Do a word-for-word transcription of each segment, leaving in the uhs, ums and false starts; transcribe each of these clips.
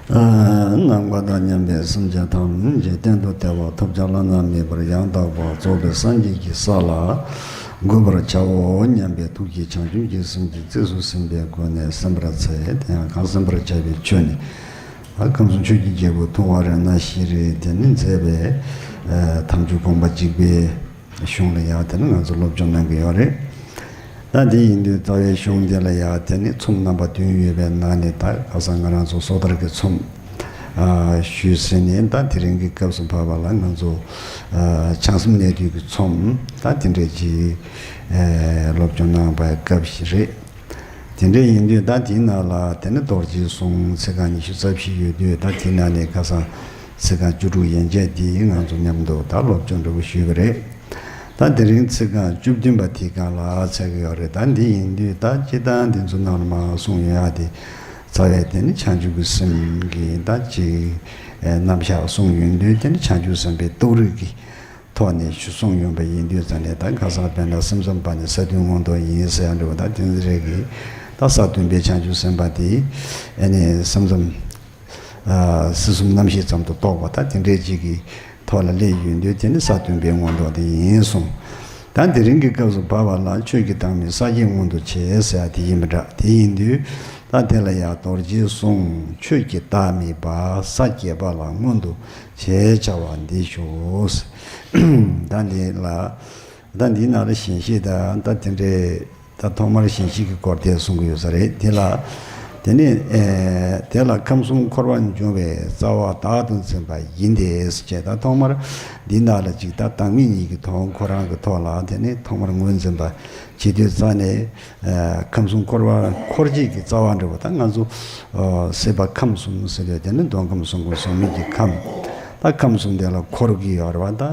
ནམ་མཁའ་དང་མཉམ་པའི་སེམས་ཅན་ཐམས་ཅད་གཏན་དུ་བདེ་བ་ཐོབ་བྱ་བླ་ན་མེད་པར་ཡང་དག་པར་རྫོགས་པའི་སངས་རྒྱས་ཀྱི་ས་ལ་འགོད་པར་བྱའོ་སྙམ་པའི་ཐུགས་ཀྱིས་བྱང་ཆུབ་ཀྱི་སེམས་ཀྱིས་གཙིགས་སུ་ཟིན་པའི་སྒོ་ནས་གསན་པར་འཚལ། དེ་ཡང་གང་གསན་པར་བྱ་བའི་ཆོས་ནི། ཁམས་གསུམ་ཆོས་ཀྱི་རྒྱལ་པོ་ཐུབ་དབང་རཏྣ་ཤྲཱི་དེ་ནི་མཛད་པའི་དམ་ཆོས་དགོངས་པ་འཇིགས་པའི་གཞུང་ལ་ཡང་དེ་ནི་ང་ཚོ་སློབ་སྦྱོང་གནང་གི་ཡོད་རེད། ད་དེ་ཡིན་དུས་རྩ་བའི་གཞུང་འདི་ལ་ཡང་དེ་ནི་ཚོམས་རྣམ་པ་བདུན་ཡོད་པའི་ནང་ནས་ད་ཁ་སང་ང་རང་ཚོ་སོ་ཐར་གྱི་ཚོམས་ཞུས་ཟིན་ནས། ད་དེ་རིང་གི་སྐབས་སུ་བབས་པ་ལ་ང་ཚོ་བྱང་སེམས་གནད་བསྡུས་ཀྱི་ཚོམས་ད་དེ་འདྲས་ཀྱི་སློབ་སྦྱོང་གནང་བའི་སྐབས་ཤིག་རེད། དེ་འདྲ་ཡིན་དུས་ད་དེའི་ནང་ལ་དེ་ནི་རྡོ་རྗེའི་གསུང་ཚིག་རྐང་ཉི་ཤུ་རྩ་བཞི་ཡོད་དུས། ད་དེའི་ནང་ནས་ཁ་སང་ཚིག་རྐང་བཅུ་དྲུག་ཡན་ཆད་འདི་ང་ཚོ་མཉམ་དུ་ད་སློབ་སྦྱོང་འདྲ་བོ་ཞུས་པ་རེད། ད་དེ་རིང་ཚིག་རྐང་བཅུ་བདུན་པ་དེའི་སྒང་ལ་འཚོལ་གྱི་ཡོད་རེད། ད་འདི་ཡིན་དུས་ད་སྤྱིར་བཏང་འདི་ཚོ་ནང་ལ་མར་གསུངས་ཡོད་ཡ་དེ་རྩ་བའི་དེ་ནི་བྱང་ཆུབ་ཀྱི་སེམས་ཀྱི་ད་ཅིག་རྣམ་གཞག་གསུངས་ཡོང་དུས། དེ་ནི་བྱང་ཆུབ་སེམས་དཔའི་རྟོགས་རིགས་ཀྱི་ཐོག་ནས་ཞུ་གསུངས་ཡོང་པ་ཡིན་དུས་ཙང་ནས། ད་ཁ་སང་དཔེར་ན་སེམས་ཙམ་པ་ནི་ས་བདུན་མངོན་རྟོགས་ཡིན་ཟེར་ཡང་འགྲོ་བ། ད་དེ་ཚོ་རེ་གི་ད་ས་བདུན་པའི་བྱང་ཆུབ་སེམས་དཔའ་དེ་ཨ་ནི་སེམས་ཙམ་སྲིད་གསུམ་རྣམ་ཤེས་ཙམ་དུ་རྟོགས་པ་ད་དེ་འདྲའི་ཅིག་གི་ཐོག་ལ་སླེབས་ཡོང་དུས། དེ་ནི་ས་བདུན་པའི་མངོན་རྟོགས་དེ་ཡིན་གསུངས། ད་དེ་རིང་གི་སྐབས་སུ་བབས་པ་ལ་ཆོས་ཀྱི་བདག་མེད་ས་བརྒྱད་མངོན་དུ་བྱས་ཟེར་ཡ་དེ་ཡིན་པ་འདྲ། དེ་ཡིན་དུས་ད་དེ་ལ་ཡང་རྡོ་རྗེའི་གསུང་ཆོས་ཀྱི་བདག་མེད་པ་ས་བརྒྱད་པ་ལ་མངོན་དུ་བྱས་བྱ་བ་འདི་ཞུ། ད་འདི་ལ་ད་འདིའི་ནང་ལ་ཞེན་གཞི་དང་ད་དེ་འདྲའི་ད་ཐོག་མར་ཞེན་གཞི་གི་སྐོར་དེ་གསུང་གི་ཡོད་ས་རེད། དེ་ལ་དེ་ནི་ཨེ་དེ་ལ་ཁམས་གསུམ་འཁོར་བ་འབྱུང་བའི་རྩ་བ་བདག་ཏུ་འཛིན་པ་ཡིན་ཏེ་ཞེས། ད་ཐོག་མར་འདི་ནང་ལ་ཅིག་ད་བདག་མེད་གཉིས་ཀྱི་དོན་ཁོ་རང་གི་ཐོག་ལ་དེ་ནི་ཐོག་མར་ངོས་འཛིན་པ་བྱེད་དུས་ཙ་ནས། ཨ་ཁམས་གསུམ་འཁོར་བ་འཁོར་བྱེད་ཀྱི་རྩ་བ་འདྲ་བོ། ད་ང་ཚོ་ཨ་སྲིད་པ་ཁམས་གསུམ་ཟེར་དུས་དེ་ནི་འདོད་ཁམས་གསུམ་ཀུན་བཟང་མོད་ཀྱི་ཁམས། ད་ཁམས་གསུམ་དེ་ལ་འཁོར་གྱི་ཡོད་རེད་བ། ད་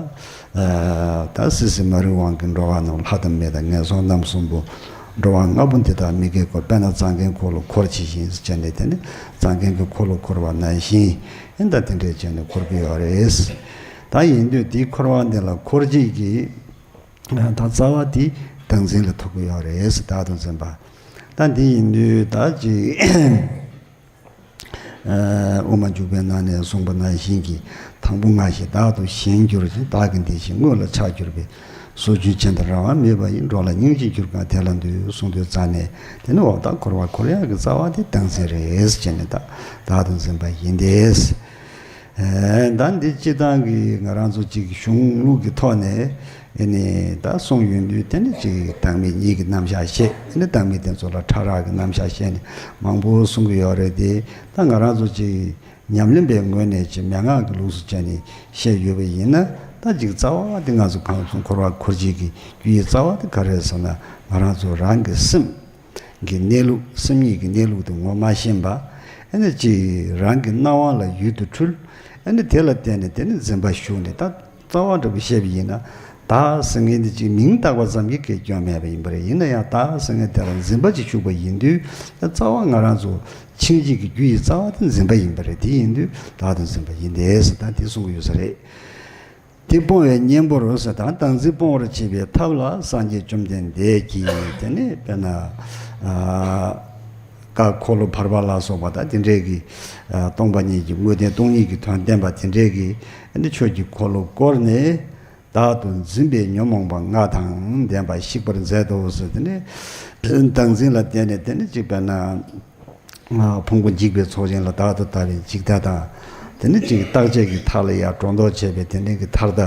ཨ་ད་སྲིད་ཞི་མ་རིག་དབང་གིས་འགྲོ་བ་རྣམས་ལྷ་དང་མི་དང་ངན་སོང་རྣམ་གསུམ་པོ། འགྲོ་བ་ལྔ་པོ་འདི་དག་མི་དགེ་འཁོར། དཔེར་ན་གཙང་ཁའི་འཁོར་ལོ་འཁོར་བྱེད་བཞིན་ཟེར་བྱས་ནས། དེ་ནི་གཙང་ཁའི་འཁོར་ལོ་འཁོར་བ་ནང་བཞིན་ཨེ་ད་དེ་འདྲས་བྱས་ནས་འཁོར་གྱི་ཡོད་རེད། ད་ཡིན་དུས་དེའི་འཁོར་བ་འདི་ལ་འཁོར་བྱེད་ཀྱི་ད་རྩ་བ་དེ་བདག་འཛིན་ལ་ཐུག་གི་ཡོད་རེད་ཟེར། བདག་ཏུ་འཛིན་པ། ད་འདི་ཡིན་དུས་ད་ཅིག་དབུ་མ་འཇུག་པའི་ནང་ནས་གསུངས་པ་ནང་བཞིན་གྱི། དང་པོ་ང་ཞེས་བདག་ཏུ་ཞེན་གྱུར་ཅིང་། བདག་གི་འདི་ཞེས་དངོས་ལ་ཆགས་གྱུར་པའི། སྲོག་རྒྱུན་ཅན་དང་རང་དབང་མེད་པ་ཡི། འགྲོ་ལ་སྙིང་རྗེ་གྱུར་གང་དེ་ལ་འདུད། གསུངས་དུས་ཙ་ནས་དེ་ནི་འོ་ད་འཁོར་བ་འཁོར་ཡག་གི་རྩ་བ་དེ་བདག་འཛིན་རེད་ཟེར་བྱས་ནས། ད་བདག་ཏུ་འཛིན་པ་ཡིན་ཏེ། ཨེ་ད་འདི་སྤྱིར་བཏང་གི་ང་རང་ཚོ་གཅིག་གཞུང་ལུགས་ཀྱི་ཐོག་ནས་ཨེ་ནི་ད་གསུངས་ཡོང་དུས། དེ་ནི་གཅིག་བདག་མེད་གཉིས་ཀྱི་རྣམ་གཞག་བཤད། ཨེ་ནི་བདག་མེད་དེ་ཚོ་ལ་ཕྲ་རགས་ཀྱི་རྣམ་གཞག་བཤད་ནས་མང་པོ་གསུང་གི་ཡོད་རེད་དེ། ད་ང་རང་ཚོ་གཅིག་ཉམས་ལེན་པའི་ངོས་ནས་གཅིག་མན་ངག་གི་ལུགས་སུ་བྱས་ནས་བཤད་ཡོད་པ་ཡིན་ན། ད་གཅིག་རྩ་བ་དེ་ང་ཚོ་ཁམས་གསུམ་འཁོར་བ་འཁོར་བྱེད་ཀྱི་རྒྱུ་ཡི་རྩ་བ་དེ་ག་རེ་རེད་ཟེར་ན། ང་རང་ཚོ་རང་གི་སེམས་ཀྱི་གནས་ལུགས། སེམས་ཉིད་ཀྱི་གནས་ལུགས་དེ་ངོ་མ་ཤེས་པ། ཨ་ནི་ཅིག་རང་གི་སྣང་བ་ལ་ཡུལ་དུ་འཁྲུལ། ཨ་ནི་དེ་ལ་བརྟེན་ནས་དེ་ནི་འཛིན་པ་ཞུགས་ནས། ད་རྩ་བ་འདྲ་པོ་བཤད་པ་ཡིན་ན། བདག་ཟེར་མཁན་དེ་ཅིག་མིང་བཏགས་པ་ཙམ་གྱིས་སྐྱོན་མེད་པ་ཡིན་པ་རེད། ཡིན་ན་ཡང་བདག་ཟེར་མཁན་དེ་ལ་འཛིན་པ་ཅིག་ཞུགས་པ་ཡིན་དུས། ད་རྩ་བ་ང་རང་ཚོ་འཆིང་བྱེད་ཀྱི་རྒྱུ་ཡི་རྩ་བ་དེ་འཛིན་པ་ཡིན་པ་རེད། དེ་ཡིན་དུས་བདག་ཏུ་འཛིན་པ་ཡིན་ཏེ་ཟེར། ད་དེ་གསུང་གི་ཡོད་ས་རེད། དེ་སྤོང་བའི་གཉེན་པོར་ཟེར། ད་བདག་འཛིན་སྤོང་བར་བྱེད་པའི་ཐབས་ལ་སངས་རྒྱས་བཅོམ་ལྡན་འདས་ཀྱིས་དེ་ནི་དཔེར་ན་ཨ་བཀའ་འཁོར་ལོ་བར་པ་ལ་སོགས་པ་ད་དེ་འདྲས་ཀྱི་ཨ་སྟོང་པ་ཉིད་ཀྱི་དངོས་བསྟན་སྟོང་ཉིད་ཀྱི་དོན་བསྟན་པ་དེ་འདྲས་ཀྱི་ཨ་ནི་ཆོས་ཀྱི་འཁོར་ལོ་བསྐོར་ནས། བདག་ཏུ་འཛིན་པའི་ཉོན་མོངས་པ་ལྔ་དང་ལྡན་པ་བཤིག་པར་མཛད་དོ་ཟེར། དེ་ནི་བདག་འཛིན་ལ་བརྟེན་ནས་དེ་ནི་གཅིག་དཔེར་ན། ཕུང་པོ་འཇིག་པའི་ཚོགས་ཆེན་ལ་བདག་ཏུ་ལྟ་བའི་འཇིག་ལྟ་དང་། དེ་ནི་གཅིག་རྟག་ཆད་ཀྱི་མཐའ་ལ་ཡང་སྒྲོ་འདོགས་བཅད་པའི་དེ་འདྲའི་གི་མཐའ་ལྟ།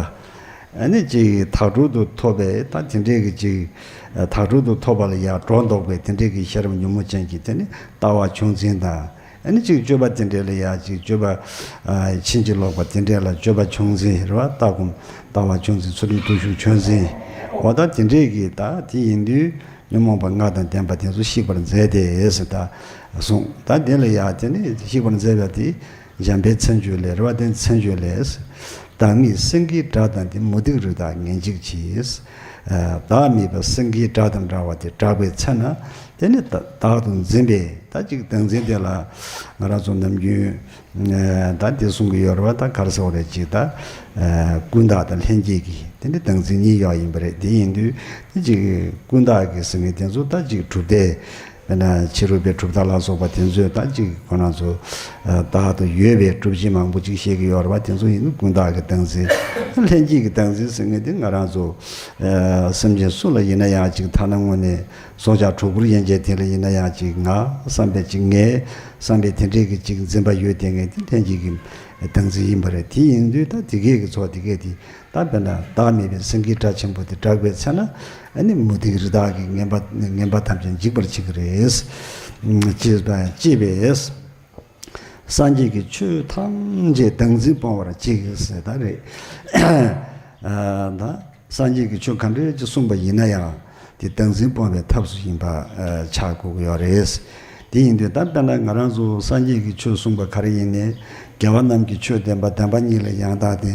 ཨ་ནི་གཅིག་དག་སྒྲུབ་ཏུ་ཐོབ་པའི་ད་དེ་འདྲའི་གི་གཅིག་དག་སྒྲུབ་ཏུ་ཐོབ་པ་ལ་ཡང་སྒྲོ་འདོགས་པའི་དེ་འདྲའི་གི་ཤེས་རབ་ཉོན་མོངས་ཅན་གྱི་དེ་ནི་ལྟ་བ་བྱུང་འཛིན་དང་། ཨ་ནི་གཅིག་སྤྱོད་པ་དེ་འདྲའི་ལ་ཡང་གཅིག་སྤྱོད་པ་ཕྱིན་ཅི་ལོག་པ་དེ་འདྲའི་ལ་སྤྱོད་པ་བྱུང་འཛིན་རེད་བ། ལྟ་སྒོམ་ལྟ་བ་བྱུང་འཛིན། ཚུལ་ཁྲིམས་བརྟུལ་ཞུགས་བྱུང་འཛིན། འོ་ད་དེ་འདྲའི་གི་ད་དེ་ཡིན་དུས། ཉོན་མོངས་པ་ལྔ་དང་ལྡན་པ་དེ་ཚོ་བཤིག་པར་མཛད་དེ་ཟེར་ད་གསུངས། ད་དེ་ལ་ཡང་དེ་ནི་བཤིག་པར་མཛད་པ་དེ་འཇམ་དཔལ་མཚན་བརྗོད་ལས་རེད་བ། དེ་མཚན་བརྗོད་ལས། བདག་མེད་སེང་གེའི་སྒྲ་དང་ནི། མུ་སྟེགས་རི་དྭགས་ངན་འཇིགས་བྱེད། བདག་མེད་པ་སེང་གེའི་སྒྲ་དང་འདྲ་བ་དེ་གྲགས་པའི་ཚེ་ན། དེ་ནི་བདག་ཏུ་འཛིན་པའི་ད་ཅིག་བདག་འཛིན་དེ་ལ་ང་རང་ཚོ་ནམ་རྒྱུན་ད་དེ་གསུང་གི་ཡོད་རེད་བ། ད་ག་རེ་ཟེར་བ་རེད། ཅིག་ད་ཀུན་བརྟགས་དང་ལྷན་སྐྱེས་ཀྱི་དེ་ནི་བདག་འཛིན་གཉིས་ཡོད་ཡིན་པ་རེད། དེ་ཡིན་དུས་དེ་ཅིག་ཀུན་བརྟགས་ཀྱི་ཟེར་མཁན་དེ་ཚོ་ད་ཅིག་གྲུབ་མཐས། དཔེར་ན་ཕྱི་རོལ་པའི་གྲུབ་མཐའ་ལ་སོགས་པ་དེ་ཚོས་ད་ཅིག་ཁོ་རང་ཚོ་ཨ་རྟག་ཏུ་ཡོད་པའི་སྒྲུབ་བྱེད་མང་པོ་ཅིག་བཤད་ཀྱི་ཡོད་རེད་བ། དེ་ཚོ་ཡིན་ན་ཀུན་བརྟགས་ཀྱི་བདག་འཛིན། ལྷན་སྐྱེས་ཀྱི་བདག་འཛིན་ཟེར་མཁན་དེ་ང་རང་ཚོ་ཨ་སེམས་ཅན་སུ་ལ་ཡིན་ན་ཡང་ཅིག་ཐ་ན་དངོས་གནས་སྲོག་ཆགས་གྲོག་སྦུར་ཡན་ཆད་དེ་ལ་ཡིན་ན་ཡང་ཅིག་ང་བསམ་པའི་ཅིག་ངའི་བསམ་པའི་དེ་འདྲས་ཀྱི་ཅིག་འཛིན་པ་ཡོད་དེ་ངས་དེ་ལྷན་སྐྱེས་ཀྱི་བདག་འཛིན་ཡིན་པ་རེད། དེ་ཡིན་དུས་ད་དེ་གས་ཀྱི་ཚོགས་དེ་གས་དེ་ད་དཔེར་ན་བདག་མེད་པའི་སེང་གེའི་སྒྲ་ཆེན་པོ་དེ་བསྒྲགས་པའི་ཚེ་ན་ཨ་ནི་མུ་སྟེགས་རི་དྭགས་ཀྱི་ངན་པ་ངན་པ་ཐམས་ཅད་འཇིག་པར་བྱེད་ཀྱི་རེད། ཅེས་པ་ཅེས་པས། སངས་རྒྱས་ཀྱི་ཆོས་ཐམས་ཅད་བདག་འཛིན་སྤོང་བར་གྱིས་ཟེར་ད་རེད། ཨ་ད་སངས་རྒྱས་ཀྱི་ཆོས་ག་འདྲས་ཅིག་གསུངས་པ་ཡིན་ན་ཡང་དེ་བདག་འཛིན་སྤོང་བའི་ཐབས་སུ་ཡིན་པ་ཨ་ཆགས་དགོས་ཀྱི་ཡོད་རེད། དེ་ཡིན་དུས་ད་དཔེར་ན་ང་རང་ཚོ་སངས་རྒྱས་ཀྱི་ཆོས་གསུངས་པ་ག་རེ་ཡིན་ནའི་རྒྱལ་བ་རྣམས་ཀྱི་ཆོས་བདེན་པ། བདེན་པ་གཉིས་ལ་ཡང་དག་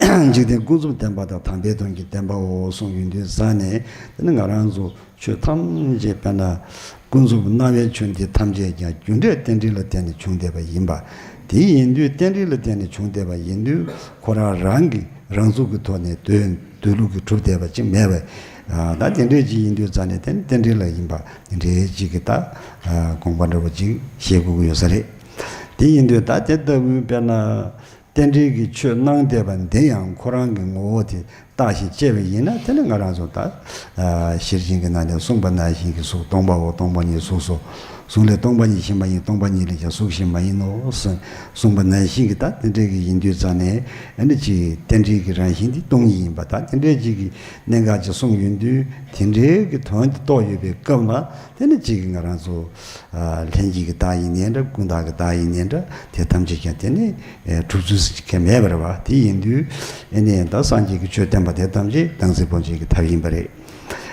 ལྡན། འཇིག་རྟེན་ཀུན་རྫོབ་བདེན་པ་དང་དམ་པའི་དོན་གྱི་བདེན་པའོ་གསུངས་ཡོང་དུས་ཙ་ནས་དེ་ནི་ང་རང་ཚོ་ཆོས་ཐམས་ཅད་དཔེར་ན་ཀུན་རྫོབ་སྣང་བའི་ཆོས་འདི་ཐམས་ཅད་ཀྱང་རྒྱུ་འབྲས་རྟེན་འབྲེལ་ལ་བརྟེན་ནས་བྱུང་བསྡད་པ་ཡིན་པ། དེ་ཡིན་དུས་རྟེན་འབྲེལ་ལ་བརྟེན་ནས་བྱུང་བསྡད་པ་ཡིན་དུས་ཁོ་རང་རང་གི་རང་ཚུགས་ཀྱི་ཐོག་ནས་སྡོད་སྡོད་ལུགས་ཀྱི་གྲུབ་བསྡད་པ་ཅིག་མེད་པས། ད་དེ་འདྲས་ཅིག་ཡིན་དུས་ཙ་ནས་དེ་ནི་རྟེན་འབྲེལ་ལ་ཡིན་པ་དེ་འདྲས་ཅིག་གི་ད་དགོངས་པ་འདྲ་བོ་ཅིག་བཞེས་དགོས་ཀྱི་ཡོད་ས་རེད། དེ་ཡིན་དུས་ད་དེ་ལྟ་བུའི་དཔེར་ན། རྟེན་འབྲེལ་གྱི་ཆོས་གནང་བསྡད་པ་འདི་ཡང་ཁོ་རང་གི་ངོ་བོ་དེ་བརྟགས་ཤིང་དཔྱད་པ་ཡིན་ན་དེ་ནི་ང་རང་ཚོ་ད་ཨ་ཤེར་ཕྱིན་གྱི་ནང་ནས་གསུངས་པ་ནང་བཞིན་གྱི་གཟུགས་སྟོང་པའོ། སྟོང་པ་ཉིད་གཟུགས་སོ། གཟུགས་ལས་སྟོང་པ་ཉིད་གཞན་མ་ཡིན། སྟོང་པ་ཉིད་ལས་ཀྱང་གཟུགས་གཞན་མ་ཡིན་ནོ་ཟེར་གསུངས་པ་ནང་བཞིན་གྱི་ད་དེ་འདྲའི་གི་ཡིན་དུས་ཙ་ནས་ཨ་ནི་ཅིག་རྟེན་འབྲེལ་གྱི་རང་བཞིན་དེ་སྟོང་ཉིད་ཡིན་པ། ད་དེ་འདྲའི་ཅིག་གི་གནད་འགག་ཅིག་གསུངས་ཡོང་དུས་དེ་འདྲའི་གི་དོན་དེ་རྟོགས་ཡོད་པའི་སྐབས་ལ་དེ་ནི་ཅིག་གི་ང་རང་ཚོ་ཨ་ལྷན་སྐྱེས་ཀྱི་བདག་ཡིན་ནའི་འདྲ། ཀུན་བརྟགས་ཀྱི་བདག་ཡིན་ནའི་འདྲ། དེ་ཐམས་ཅད་ཀྱང་དེ་ནི་ཨེ་གྲུབ་ཚུལ་ཟེར་གྱི་མེད་པ་རེད་བ། དེ་ཡིན་དུས་ཨེ་ནི་ད་སངས་རྒྱས་ཀྱི་ཆོས་བསྟན་པ་དེ་ཐམས་ཅད་བདག་འཛིན་སྤོང་བྱེད་ཀྱི་ཐབས་ཡིན་པ་རེད།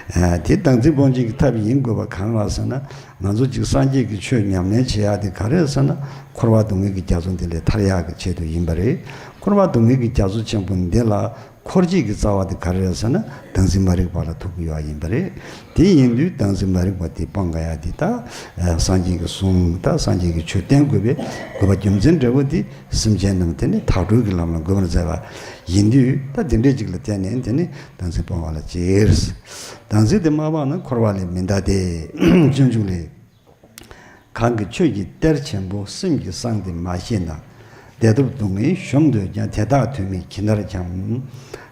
ཨ་དེ་བདག་འཛིན་སྤོང་བྱེད་ཀྱི་ཐབས་ཡིན་དགོས་པ་གང་ལགས་ཟེར་ན། ང་ཚོ་གཅིག་སངས་རྒྱས་ཀྱི་ཆོས་ཉམས་ལེན་བྱེད་ཡག་དེ་ག་རེ་རེད་ཟེར་ན། འཁོར་བ་སྡུག་བསྔལ་གྱི་རྒྱ་མཚོ་འདི་ལས་ཐར་ཡག་གི་ཆེད་དུ་ཡིན་པ་རེད། འཁོར་བ་སྡུག་བསྔལ་གྱི་རྒྱ་མཚོ་ཆེན་པོ་འདི་ལ་འཁོར་བྱེད་ཀྱི་རྩ་བ་དེ་ག་རེ་རེད་ཟེར་ན། བདག་འཛིན་མ་རིག་པ་ལ་ཐུག་གི་ཡོད་ཡིན་པ་རེད། དེ་ཡིན་དུས་བདག་འཛིན་མ་རིག་པ་དེ་སྤང་དགོས་ཡ་དེ་ད་ཨ་སངས་རྒྱས་ཀྱི་གསུང་ད་སངས་རྒྱས་ཀྱི་ཆོས་བསྟན་དགོས་པའི་དགོས་པ་རྒྱུ་མཚན་འདྲ་བོ་དེ་སེམས་ཅན་རྣམས་དེ་ནི་དག་གྲོལ་གྱི་ལམ་ལ་འགོད་པར་མཛད་པ་ཡིན་དུས་ད་དེ་འདྲས་ཅིག་ལ་བརྟེན་ནས་དེ་ནི་བདག་འཛིན་སྤོང་བ་ལ་གྱིས། བདག་འཛིན་དེ་མ་སྤངས་ན་འཁོར་བ་ལས་མི་འདའ་སྟེ། སྤྱོད་འཇུག་ལས། གང་གིས་ཆོས་ཀྱི་གཏེར་ཆེན་པོ་སེམས་ཀྱི་གསང་དེ་མ་ཤེས་ན། བདེ་སྟོབས་སྡུག་བསྔལ་གཞོམ་འདོད་ཀྱང་། དེ་དག་ཐོས་མིན་གྱི་ནར་འཁྱམས།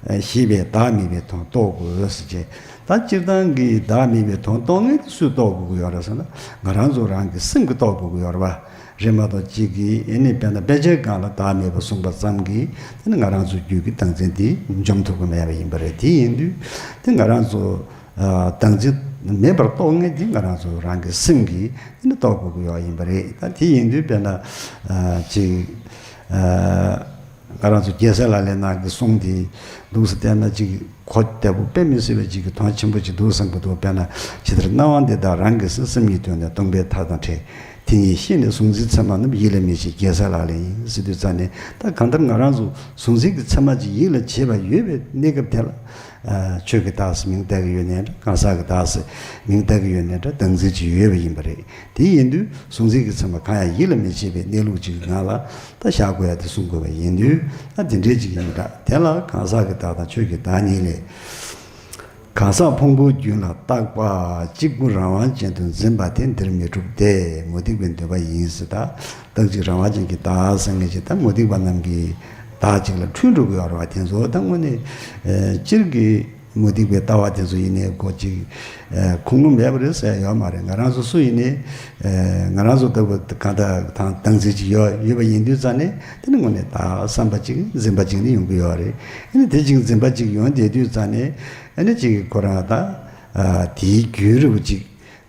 ཞེས་པས་བདག་མེད་པའི་དོན་རྟོགས་དགོས་ཟེར་བྱས། ད་སྤྱིར་བཏང་གི་བདག་མེད་པའི་དོན་རྟོགས་མཁན་དེ་སུས་རྟོགས་དགོས་ཀྱི་ཡོད་རེད་ཟེར་ན། ང་རང་ཚོ་རང་གི་སེམས་ཀྱིས་རྟོགས་དགོས་ཀྱི་ཡོད་རེད་པ། རེད་མ་གཏོགས་གཅིག་གིས་ཨེ་ནི་དཔེར་ན་དཔེ་ཆའི་སྒང་ལ་བདག་མེད་པ་གསུངས་པ་ཙམ་གྱིས་དེ་ནི་ང་རང་ཚོའི་རྒྱུད་ཀྱི་བདག་འཛིན་དེ་འཇོམས་ཐུབ་ཀྱི་མེད་པ་ཡིན་པ་རེད། དེ་ཡིན་དུས་དེ་ང་རང་ཚོ་ཨ་བདག་འཛིན་མེད་པར་རྟོགས་མཁན་དེ་ང་རང་ཚོ་རང་གི་སེམས་ཀྱིས་དེ་ནི་རྟོགས་དགོས་ཀྱི་ཡོད་ཡིན་པ་རེད། ད་དེ་ཡིན་དུས་དཔེར་ན་ཨ་ཅིག་ཨ་ང་རང་ཚོ་རྒྱལ་སྲས་ལག་ལེན་ནང་གི་གསུང་དེ་འདུག་སེ་བལྟས་ན་ཅིག་གོ་བདེ་པོ་དཔེ་མི་སྲིད་པའི་ཅིག་གི་དོན་ཆེན་པོ་ཅིག་འདུག་བསམ་གྱི་འདུག་དཔེར་ན་ཇི་ལྟར་སྣང་བ་འདི་དག་རང་གི་སེམས། སེམས་ཉིད་དོན་དང་སྟོང་པའི་མཐའ་དང་བྲལ། དེ་ཉིད་ཤེས་ནས་གཟུང་འཛིན་མཚན་མ་རྣམས་ཡིད་ལ་མི་བྱེད་རྒྱལ་སྲས་ལག་ལེན་ཡིན་ཟེར་དུས་ཙ་ནས། ད་གང་ལྟར་ང་རང་ཚོ་གཟུང་འཛིན་གྱི་མཚན་མ་ཅིག་ཡིད་ལ་བྱེད་པ་ཡོད་པའི་གནས་སྐབས་དེ་ལ་ཨ་ཆོས་ཀྱི་རྟགས་སུ་མིང་བཏགས་ཀྱི་ཡོད་ནའི་འདྲ། གང་ཟག་གི་རྟགས་སུ་མིང་བཏགས་ཀྱི་ཡོད་ནའི་འདྲ། བདག་འཛིན་ཅིག་ཡོད་པ་ཡིན་པ་རེད། དེ་ཡིན་དུས་གཟུང་འཛིན་གྱི་མཚན་མ་གང་ཡང་ཡིད་ལ་མི་བྱེད་པའི་གནས་ལུགས་ཅིག་གི་ངང་ལ་ད་བཞག་དགོས་ཡ་དེ་གསུང་དགོས་པ་ཡིན་དུས། ད་དེ་འདྲའི་ཅིག་ཡིན་འདྲ། དེ་ལ་གང་ཟག་གི་བདག་དང་ཆོས་ཀྱི་བདག་གཉིས་ལས། གང་ཟག་ཕུང་པོའི་རྒྱུད་ལ་བཏགས་པ་གཅིག་པུ་རང་དབང་ཅན་དུ་འཛིན་པ་དེ་འདིར་མི་འགྲུབ་སྟེ། མུ་སྟེགས་པའི་འདོད་པ་ཡིན་ཟེར། ད་བདག་གཅིག་རང་དབང་ཅན་གྱི་བདག་ཟེར་མཁན་ཅིག་ད་མུ་སྟེགས་པ་རྣམས་ཀྱིས་བདག་གཅིག་ལ་འཁྲུལ་འགྲོ་གི་ཡོད་རེད་བ། དེ་ཚོ་ད་དངོས་གནས་ཨ་སྤྱིར་གྱི་མུ་སྟེགས་པའི་ལྟ་བ་དེ་ཚོ་ཡིན་ནའི་ཁོ་ཅིག་ཨ་ཁུངས་ལུང་མེད་པ་རེད་ཟེར་ཡ་ཡོད་མ་རེད། ང་རང་ཚོ་སུ་ཡིན་ནའི་ཨ་ང་རང་ཚོ་ལྟ་བུ་གང་ལྟར་དང་བདག་འཛིན་ཅིག་ཡོད་ཡོད་པ་ཡིན་དུས་ཙ་ནས་དེ་ནི་དངོས་གནས་བདག་བསམ་པ་ཅིག་འཛིན་པ་ཅིག་ནི་ཡོང་གི་ཡོད་རེད། ཨ་ནི་དེ་ཅིག་འཛིན་པ་ཅིག་ཡོང་བསྡད་དུས་ཙ་ནས། ཨ་ནི་ཅིག་ཁོ་རང་ད་ཨ་དེའི་རྒྱུན་རིང་པོ་ཅིག་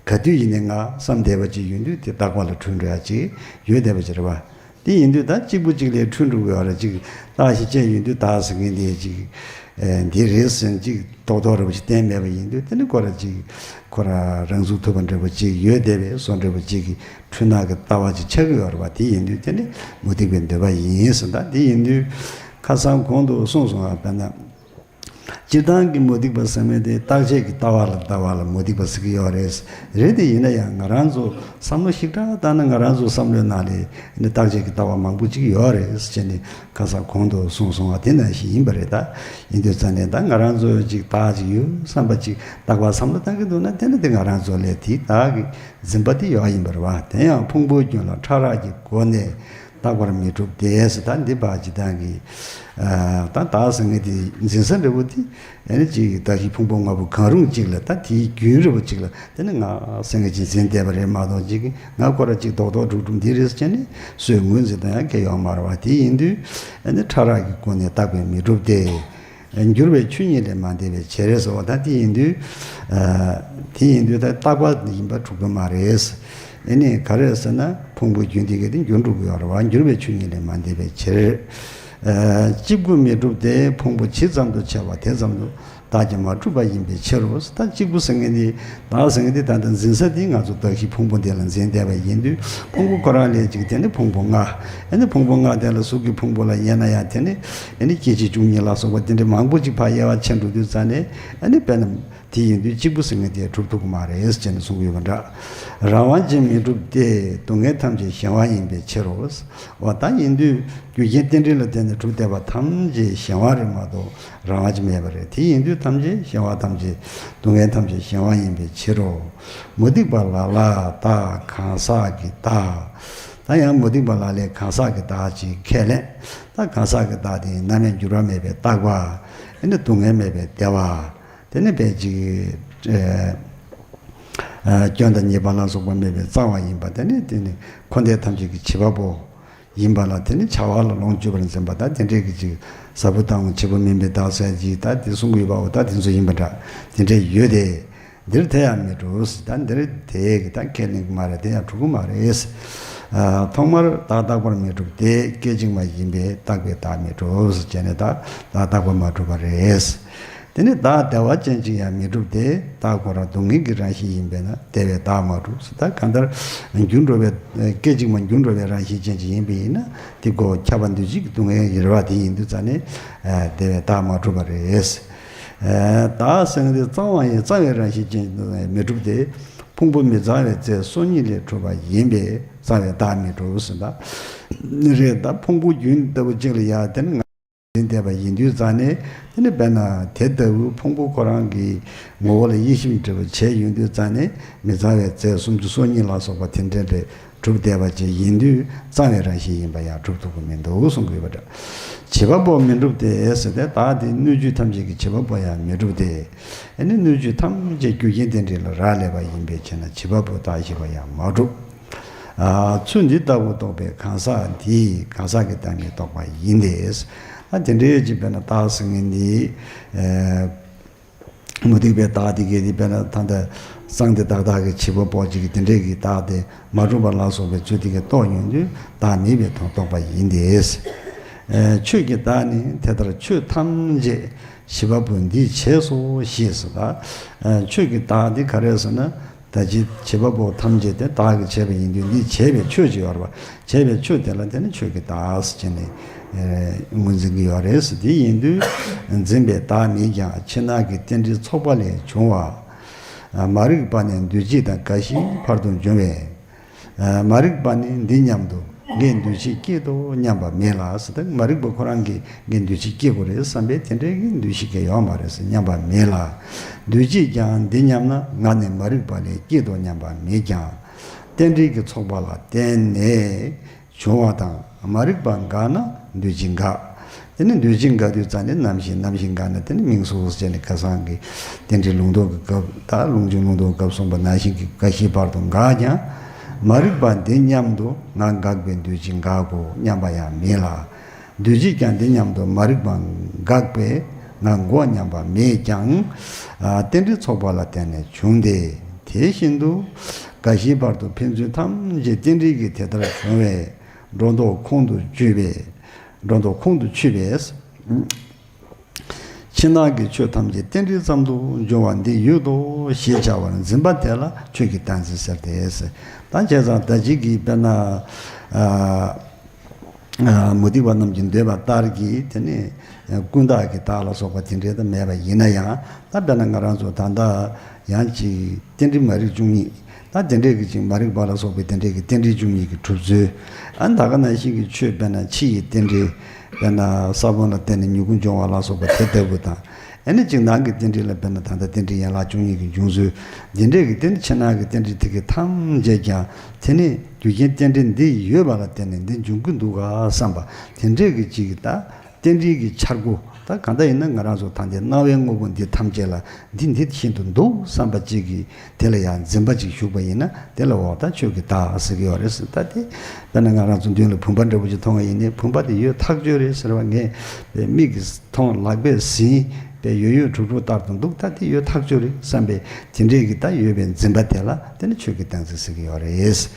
ག་དུས་ཡིན་ནའི་ང་བསམ་བསྡད་པ་ཅིག་ཡོང་དུས་དེ་རྟག་པ་ལ་འཁྲུལ་འགྲོ་ཡ་ཅིག་ཡོད་བསྡད་པ་ཅིག་རེད་བ། དེ་ཡིན་དུས་ད་གཅིག་པུ་གཅིག་ལས་འཁྲུལ་འགྲོ་གི་ཡོད་རེད། ཅིག་བརྟག་ཞིབ་བྱས་ཡོང་དུས་བདག་ཟེར་མཁན་དེ་ཅིག་ཨ་འདི་རེད་ཟེར་ཅིག་རྡོག་རྡོག་རེད་པ་ཅིག་བསྟན་མེད་པ་ཡིན་དུས། དེ་ནི་ཁོ་རང་ཅིག་ཁོ་རང་རང་ཚུགས་ཐུབ་པ་འདྲ་པོ་ཅིག་ཡོད་བསྡད་པའི་བཟོ་འདྲ་པོ་ཅིག་གི་འཁྲུལ་སྣང་གི་ལྟ་བ་ཅིག་ཆགས་ཀྱི་ཡོད་རེད་བ། དེ་ཡིན་དུས་དེ་ནི་མུ་སྟེགས་པའི་འདོད་པ་ཡིན་ཟེར། ད་དེ་ཡིན་དུས་ཁ་སང་གོང་དུ་གསུངས་སོང་བ། དཔེར་ན། སྤྱིར་བཏང་གི་མུ་སྟེགས་པ་ཟེར་མཁན་དེ་བརྟག་དཔྱད་ཀྱི་ལྟ་བ་ལ་ལྟ་བ་ལ་མུ་སྟེགས་པ་ཟེར་གྱི་ཡོད་རེད། རེད་དེ་ཡིན་ན་ཡང་ང་རང་ཚོ་བསམ་བློ་ཞིབ་ཕྲ་བཏང་ན་ང་རང་ཚོ་བསམ་བློའི་ནང་ལ་ནི་བརྟག་དཔྱད་ཀྱི་ལྟ་བ་མང་པོ་ཅིག་ཡོད་རེད་ཟེར་ནས་ཁ་སང་གོང་དུ་གསུངས་སོང་བ་དེ་ནང་བཞིན་ཡིན་པ་རེད། ད་ཡིན་དུས་ཙང་ནས་ད་ང་རང་ཚོ་ཅིག་བདག་ཅིག་ཡོད་བསམ་པ་ཅིག་བདག་པ་བསམ་བློ་བཏང་གི་འདུག་ན་དེ་ནི་དེ་ང་རང་ཚོ་ལས་དེ་བདག་གི་འཛིན་པ་དེ་ཡོད་ཡིན་པ་རེད་བ། དེ་ཡང་ཕུང་པོའི་རྒྱུན་ལ་ཕྲ་རགས་ཀྱི་སྒོ་ནས་བརྟག་པར་མི་འགྲུབ་སྟེ། ད་འདི་བ་ཇི་ལྟར་གྱི་ད་བདག་ཟེར་མཁན་དེ་འཛིན་ས་འདྲ་བོ་དེ་ཨ་ནི་ཅིག་བདག་གི་ཕུང་པོ་ལྔ་པོ་གང་རུང་གཅིག་ལ་ད་དེའི་རྒྱུན་འདྲ་བོ་གཅིག་ལ་དེ་ནི་ང་ཟེར་མཁན་ཅིག་འཛིན་བསྡད་པ་རེད་མ་གཏོགས་ཅིག་ང་ཁོ་ར་ཅིག་རྡོག་རྡོག་གྲུབ་གྲུབ་འདི་རེད་ཟེར་ནས་སུས་ངོས་འཛིན་སྟངས་ཡང་གལ་ཡོད་མ་རེད་བ། དེ་ཡིན་དུས་ཨ་ནི་ཕྲ་རགས་ཀྱི་སྒོ་ནས་བརྟག་པས་མི་འགྲུབ་སྟེ། འགྱུར་བའི་ཆོས་ཉིད་ལས་མ་འདས་པའི་ཕྱིར་ཟེར་བ་ད་དེ་ཡིན་དུས། དེ་ཡིན་དུས་ད་བརྟག་པ་ཡིན་པ་གྲུབ་ཀྱི་མ་རེད། ཨེ་ནས་ག་རེ་ཟེར་ན་ཕུང་པོའི་རྒྱུན་དེ་ག་དེ་འགྱུར་འགྲོ་གི་ཡོད་རེད་བ། འགྱུར་བའི་ཆོས་ཉིད་ལས་མ་འདས་པའི་ཕྱིར། གཅིག་པུ་མི་འགྲུབ་སྟེ་ཕུང་པོ་ཇི་ཙམ་དུ་ཕྱེ་བ་དེ་ཙམ་དུ་བདག་ཀྱང་མ་གྲུབ་པ་ཡིན་པའི་ཕྱིར་རོ། ད་གཅིག་པུ་ཟེར་མཁན་དེ་བདག་ཟེར་མཁན་དེ་ད་ལྟ་འཛིན་ས་དེ་ང་ཚོ་གདགས་གཞི་ཕུང་པོ་འདི་ལ་འཛིན་བསྡད་པ་ཡིན་དུས་ཕུང་པོ་ཁོ་རང་ལས་ཅིག་དེ་ནི་ཕུང་པོ་ལྔ། ཨེ་ནི་ཕུང་པོ་ལྔ་དེ་ལ་གཟུགས་ཀྱི་ཕུང་པོ་ལ་དབྱེ་ན་ཡང་དེ་ནི་ཨེ་ནི་སྐྱེ་མཆེད་བཅུ་གཉིས་ལ་སོགས་པ་དེ་འདྲ་མང་པོ་ཅིག་ཕར་དབྱེ་བ་ཕྱེ་འགྲོ་དུས་ཙ་ནས་ཨེ་ནི་དཔེར་ན་དེ་ཡིན་དུས་གཅིག་པུ་ཟེར་མཁན་དེ་གྲུབ་ཐུབ་ཀྱི་མ་རེད་ཅེས་ནས་གསུང་གི་ཡོད་པ་འདྲ། རང་དབང་ཅན་མི་འགྲུབ་སྟེ་སྡུག་བསྔལ་ཐམས་ཅད་གཞན་དབང་ཡིན་པའི་ཕྱིར་རོ། འོ་ད་ཡིན་དུས་རྒྱུ་རྐྱེན་རྟེན་འབྲེལ་ལ་བརྟེན་ནས་གྲུབ་བསྡད་པ་ཐམས་ཅད་གཞན་དབང་རེད་མ་གཏོགས་རང་དབང་ཅིག་མེད་པ་རེད། དེ་ཡིན་དུས་ཐམས་ཅད་གཞན་དབང་ཐམས་ཅད་སྡུག་བསྔལ་ཐམས་ཅད་གཞན་དབང་ཡིན་པའི་ཕྱིར་རོ། མུ་སྟེགས་པ་ལ་ལ་བདག་གང་ཟག་གི་བདག་ད་ཡང་མུ་སྟེགས་པ་ལ་ལས་གང་ཟག་གི་བདག་ཅིག་ཁས་ལེན། ད་གང་ཟག་གི་བདག་དེ་རྣམ་གཡེང་འགྱུར་བ་མེད་པའི་རྟག་པ། ཨེ་ནི་སྡུག་བསྔལ་མེད་པའི་བདེ་བ། དེ་ནི་དཔེ་ཅིག་ཨ་ཨ་སྐྱོན་དང་ཉེས་པ་ལ་སོགས་པ་མེད་པའི་གཙང་བ་ཡིན་པ། དེ་ནི་དེ་ནི་འཁོར་འདས་ཐམས་ཅད་ཀྱི་བྱེད་པ་པོ་ཡིན་པ་ལ་དེ་ནི་བྱ་བ་ལ་ལོངས་སྤྱོད་པར་འཛིན་པ་དང་དེ་འདྲས་ཀྱི་ཅིག་ཟབ་པོ་དང་བྱེད་པོ་མིན་པའི་བདག་ཟེར་ཅིག་ད་དེ་གསུང་གི་ཡོད་པའོ། ད་དེ་ཚོ་ཡིན་པ་འདྲ་དེ་འདྲས་ཡོད་དེ། འདིར་དེ་ཡང་མི་འགྲུབ། ད་འདིར་དེ་གི་ད་ཁས་ལེན་གྱི་མ་རེད། དེ་ཡང་གྲུབ་ཀྱི་མ་རེད། ཨ་ཐོག་མར་བདག་རྟག་པར་མི་འགྲུབ་སྟེ་སྐད་ཅིག་མ་ཡིན་པས་བཏགས་པའི་བདག་མི་འགྲུབ་ཟེར་བྱས་ནས་ད་བདག་རྟག་པར་མ་གྲུབ་པ་རེད། དེ་ནི་བདག་བདེ་བ་ཅན་ཅིག་ཡང་མི་འགྲུབ་སྟེ་བདག་ཁོ་རང་སྡུག་བསྔལ་གྱི་རང་བཞིན་ཡིན་པས་ན་བདེ་བའི་བདག་མ་གྲུབ་ཟེར། ད་གང་ལྟར་འགྱུར་འགྲོ་བའི་སྐད་ཅིག་མ་འགྱུར་འགྲོ་བའི་རང་བཞིན་ཅན་ཅིག་ཡིན་པ་ཡིན་ན་དེ་ཁོ་ཁྱབ་པ་འདུ་བྱེད་ཀྱི་སྡུག་བསྔལ་ཡིན་རེད་བ། དེ་ཡིན་དུས་ཙ་ནས་བདེ་བའི་བདག་མ་གྲུབ་པ་རེད། བདག་ཟེར་མཁན་དེ་གཙང་བ་ཡིན། གཙང་བའི་རང་བཞིན་ཅན་མི་འགྲུབ་སྟེ། ཕུང་པོ་མི་གཙང་བའི་རྫས་སོ་གཉིས་ལས་གྲུབ་པ་ཡིན་པས་གཙང་བའི་བདག་མི་འགྲུབ་ཟེར། ད་རེད། ད་ཕུང་པོ་རྒྱུན་ལྟ་བུ་གཅིག་ལ་ཡང་དེ་ནི་ང་འཛིན་བསྡད་པ་ཡིན་དུས་ཙང་ནས་དེ་ནི་དཔེར་ན་དེ་ལྟ་བུའི་ཕུང་པོ་ཁོ་རང་གི་ངོ་བོ་ལ་དབྱེ་ཞིབ་འབྲི་བ་བྱས་ཡོང་དུས་ཙང་ནས་མི་གཙང་བའི་རྫས་སུམ་ཅུ་སོ་གཉིས་ལ་སོགས་པ་དེ་འདྲ་རེད། གྲུབ་བསྡད་པ་ཅིག་ཡིན་དུས་གཙང་བའི་རང་བཞིན་ཡིན་པ་ཡང་གྲུབ་ཐུབ་ཀྱི་མི་འདུག་གསུང་གི་ཡོད་པ་འདྲ། བྱེད་པ་པོ་མི་འགྲུབ་སྟེ་ཟེར་ཏེ་བདག་དེ་སྣོད་བཅུད་ཐམས་ཅད་ཀྱི་བྱེད་པ་པོ་ཡང་མི་འགྲུབ་སྟེ། ཨ་ནི་སྣོད་བཅུད་ཐམས་ཅད་རྒྱུ་རྐྱེན་རྟེན་འབྲེལ་ལ་རག་ལས་པ་ཡིན་པའི་ཕྱིར་ན་བྱེད་པ་པོ་བདག་ཞེས་པ་ཡང་མ་གྲུབ། ཨ་ཚུལ་འདི་ལྟ་བུ་རྟོགས་པའི་གང་ཟག་འདིས་གང་ཟག་གི་བདག་མེད་རྟོགས་པ་ཡིན་ཏེ། ཨ་དེ་འདྲའི་ཅིག་དཔེར་ན་བདག་ཟེར་མཁན་འདི། ཨ། མུ་སྟེགས་པའི་བདག་དེ་གས་དེ་དཔེར་ན་ད་ལྟ་གཙང་དེ་བདག་བདག་གི་བྱེད་པ་པོ་ཅིག་དེ་འདྲས་ཀྱི་བདག་དེ་མ་གྲུབ་པ་ལ་སོགས་པའི་ཚུལ་དེ་གས་རྟོགས་ཡོང་དུས་བདག་མེད་པའི་དོན་རྟོགས་པ་ཡིན་ཏེ། ཨེ་ཆོས་ཀྱི་བདག་ནི་དེ་ལྟར་ཆོས་ཐམས་ཅད་བྱེད་པ་པོ་འདིས་བྱས་སོ་ཞེས་སོ། ད་ཨེ་ཆོས་ཀྱི་བདག་འདི་ག་རེ་ཟེར་ན། ད་ཅི་བྱེད་པ་པོ་ཐམས་ཅད་དེ་བདག་གིས་བྱས་པ་ཡིན་དུས་འདི་བྱས་པའི་ཆོས་ཅིག་ཡོད་རེད་པ། བྱས་པའི་ཆོས་དེ་ལ་དེ་ནི་ཆོས་ཀྱི་བདག་ཟེར་བྱས་ནས་ངོས་འཛིན་གྱི་ཡོད་རེད་ཟེར། དེ་ཡིན་དུས་འཛིན་པའི་བདག་མེད་ཀྱང་ཕྱི་ནང་གི་རྟེན་འབྲེལ་ཚོགས་པ་ལས་བྱུང་བ། མ་རིག་པ་ནི་འདུས་བྱས་དང་འགའ་ཞིག་བར་དུ་འབྱུང་བས། མ་རིག་པ་ནི་འདི་སྙམ་དུ་ངས་འདུས་བྱས་སྐྱེད་དོ་སྙམ་པ་མེད་ལ་ཟེར། ད་མ་རིག་པ་ཁོ་རང་གིས་ངས་འདུས་བྱས་སྐྱེ་དགོས་རེད་བསམ་པའི་དེ་འདྲའི་གི་འདུས་བྱས་ཀྱི་ཡོད་མ་རེད་ཟེར་སྙམ་པ་མེད་ལ། འདུས་བྱས་ཀྱང་འདི་སྙམ་ན་ང་ནི་མ་རིག་པ་ལས་སྐྱེས་དོ་སྙམ་པ་མེད་ཀྱང་། རྟེན་འབྲེལ་གྱི་ཚོགས་པ་ལ་བརྟེན་ནས་བྱུང་བ་དང་མ་རིག་པ་འགགས་ན་འདུས་བྱས་འགག་དེ་ནི་འདུས་བྱས་འགག་དུས་ཙམ་ནས་རྣམ་ཤེས་རྣམ་ཤེས་འགག་ན་དེ་ནི་མིང་གཟུགས་ཟེར་ནས་ཁ་སང་གི་རྟེན་འབྲེལ་ལུང་རྟོགས་ཀྱི་སྐབས་དང་ལུང་འབྱུང་ལུང་རྟོགས་སྐབས་གསུངས་པ་ནང་བཞིན་གྱི་འགའ་ཞིག་བར་དུ་འགག་ཀྱང་། མ་རིག་པ་འདི་སྙམ་དུ་ང་འགག་པའི་འདུས་བྱས་འགག་གོ་སྙམ་པ་ཡང་མེད་ལ། འདུས་བྱས་ཀྱང་འདི་སྙམ་དུ་མ་རིག་པ་འགག་པས་ང་འགོག་སྙམ་པ་མེད་ཀྱང་། རྟེན་འབྲེལ་ཚོགས་པ་ལ་བརྟེན་ནས་བྱུང་སྟེ། དེ་བཞིན་དུ་འགའ་ཞིག་བར་དུ་ཕན་ཚུན་ཐམས་ཅད་རྟེན་འབྲེལ་གྱིས་དེ་ལྟར་བྱུང་བས་སྒྲོ་འདོགས་ཁོང་དུ་ཆུད་པས། སྒྲོ་འདོགས་ཁོང་དུ་ཆུད་པས། ཕྱི་ནང་གི་ཆོས་ཐམས་ཅད་རྟེན་འབྲེལ་ཙམ་དུ་འབྱུང་བ་འདི་ཡོད་དོ་ཞེས་བྱ་བར་འཛིན་པ་དེ་ལ་ཆོས་ཀྱི་བདག་འཛིན་ཟེར་ཏེ། ད་བྱས་ཙང་ད་ཅིག་གིས་དཔེར་ན། ཨ། མུ་སྟེགས་པ་རྣམས་ཀྱིས་འདོད་པ་ལྟར་གྱི་དེ་ནི་ཀུན་བརྟགས་ཀྱི་བདག་ལ་སོགས་པ་དེ་འདྲའི་ད་མེད་པ་ཡིན་ན་ཡང་། ད་དཔེར་ན་ང་རང་ཚོ་ད་ལྟ་ཡང་ཅིག་རྟེན་འབྲེལ་མ་རིག་བཅུ་གཉིས། ད་དེ་འདྲའི་གི་ཅིག་མ་རིག་པ་ལ་སོགས་པའི་དེ་འདྲའི་གི་རྟེན་འབྲེལ་བཅུ་གཉིས་ཀྱི་གྲུབ་ཚུལ། ཨ་ད་ག་ནང་བཞིན་གྱི་ཆོས་དཔེར་ན་ཕྱི་ཡི་རྟེན་འབྲེལ། དཔེར་ན་ས་བོན་ལ་བརྟེན་ནས་མྱུ་གུ་འབྱུང་བ་ལ་སོགས་པ་དེ་ལྟ་བུ་དང་། ཨ་ནི་ཅིག་ནང་གི་རྟེན་འབྲེལ་ལ་དཔེར་ན་ད་ལྟ་རྟེན་འབྲེལ་ཡན་ལག་བཅུ་གཉིས་ཀྱི་འབྱུང་ཚུལ། འདི་འདྲའི་གི་རྟེན་ཕྱི་ནང་གི་རྟེན་འབྲེལ་དེ་གི་ཐམས་ཅད་ཀྱང་དེ་ནི་རྒྱུ་རྐྱེན་རྟེན་འབྲེལ་འདི་ཡོད་པ་ལ་བརྟེན་ནས་འདི་འབྱུང་གི་འདུག་ག་བསམ་པ། དེ་འདྲའི་གི་ཅིག་གི་ད་རྟེན་འབྲེལ་གྱི་འཆར་སྒོ། ད་གང་ལྟར་ཡིན་ན་ང་རང་ཚོ་ད་ལྟའི་སྣང་བའི་དངོས་པོ་འདི་ཐམས་ཅད་ལ་འདི་འདི་བཞིན་དུ་འདུག་བསམ་པ་ཅིག་གི་དེ་ལ་ཡང་འཛིན་པ་ཅིག་ཞུགས་པ་ཡིན་ན་དེ་ལ་འོ་ད་ཆོས་ཀྱི་བདག་ཟེར་གྱི་ཡོད་རེད་ཟེར། ད་དེ་དཔེར་ན་ང་རང་ཚོ་མདུན་ལ་བུམ་པ་འདྲ་པོ་ཅིག་མཐོང་བ་ཡིན་ནའི་བུམ་པ་དེ་ཡོད་ཐག་ཆོད་རེད་ཟེར་བ། ངས་མིག་གིས་མཐོང་། ལག་པས་ཟིན། པས་ཡོད་ཡོད་གྲུབ་གྲུབ་ལྟར་དུ་འདུག་ད་དེ་ཡོད་ཐག་ཆོད་རེད་བསམ་པའི་དེ་འདྲའི་གི་ད་ཡོད་པའི་འཛིན་པ་དེ་ལ་དེ་ནི་ཆོས་ཀྱི་བདག་འཛིན་ཟེར་གྱི་ཡོད་རེད། བསྡུས་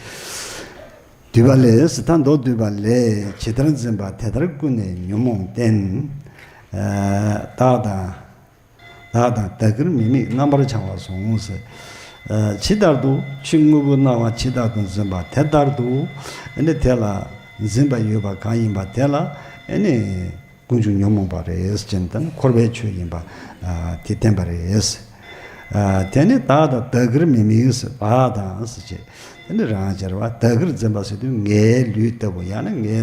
པ་ལས། ད་མདོར་བསྡུས་པ་ལས། ཇི་ལྟར་འཛིན་པ་དེ་ལྟར་ཀུན་ནས་ཉོན་མོངས་བརྟེན། ཨ་བདག་དང་བདག་དང་བདག་གིར་མི་དམིགས་རྣམ་པར་བྱང་བ་བཟུང་ཟེར། ཨ་ཇི་ལྟར་དུ་ཕྱི་དངོས་པོའི་སྣང་བ་ཇི་ལྟར་དུ་འཛིན་པ་དེ་ལྟར་དུ། ཨ་ནི་དེ་ལ་འཛིན་པ་ཡོད་པ་གང་ཡིན་པ་དེ་ལ་ཨ་ནི་ཀུན་འབྱུང་ཉོན་མོངས་པ་རེད་ཅེས་དང་འཁོར་བའི་ཆོས་ཡིན་པ་ཨ་དེ་བསྟན་པ་རེད། ཨ་དེ་ནི་བདག་དང་བདག་གིར་མི་དམིགས། བདག་དང་ཟེར་བྱས། དེ་ནི་རང་ཅེས་པ། བདག་གིར་འཛིན་པ་ཟེར་དུས་ངའི་ལུས་ལྟ་བུ། ཡང་ན་ངའི་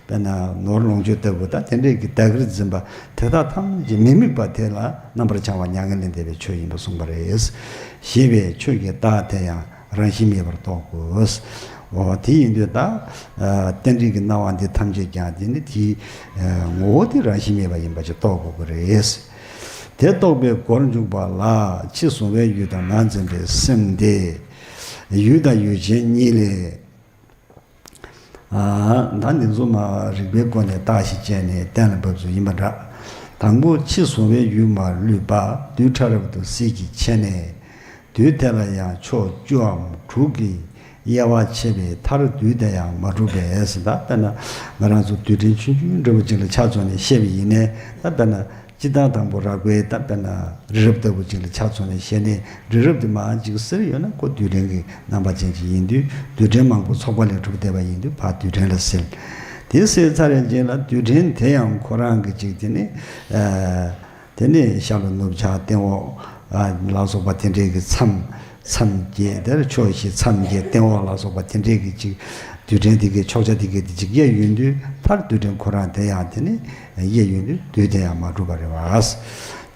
དཔེར་ན་ནོར་ལོངས་སྤྱོད་ལྟ་བུ། ད་དེ་འདྲའི་གི་བདག་གིར་འཛིན་པ་དེ་དག་ཐམས་ཅད་མི་དམིགས་པ་དེ་ལ་རྣམ་པར་བྱང་བ་མྱ་ངན་ལས་འདས་པའི་ཆོས་ཡིན་པར་གསུངས་པ་རེད། ཞེས་པའི་ཆོས་ཀྱི་བདག་དེ་ཡང་རང་བཞིན་མེད་པར་རྟོགས་དགོས། འོ་དེ་ཡིན་དུས་ད་ཨ་རྟེན་འབྲེལ་གྱི་སྣང་བ་འདི་ཐམས་ཅད་ཀྱང་དེ་ནི་དེའི་ཨ་ངོ་བོ་དེ་རང་བཞིན་མེད་པ་ཡིན་པ་ཅིག་རྟོགས་དགོས་ཀྱི་རེད། དེ་རྟོགས་པའི་སྒོར་འཇུག་པ་ལ་ཕྱི་གཟུང་བའི་ཡུལ་དང་ནང་འཛིན་པའི་སེམས་ཏེ། ཡུལ་དང་ཡུལ་ཅན་གཉིས་ལས། ཨ་ད་འདི་ཚོ་མ་རིགས་པའི་སྒོ་ནས་བརྟག་ཞིབ་བྱས་ནས་གཏན་ལ་ཕབ་ཚུལ་ཡིན་པ་འདྲ། དང་པོ་ཕྱི་གཟུང་བའི་ཡུལ་མ་ལུས་པ། རྡུལ་ཕྲ་རབ་ཏུ་གསལ་གྱི་ཆ་ནས། རྡུལ་དེ་ལ་ཡང་ཕྱོགས་བཅུའམ་དྲུག་གི་དབྱེ་བ་ཕྱེ་བའི་མཐར་རྡུལ་དེ་ཡང་མ་གྲུབ་པས་ཟེར། ད་དཔེར་ན་ང་རང་ཚོ་རྡུལ་ཕྲན་ཆུང་ཆུང་འདྲ་པོ་ཅིག་ལ་ཆ་མཚོན་ནས་བཤད་པ་ཡིན་ནའི། ད་དཔེར་ན་སྤྱིར་བཏང་དང་པོ་རགས་པའི་ད་དཔེར་ན་རི་རབ་ལྟ་བུ་ཅིག་ལ་ཆ་མཚོན་ནས་བཤད་ནའི། རི་རབ་དེ་མར་ཅིག་གསེར་ཡོད་ན་ཁོ་རྡུལ་ཕྲན་གྱི་རྣམ་པ་ཅན་ཅིག་ཡིན་དུས། རྡུལ་ཕྲན་མང་པོ་ཚོགས་པ་ལས་གྲུབ་བསྡད་པ་ཡིན་དུས་ཕར་རྡུལ་ཕྲན་ལ་ཟེར། དེ་ཟེར་ཚར་བའི་རྗེས་ལ་རྡུལ་ཕྲན་དེ་ཡང་ཁོ་རང་གི་ཅིག་དེ་ནི་ཨ། དེ་ནས་ཤར་ལྷོ་ནུབ་བྱང་སྟེང་འོག་ཨ་ལ་སོགས་པ་དེ་འདྲའི་གི་མཚམས། མཚམས་བརྒྱད། དེར་ཕྱོགས་བཞི་མཚམས་བརྒྱད་སྟེང་འོག་ལ་སོགས་པ་དེ་འདྲའི་གི་ཅིག་རྡུལ་ཕྲན་དེ་གའི་ཕྱོགས་ཆ་དེ་གའི་དེ་ཅིག་དབྱེ་ཡོད་དུས། མཐར་རྡུལ་ཕྲན་ཁོ་རང་དེ་ཡང་དེ་ནི་དབྱེ་ཡོད་དུས་རྡུལ་དེ་ཡང་མ་གྲུབ་པ་རེད་བ།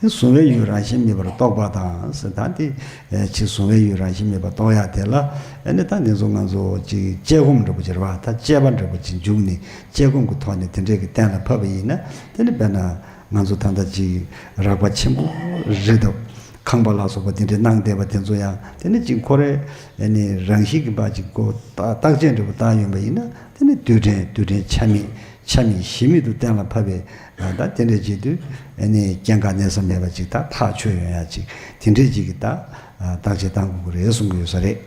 དེ་གཟུང་བའི་ཡུལ་རང་བཞིན་མེད་པར་རྟོགས་པ་དང་ཟེར། ད་དེ་ཕྱི་གཟུང་བའི་ཡུལ་རང་བཞིན་མེད་པར་རྟོགས་ཡ་དེ་ལ་ཨ་ནི་ད་འདི་ཚོ་ང་ཚོ་ཅིག་དཔྱད་སྒོམ་འདྲ་པོ་ཅིག་རེད་བ། ད་དཔྱད་པ་འདྲ་པོ་ཅིག་འཇུག་ནས་དཔྱད་སྒོམ་གྱི་ཐོག་ནས་དེ་འདྲའི་གི་གཏན་ལ་ཕབ་པ་ཡིན་ན། དེ་ནི་དཔེར་ན་ང་ཚོ་ད་ལྟ་ཅིག་རགས་པ་ཆེན་པོ་རི་དང་ཁང་པ་ལ་སོགས་པ་དེ་འདྲའི་སྣང་བསྡད་པ་དེ་ཚོ་ཡང་དེ་ནི་ཅིག་ཁོ་རའི་ཨ་ནི་རང་བཞིན་གྱི་བ་ཅིག་གོ་བརྟག་དཔྱད་འདྲ་པོ་བཏང་ཡོང་པ་ཡིན་ན། དེ་ནི་རྡུལ་ཕྲན་རྡུལ་ཕྲན་ཆ་མེད་ཆ་མེད་གཞི་མེད་དུ་གཏན་ལ་ཕབ་པའི་ད་དེ་འདྲ་བྱེད་དུས་ཨ་ནི་སྐྱེ་འགག་གནས་ས་མེད་པ་ཅིག་ད་ཐག་ཆོད་ཡོང་ཡ་ཅིག་དེ་འདྲའི་ཅིག་གི་ད་བརྟག་དཔྱད་བཏང་དགོས་ཀྱི་རེད་གསུང་གི་ཡོད་ས་རེད།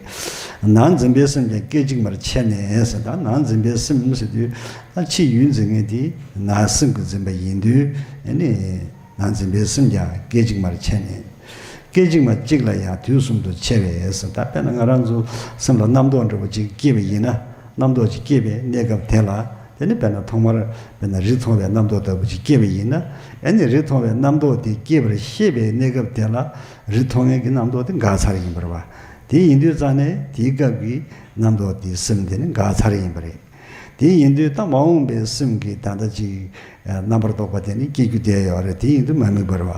ནང་འཛིན་པའི་སེམས་ཀྱང་སྐད་ཅིག་མར་ཆད་ནས་ཟེར། ད་ནང་འཛིན་པའི་སེམས་ཟེར་དུས་ད་ཕྱི་ཡུལ་འཛིན་མཁན་དེ་ནང་སེམས་ཀྱི་འཛིན་པ་ཡིན་དུས། ཨ་ནི་ནང་འཛིན་པའི་སེམས་ཀྱང་སྐད་ཅིག་མར་ཆད་ནས། སྐད་ཅིག་མ་གཅིག་ལ་ཡང་དུས་གསུམ་དུ་ཆད་པས་ཟེར། ད་དཔེར་ན་ང་རང་ཚོ་སེམས་ལ་རྣམ་རྟོག་འདྲ་པོ་ཅིག་སྐྱེས་པ་ཡིན་ན། རྣམ་རྟོག་ཅིག་སྐྱེས་པའི་གནས་སྐབས་དེ་ལ། དེ་ནི་དཔེར་ན་ཐོག་མར་དཔེར་ན་རི་མཐོང་བའི་རྣམ་རྟོག་ལྟ་བུ་ཅིག་སྐྱེས་པ་ཡིན་ན། ཨ་ནི་རི་མཐོང་བའི་རྣམ་རྟོག་དེ་སྐྱེས་པར་ཤེས་པའི་གནས་སྐབས་དེ་ལ་རི་མཐོང་མཁན་གྱི་རྣམ་རྟོག་དེ་འགག་ཚར་ཡིན་པ་རེད་བ། དེ་ཡིན་དུས་ཙང་ནས་དེའི་སྐབས་ཀྱི་རྣམ་རྟོག་དེའི་སེམས་དེ་ནི་འགག་ཚར་ཡིན་པ་རེད། དེ་ཡིན་དུས་ད་མ་འོངས་པའི་སེམས་ཀྱི་ད་ལྟ་ཅིག་རྣམ་པར་རྟོག་པ་དེ་ནི་སྐྱེ་རྒྱུ་དེ་ཡོད་རེད། དེ་ཡིན་དུས་མ་དམིགས་པ་རེད་བ།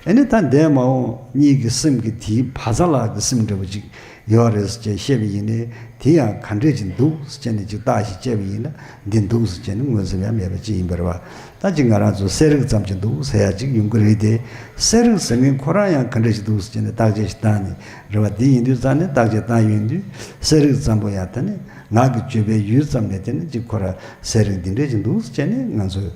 ཨ་ནི་ད་འདས་མ་འོངས་གཉིས་ཀྱི་སེམས་ཀྱི་དེའི་བར་མཚམས་ལ་གི་སེམས་འདྲ་པོ་ཅིག་ཡོད་རེད་ཟེར་བྱས་བཤད་པ་ཡིན་ནའི། དེ་ཡང་ག་འདྲས་ཅིག་འདུག་ཟེར་བྱས་ནས་ཅིག་བརྟག་ཞིབ་བྱས་པ་ཡིན་ན། འདི་འདུག་ཟེར་བྱས་ནས་མངོན་གསལ་ཡང་མེད་པ་ཅིག་ཡིན་པ་རེད་བ། ད་ཅིག་ང་རང་ཚོ་གསལ་རིག་ཙམ་ཅིག་འདུག་ཟེར་ཡ་ཅིག་ཡོང་གི་རེད་དེ། གསལ་རིག་ཟེར་མཁན་ཁོ་རང་ཡང་ག་འདྲས་ཅིག་འདུག་ཟེར་བྱས་ནས་བརྟག་དཔྱད་ཅིག་བཏང་ནས་རེད་བ། དེ་ཡིན་དུས་ཙང་ནས་བརྟག་དཔྱད་བཏང་ཡོང་དུས་གསལ་རིག་ཙམ་པོ་ཡང་དེ་ནི་ངག་གི་བརྗོད་པའི་ཡུལ་ཙམ་ལས་དེ་ནི་ཅིག་ཁོ་ར་གསལ་རིག་འདི་འདྲས་ཅིག་འདུག་ཟེར་བྱས་ནས་ང་ཚོས་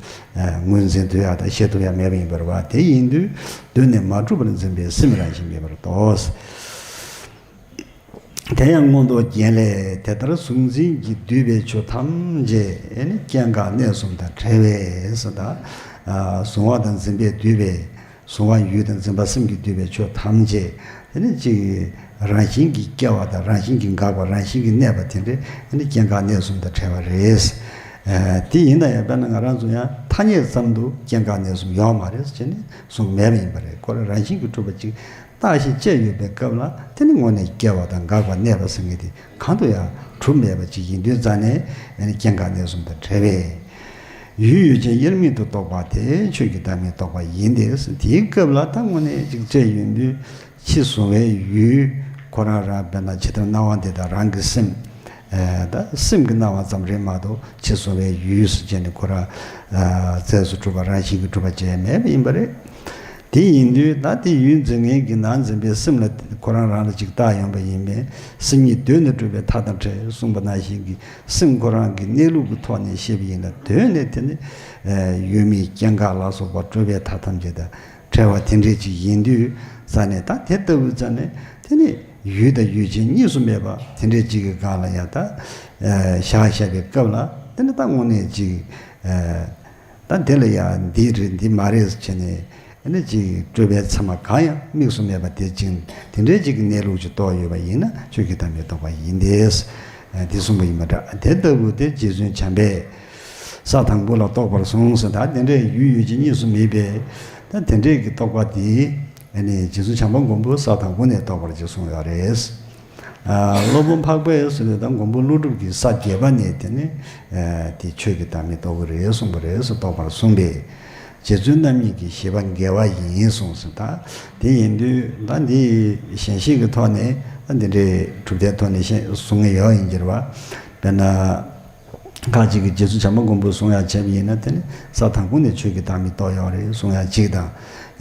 ངོས་འཛིན་ཐུབ་ཡ་དང་ཤེས་ཐུབ་ཡ་མེད་པ་ཡིན་པ་རེད་བ། དེ་ཡིན་དུས་གདོད་ནས་མ་གྲུབ་པར་འཛིན་པའི་སེམས་རང་བཞིན་མེད་པར་རྟོགས། དེ་ཡང་མངོན་རྟོགས་རྒྱན་ལས། དེ་ལྟར་གཟུང་འཛིན་གྱིས་བསྡུས་པའི་ཆོས་ཐམས་ཅད་ནི་སྐྱེ་འགག་གནས་གསུམ་དང་བྲལ་བས་ཟེར། ད་གཟུང་བ་དང་འཛིན་པས་བསྡུས་པའི། གཟུང་བ་ཡུལ་དང་འཛིན་པ་སེམས་ཀྱིས་བསྡུས་པའི་ཆོས་ཐམས་ཅད་དེ་ནི་ཅིག་རང་བཞིན་གྱིས་སྐྱེ་བ་དང་རང་བཞིན་གྱིས་འགག་པ། རང་བཞིན་གྱིས་གནས་པ་དེ་འདྲས་དེ་ནི་སྐྱེ་འགག་གནས་གསུམ་དང་བྲལ་བ་རེད། ཨ། དེ་ཡིན་ན་ཡང་དཔེར་ན་ང་རང་ཚོ་ཡང་ཐ་སྙད་ཙམ་དུ་སྐྱེ་འགག་གནས་གསུམ་ཡོད་མ་རེད་ཟེར་ནས་གསུངས་མེད་པ་ཡིན་པ་རེད། ཁོ་རང་རང་བཞིན་གྱིས་གྲུབ་པ་ཅིག་བཏགས་ཤིང་བཅས་ཡོད་པའི་སྐབས་ལ་དེ་ནི་དངོས་གནས་སྐྱེ་བ་དང་འགག་པ་གནས་པ་ཟེར་མཁན་དེ་གང་དུ་ཡང་གྲུབ་མེད་པ་ཅིག་ཡིན་དུས་ཙང་ནས། ཨ་ནི་སྐྱེ་འགག་གནས་གསུམ་དང་བྲལ་བས། ཡུལ་ཡུལ་ཅན་དབྱེར་མེད་དུ་རྟོགས་པ་དེ་ཆོས་ཀྱི་བདག་མེད་རྟོགས་པ་ཡིན་ཏེ། དེའི་སྐབས་ལ་ད་དངོས་གནས་ཅིག་བཅས་ཡོད་དུས། ཕྱི་གཟུང་བའི་ཡུལ་ཁོ་རང་རང་། དཔེར་ན་ཇི་ལྟར་སྣང་བ་འདི་དག་རང་གི་སེམས། ཨ། ད་སེམས་ཀྱི་སྣང་བ་ཙམ་རེད་མ་གཏོགས་ཕྱི་གཟུང་བའི་ཡུལ་ཟེར་བྱས་ནས་ཁོ་རང་། ཨ། རྫས་སུ་གྲུབ་པ་རང་བཞིན་གྱིས་གྲུབ་པ་ཅིག་མེད་པ་ཡིན་པ་རེད། དེ་ཡིན་དུས་ད་དེ་ཡུལ་འཛིན་མཁན་གྱི་ནང་འཛིན་པའི་སེམས་ལ་ཁོ་རང་རང་ལ་ཅིག་བཏགས་ཡོང་པ་ཡིན་པས། སེམས་ཉིད་གདོད་ནས་གྲུབ་པའི་མཐའ་དང་བྲལ་གསུངས་པ་ནང་བཞིན་གྱི་སེམས་ཁོ་རང་གི་གནས་ལུགས་ཀྱི་ཐོག་ནས་བཤད་པ་ཡིན་ན། གདོད་ནས་དེ་ནི། ཨ། ཡུལ་མེད་སྐྱེ་འགག་ལ་སོགས་པ་སྤྲོས་པའི་མཐའ་ཐམས་ཅད་དང་། བྲལ་བ་དེ་འདྲས་ཅིག་ཡིན་དུས་ཙང་ནས། ད་དེ་ལྟ་བུའི་ཙང་ནས་དེ་ནི་ཡུལ་དང་ཡུལ་ཅན་གཉིས་སུ་མེད་པ་དེ་འདྲས་ཅིག་གི་སྒང་ལ་ཡང་ད། ཨ། བཞག་བཞག་པའི་སྐབས་ལ་དེ་ནི་ད་དངོས་གནས་ཅིག་ཨ། ད་དེ་ལ་ཡང་འདི་རེད་འདི་མ་རེད་ཟེར་བྱས་ནས། ཨ་ནི་ཅིག་སྤྲོས་པའི་མཚན་མ་གང་ཡང་དམིགས་སུ་མེད་པ་དེ་ཅིག་དེ་འདྲའི་ཅིག་གི་གནས་ལུགས་ཅིག་རྟོགས་ཡོད་པ་ཡིན་ན་ཆོས་ཀྱི་བདག་མེད་རྟོགས་པ་ཡིན་ཏེ། ཨ། འདི་གསུངས་པ་ཡིན་པ་འདྲ། དེ་ལྟ་བུ་དེ་རྗེ་བཙུན་བྱམས་པས་ས་དང་པོ་ལ་རྟོགས་པར་གསུངས་ཟེར། ད་དེ་འདྲའི་ཡུལ་ཡུལ་ཅན་གཉིས་སུ་མེད་པའི་ད་དེ་འདྲའི་གི་རྟོགས་པ་དེ། ཨ་ནི་རྗེ་བཙུན་བྱམས་པ་མགོན་པོས་ས་དང་པོ་ནས་རྟོགས་པར་ཅིག་གསུངས་ཡོད་རེད། ཨ། སློབ་དཔོན་འཕགས་པས་ཟེར་དུས་ད་མགོན་པོ་ཀླུ་སྒྲུབ་ཀྱིས་ས་བརྒྱད་པ་ནས་དེ་ནི། ཨ། དེ་ཆོས་ཀྱི་བདག་མེད་རྟོགས་ཀྱི་རེད་གསུངས་པ་རེད་ཟེར། རྟོགས་པར་གསུངས་པས། རྗེ་བཙུན་རྣམ་གཉིས་ཀྱི་བཞེད་པ་འགལ་བ་ཡིན་གསུངས་ཟེར། ད་དེ་ཡིན་དུས་ད་འདི་ཞལ་བཞེས་ཀྱི་ཐོག་ནས་ད་འདི་འདྲའི་གྲུབ་མཐའི་ཐོག་ནས་བཤད་གསུང་གི་ཡོད་ཡིན་གྱི་རེད་པ། དཔེར་ན། ཁ་ཅིག་གིས་རྗེ་བཙུན་བྱམས་པ་མགོན་པོས་གསུང་ཡག་བྱས་པ་ཡིན་ན། དེ་ནི་ས་དང་པོ་ནས་ཆོས་ཀྱི་བདག་མེད་རྟོགས་ཡོད་རེད་གསུང་ཡག་གཅིག་དང་།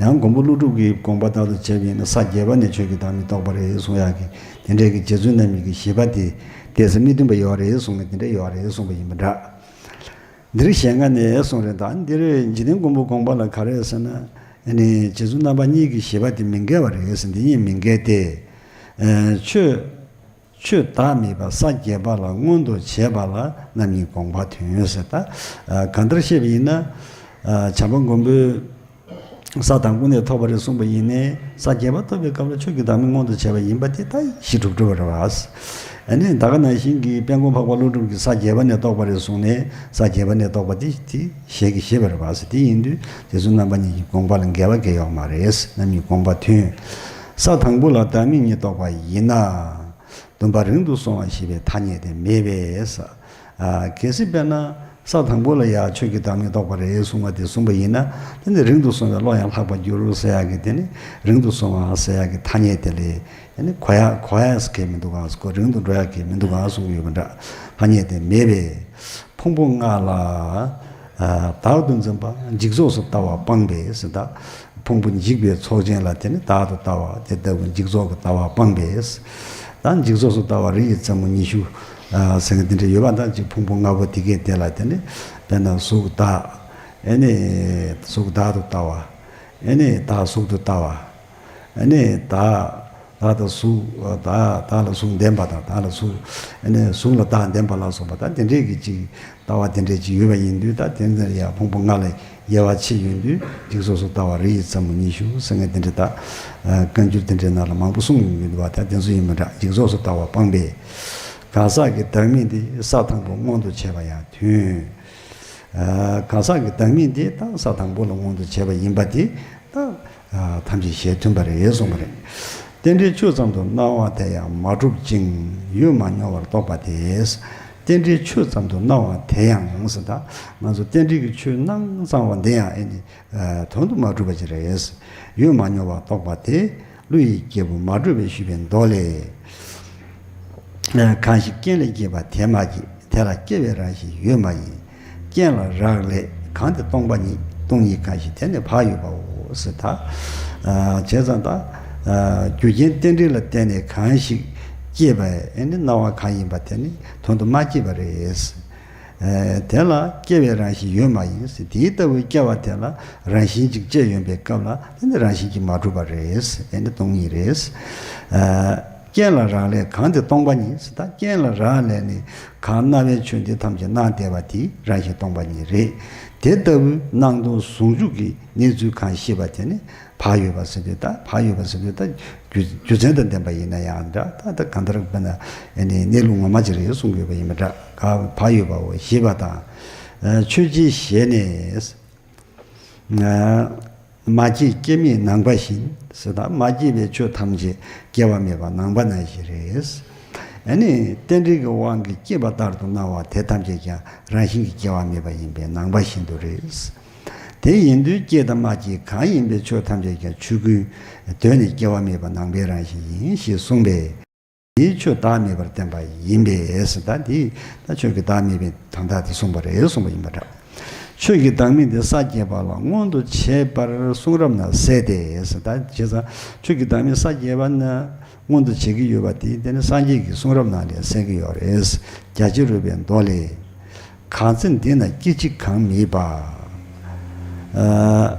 ཡང་མགོན་པོ་ཀླུ་སྒྲུབ་ཀྱི་དགོངས་པ་ལྟར་དུ་བྱས་པ་ཡིན་ན་ས་བརྒྱད་པ་ནས་ཆོས་ཀྱི་བདག་མེད་རྟོགས་པ་རེད་གསུང་ཡག་གི། དེ་འདྲའི་གི་རྗེ་བཙུན་རྣམ་གཉིས་ཀྱི་བཞེད་པ་དེ་ཏོག་ཙམ་མི་མཐུན་པ་ཡོད་རེད་གསུང་གི། དེ་འདྲ་ཡོད་རེད་གསུངས་པ་ཡིན་པ་འདྲ། འདིར་ཞལ་སྔ་ནས་གསུངས་རེད། ད་འདིར་འཇིག་རྟེན་མགོན་པོ་དགོངས་པ་ལ་ག་རེ་ཟེར་ན། ཨ་ནི་རྗེ་བཙུན་རྣམ་པ་གཉིས་ཀྱི་བཞེད་པ་དེ་མི་འགལ་བ་རེད་ཟེར། འདི་གཉིས་མི་འགལ་ཏེ། ཨ། ཆོས། ཆོས་བདག་མེད་པ་ས་བརྒྱད་པ་ལ་མངོན་དུ་བྱས་པ་ལ་རྣམ་གཉིས་དགོངས་པ་མཐུན་ཟེར། ད་གང་ལྟར་བཤད་པ་ཡིན་ན། བྱམས་པ་མགོན་པོས་ས་དང་པོ་ནས་ཐོབ་པ་རེད་གསུངས་པ་ཡིན་ནའི། ས་བརྒྱད་པ་ཐོབ་པའི་སྐབས་ལ་ཆོས་ཀྱི་བདག་མེད་མངོན་དུ་བྱས་པ་ཡིན་པ་དེ་ད་གཞི་གྲུབ་གྲུབ་པ་རེད་པ། ཨ་ནི་ད་ག་ནང་བཞིན་གྱི་དཔལ་མགོན་འཕགས་པ་ཀླུ་སྒྲུབ་ཀྱིས་ས་བརྒྱད་པ་ནས་རྟོགས་པ་རེད་གསུངས་ནས། ས་བརྒྱད་པ་ནས་རྟོགས་པ་དེ་དེ་ཞལ་གྱིས་བཞེས་པ་རེད་པ། དེ་ཡིན་དུས་རྗེ་བཙུན་རྣམ་པ་གཉིས་ཀྱི་དགོངས་པ་ལ་འགལ་བ་གང་ཡང་ཡོད་མ་རེད། རྣམ་གཉིས་དགོངས་པ་མཐུན། ས་དང་པོ་ལ་བདག་མེད་གཉིས་རྟོགས་པ་ཡིན་ན། སྡོམ་པ་རིང་དུ་སོང་བ་ཞེས་པའི་ཐ་སྙད་དེ་མེད་པས། ཨ། གལ་སྲིད་དཔེར་ན་ས་དང་པོ་ལ་ཡང་ཆོས་ཀྱི་བདག་མེད་རྟོགས་པ་རེད་གསུངས་པ་དེ་གསུངས་པ་ཡིན་ན། དེ་ནི་རིང་དུ་སོང་བའི་བློ་ཡང་ལྷག་པར་འགྱུར་ཟེར་ཡག་གི། དེ་ནི་རིང་དུ་སོང་བ་ཟེར་ཡག་གི་ཐ་སྙད་དེ་ལ་ཨ་ནི་གོ་ཡག་གོ་ཡག་ཟེར་མཁན་མི་འདུག་ག། གོ། རིང་དུ་འགྲོ་ཡག་གི་མི་འདུག་ག་གསུངས་ཡོད་པ་འདྲ། ཐ་སྙད་དེ་མེད་པས། ཕུང་པོ་ལྔ་ལ། ཨ། བདག་ཏུ་འཛིན་པ་འཇིག་ཚོགས་སུ་ལྟ་བ་སྤངས་པས་ཟེར། ད་ཕུང་པོ་འཇིག་པའི་ཚོགས་ཅན་ལ་དེ་ནི་བདག་ཏུ་ལྟ་བ། དེ་ལྟ་བུ་འཇིག་ཚོགས་ཀྱི་ལྟ་བ་སྤངས་པས། ད་འཇིག་ཚོགས་སུ་ལྟ་བ་རི་ཡི་རྩེ་མོ་ཉི་ཤུ། ཨ། ཟེར་མཁན་དེ་འདྲ་ཡོད་པ། ད་ཅིག་ཕུང་པོ་ལྔ་པོ་དེ་གས་དེ་ལ་དེ་ནི་དཔེར་ན་གཟུགས་བདག། ཨ་ནི་གཟུགས་བདག་ཏུ་ལྟ་བ། ཨ་ནི་བདག་གཟུགས་ཏུ་ལྟ་བ། ཨ་ནི་བདག་བདག་དང་གཟུགས། བདག་བདག་ལ་གཟུགས་ལྡན་པ་དང་། བདག་ལ་གཟུགས། ཨ་ནི་གཟུགས་ལ་བདག་ལྡན་པ་ལ་སོགས་པ། ད་དེ་འདྲས་ཀྱི་ཅིག་ལྟ་བ་དེ་འདྲས་ཅིག་ཡོད་པ་ཡིན་དུས། ད་དེ་འདྲ་ཡང་ཕུང་པོ་ལྔ་ལ་དབྱེ་བ་ཕྱེ་ཡོང་དུས། འཇིག་ཚོགས་སུ་ལྟ་བ་རི་ཡི་རྩེ་མོ་ཉི་ཤུ་ཟེར་མཁན་དེ་འདྲ། ད་བཀའ་འགྱུར་དེ་འདྲའི་ནང་ལ་མང་པོ་གསུངས་ཡོང་གི་འདུག་པ། ད་དེ་ཚོ་ཡིན་པ་འདྲ། འཇིག་ཚོགས་སུ་ལྟ་བ་སྤངས་པས། གང་ཟག་གི་བདག་མེད་དེ་ས་དང་པོ་མངོན་དུ་བྱས་པ་ཡང་མཐུན། ཨ། གང་ཟག་གི་བདག་མེད་དེ་ད་ས་དང་པོ་ལ་མངོན་དུ་བྱས་པ་ཡིན་པ་དེ་ད། ཨ། ཐམས་ཅད་ཞལ་མཐུན་པ་རེད་གསུངས་པ་རེད། རྟེན་འབྲེལ་ཆོས་ཙམ་དུ་སྣང་བ་དེ་ཡང་མ་གྲུབ་ཅིང་ཡོད་མ་མྱོང་བར་རྟོགས་པ་དེས། རྟེན་འབྲེལ་ཆོས་ཙམ་དུ་སྣང་བ་དེ་ཡང་ཟེར། ད་ང་ཚོ་རྟེན་འབྲེལ་གྱི་ཆོས་སྣང་ཙམ་པ་འདི་ཡང་ཨེ་ནི། ཨ། དོན་དུ་མ་གྲུབ་པ་ཅིག་རེད། ཡོད་མ་མྱོང་བར་རྟོགས་པ་དེ། ཀླུ་ཡི་སྐྱེས་བུ་མ་གྲུབ་པས་ཞུས་པའི་མདོ་ལས། ཨ། གང་ཞིག་རྐྱེན་ལས་སྐྱེས་པ་དེ་མ་སྐྱེས། དེ་ལ་སྐྱེ་བའི་རང་བཞིན་ཡོད་མ་ཡིན། རྐྱེན་ལ་རག་ལས་གང་དེ་སྟོང་པ་ཉིད། སྟོང་ཉིད་གང་ཞིག་དེ་ནི་བག་ཡོད་པའོ་ཟེར། ད། ཨ། བྱས་ཙང་ད། ཨ། རྒྱུ་རྐྱེན་རྟེན་འབྲེལ་ལ་བརྟེན་ནས་གང་ཞིག་སྐྱེས་པ་ཨེ་ནི་སྣང་བ་གང་ཡིན་པ་དེ་ནི་དོན་དུ་མ་སྐྱེས་པ་རེད། ཨ། དེ་ལ་སྐྱེ་བའི་རང་བཞིན་ཡོད་མ་ཡིན་ཟེར། དེའི་ལྟ་བུའི་སྐྱེ་བ་དེ་ལ་རང་བཞིན་ཅིག་སྐྱེ་ཡོང་པའི་སྐབས་ལ་དེ་ནི་རང་བཞིན་གྱིས་མ་གྲུབ་པ་རེད། ཨེ་ནི་སྟོང་ཉིད་རེད། ཨ། རྐྱེན་ལ་རག་ལས་གང་དེ་སྟོང་པ་ཉིད་ཟེར། ད་རྐྱེན་ལ་རག་ལས་ནས་གང་སྣང་བའི་ཆོས་འདི་ཐམས་ཅད་སྣང་བསྡད་པ་དེ་རང་བཞིན་སྟོང་པ་ཉིད་རེད། དེ་ལྟ་བུའི་སྣང་སྟོང་ཟུང་འཇུག་གི་གནས་ཚུལ་གང་ཤེས་པ་དེ་ནི་བག་ཡོད་པ་ཟེར་དུས། ད་བག་ཡོད་པ་ཟེར་དུས་ད་རྒྱུ་རྒྱུ་མཚན་དང་ལྡན་པ་ཡིན་ན་ཡང་འདྲ། ད་ད་གང་ལྟར་དཔེར་ན་ཨེ་ནི་གནས་ལུགས་ངོ་མ་ཅིག་རེད་གསུང་དགོས་པ་ཡིན་པ་འདྲ། ག་བག་ཡོད་པའོ་ཞེས་པ་དང་། ཆོས་ཅན་ཞེས་ནས། མ་སྐྱེས་སྐྱེ་མེད་ནང་པ་བཞིན་ཟེར། ད་མ་སྐྱེས་པའི་ཆོས་ཐམས་ཅད་སྐྱེ་བ་མེད་པ་ནང་པ་ནང་བཞིན་རེད། ཨ་ནི་རྟེན་འབྲེལ་གྱི་དབང་གིས་སྐྱེས་པ་ལྟར་དུ་སྣང་བ་དེ་ཐམས་ཅད་ཀྱང་རང་བཞིན་གྱིས་སྐྱེ་བ་མེད་པ་ཡིན་པས་ནང་པ་བཞིན་དུ་རེད། དེ་ཡིན་དུས་སྐྱེས་དང་མ་སྐྱེས་གང་ཡིན་པའི་ཆོས་ཐམས་ཅད་ཀྱང་ཆོས་ཀུན་གདོད་ནས་སྐྱེ་བ་མེད་པ་ནང་པའི་རང་བཞིན་ཡིན་ཞེས་གསུངས་པས། དེའི་ཆོས་བདག་མེད་པར་བསྟན་པ་ཡིན་པས་ཟེར། ད་དེ་ད་ཆོས་ཀྱི་བདག་མེད་པའི་དོན་དག་དེ་གསུངས་པ་རེད་གསུངས་པ་ཡིན་པ་འདྲ། ཆོས་ཀྱི་བདག་མེད་དེ་ས་བརྒྱད་པ་ལ་མངོན་དུ་བྱེད་པར་གསུང་རབ་ན་གསལ་ཏེ་ཟེར། ད་བྱས་ཙང་ཆོས་ཀྱི་བདག་མེད་ས་བརྒྱད་པ་ན་མངོན་དུ་བྱེད་ཀྱི་ཡོད་པ་དེ་དེ་ནི་སངས་རྒྱས་ཀྱི་གསུང་རབ་ནང་ལས་གསལ་གྱི་ཡོད་རེད། རྒྱ་ཆེར་རོལ་པའི་མདོ་ལས། གང་ཚེ་འདི་ན་སྐྱེ་འཆི་གང་མེད་པ། ཨ།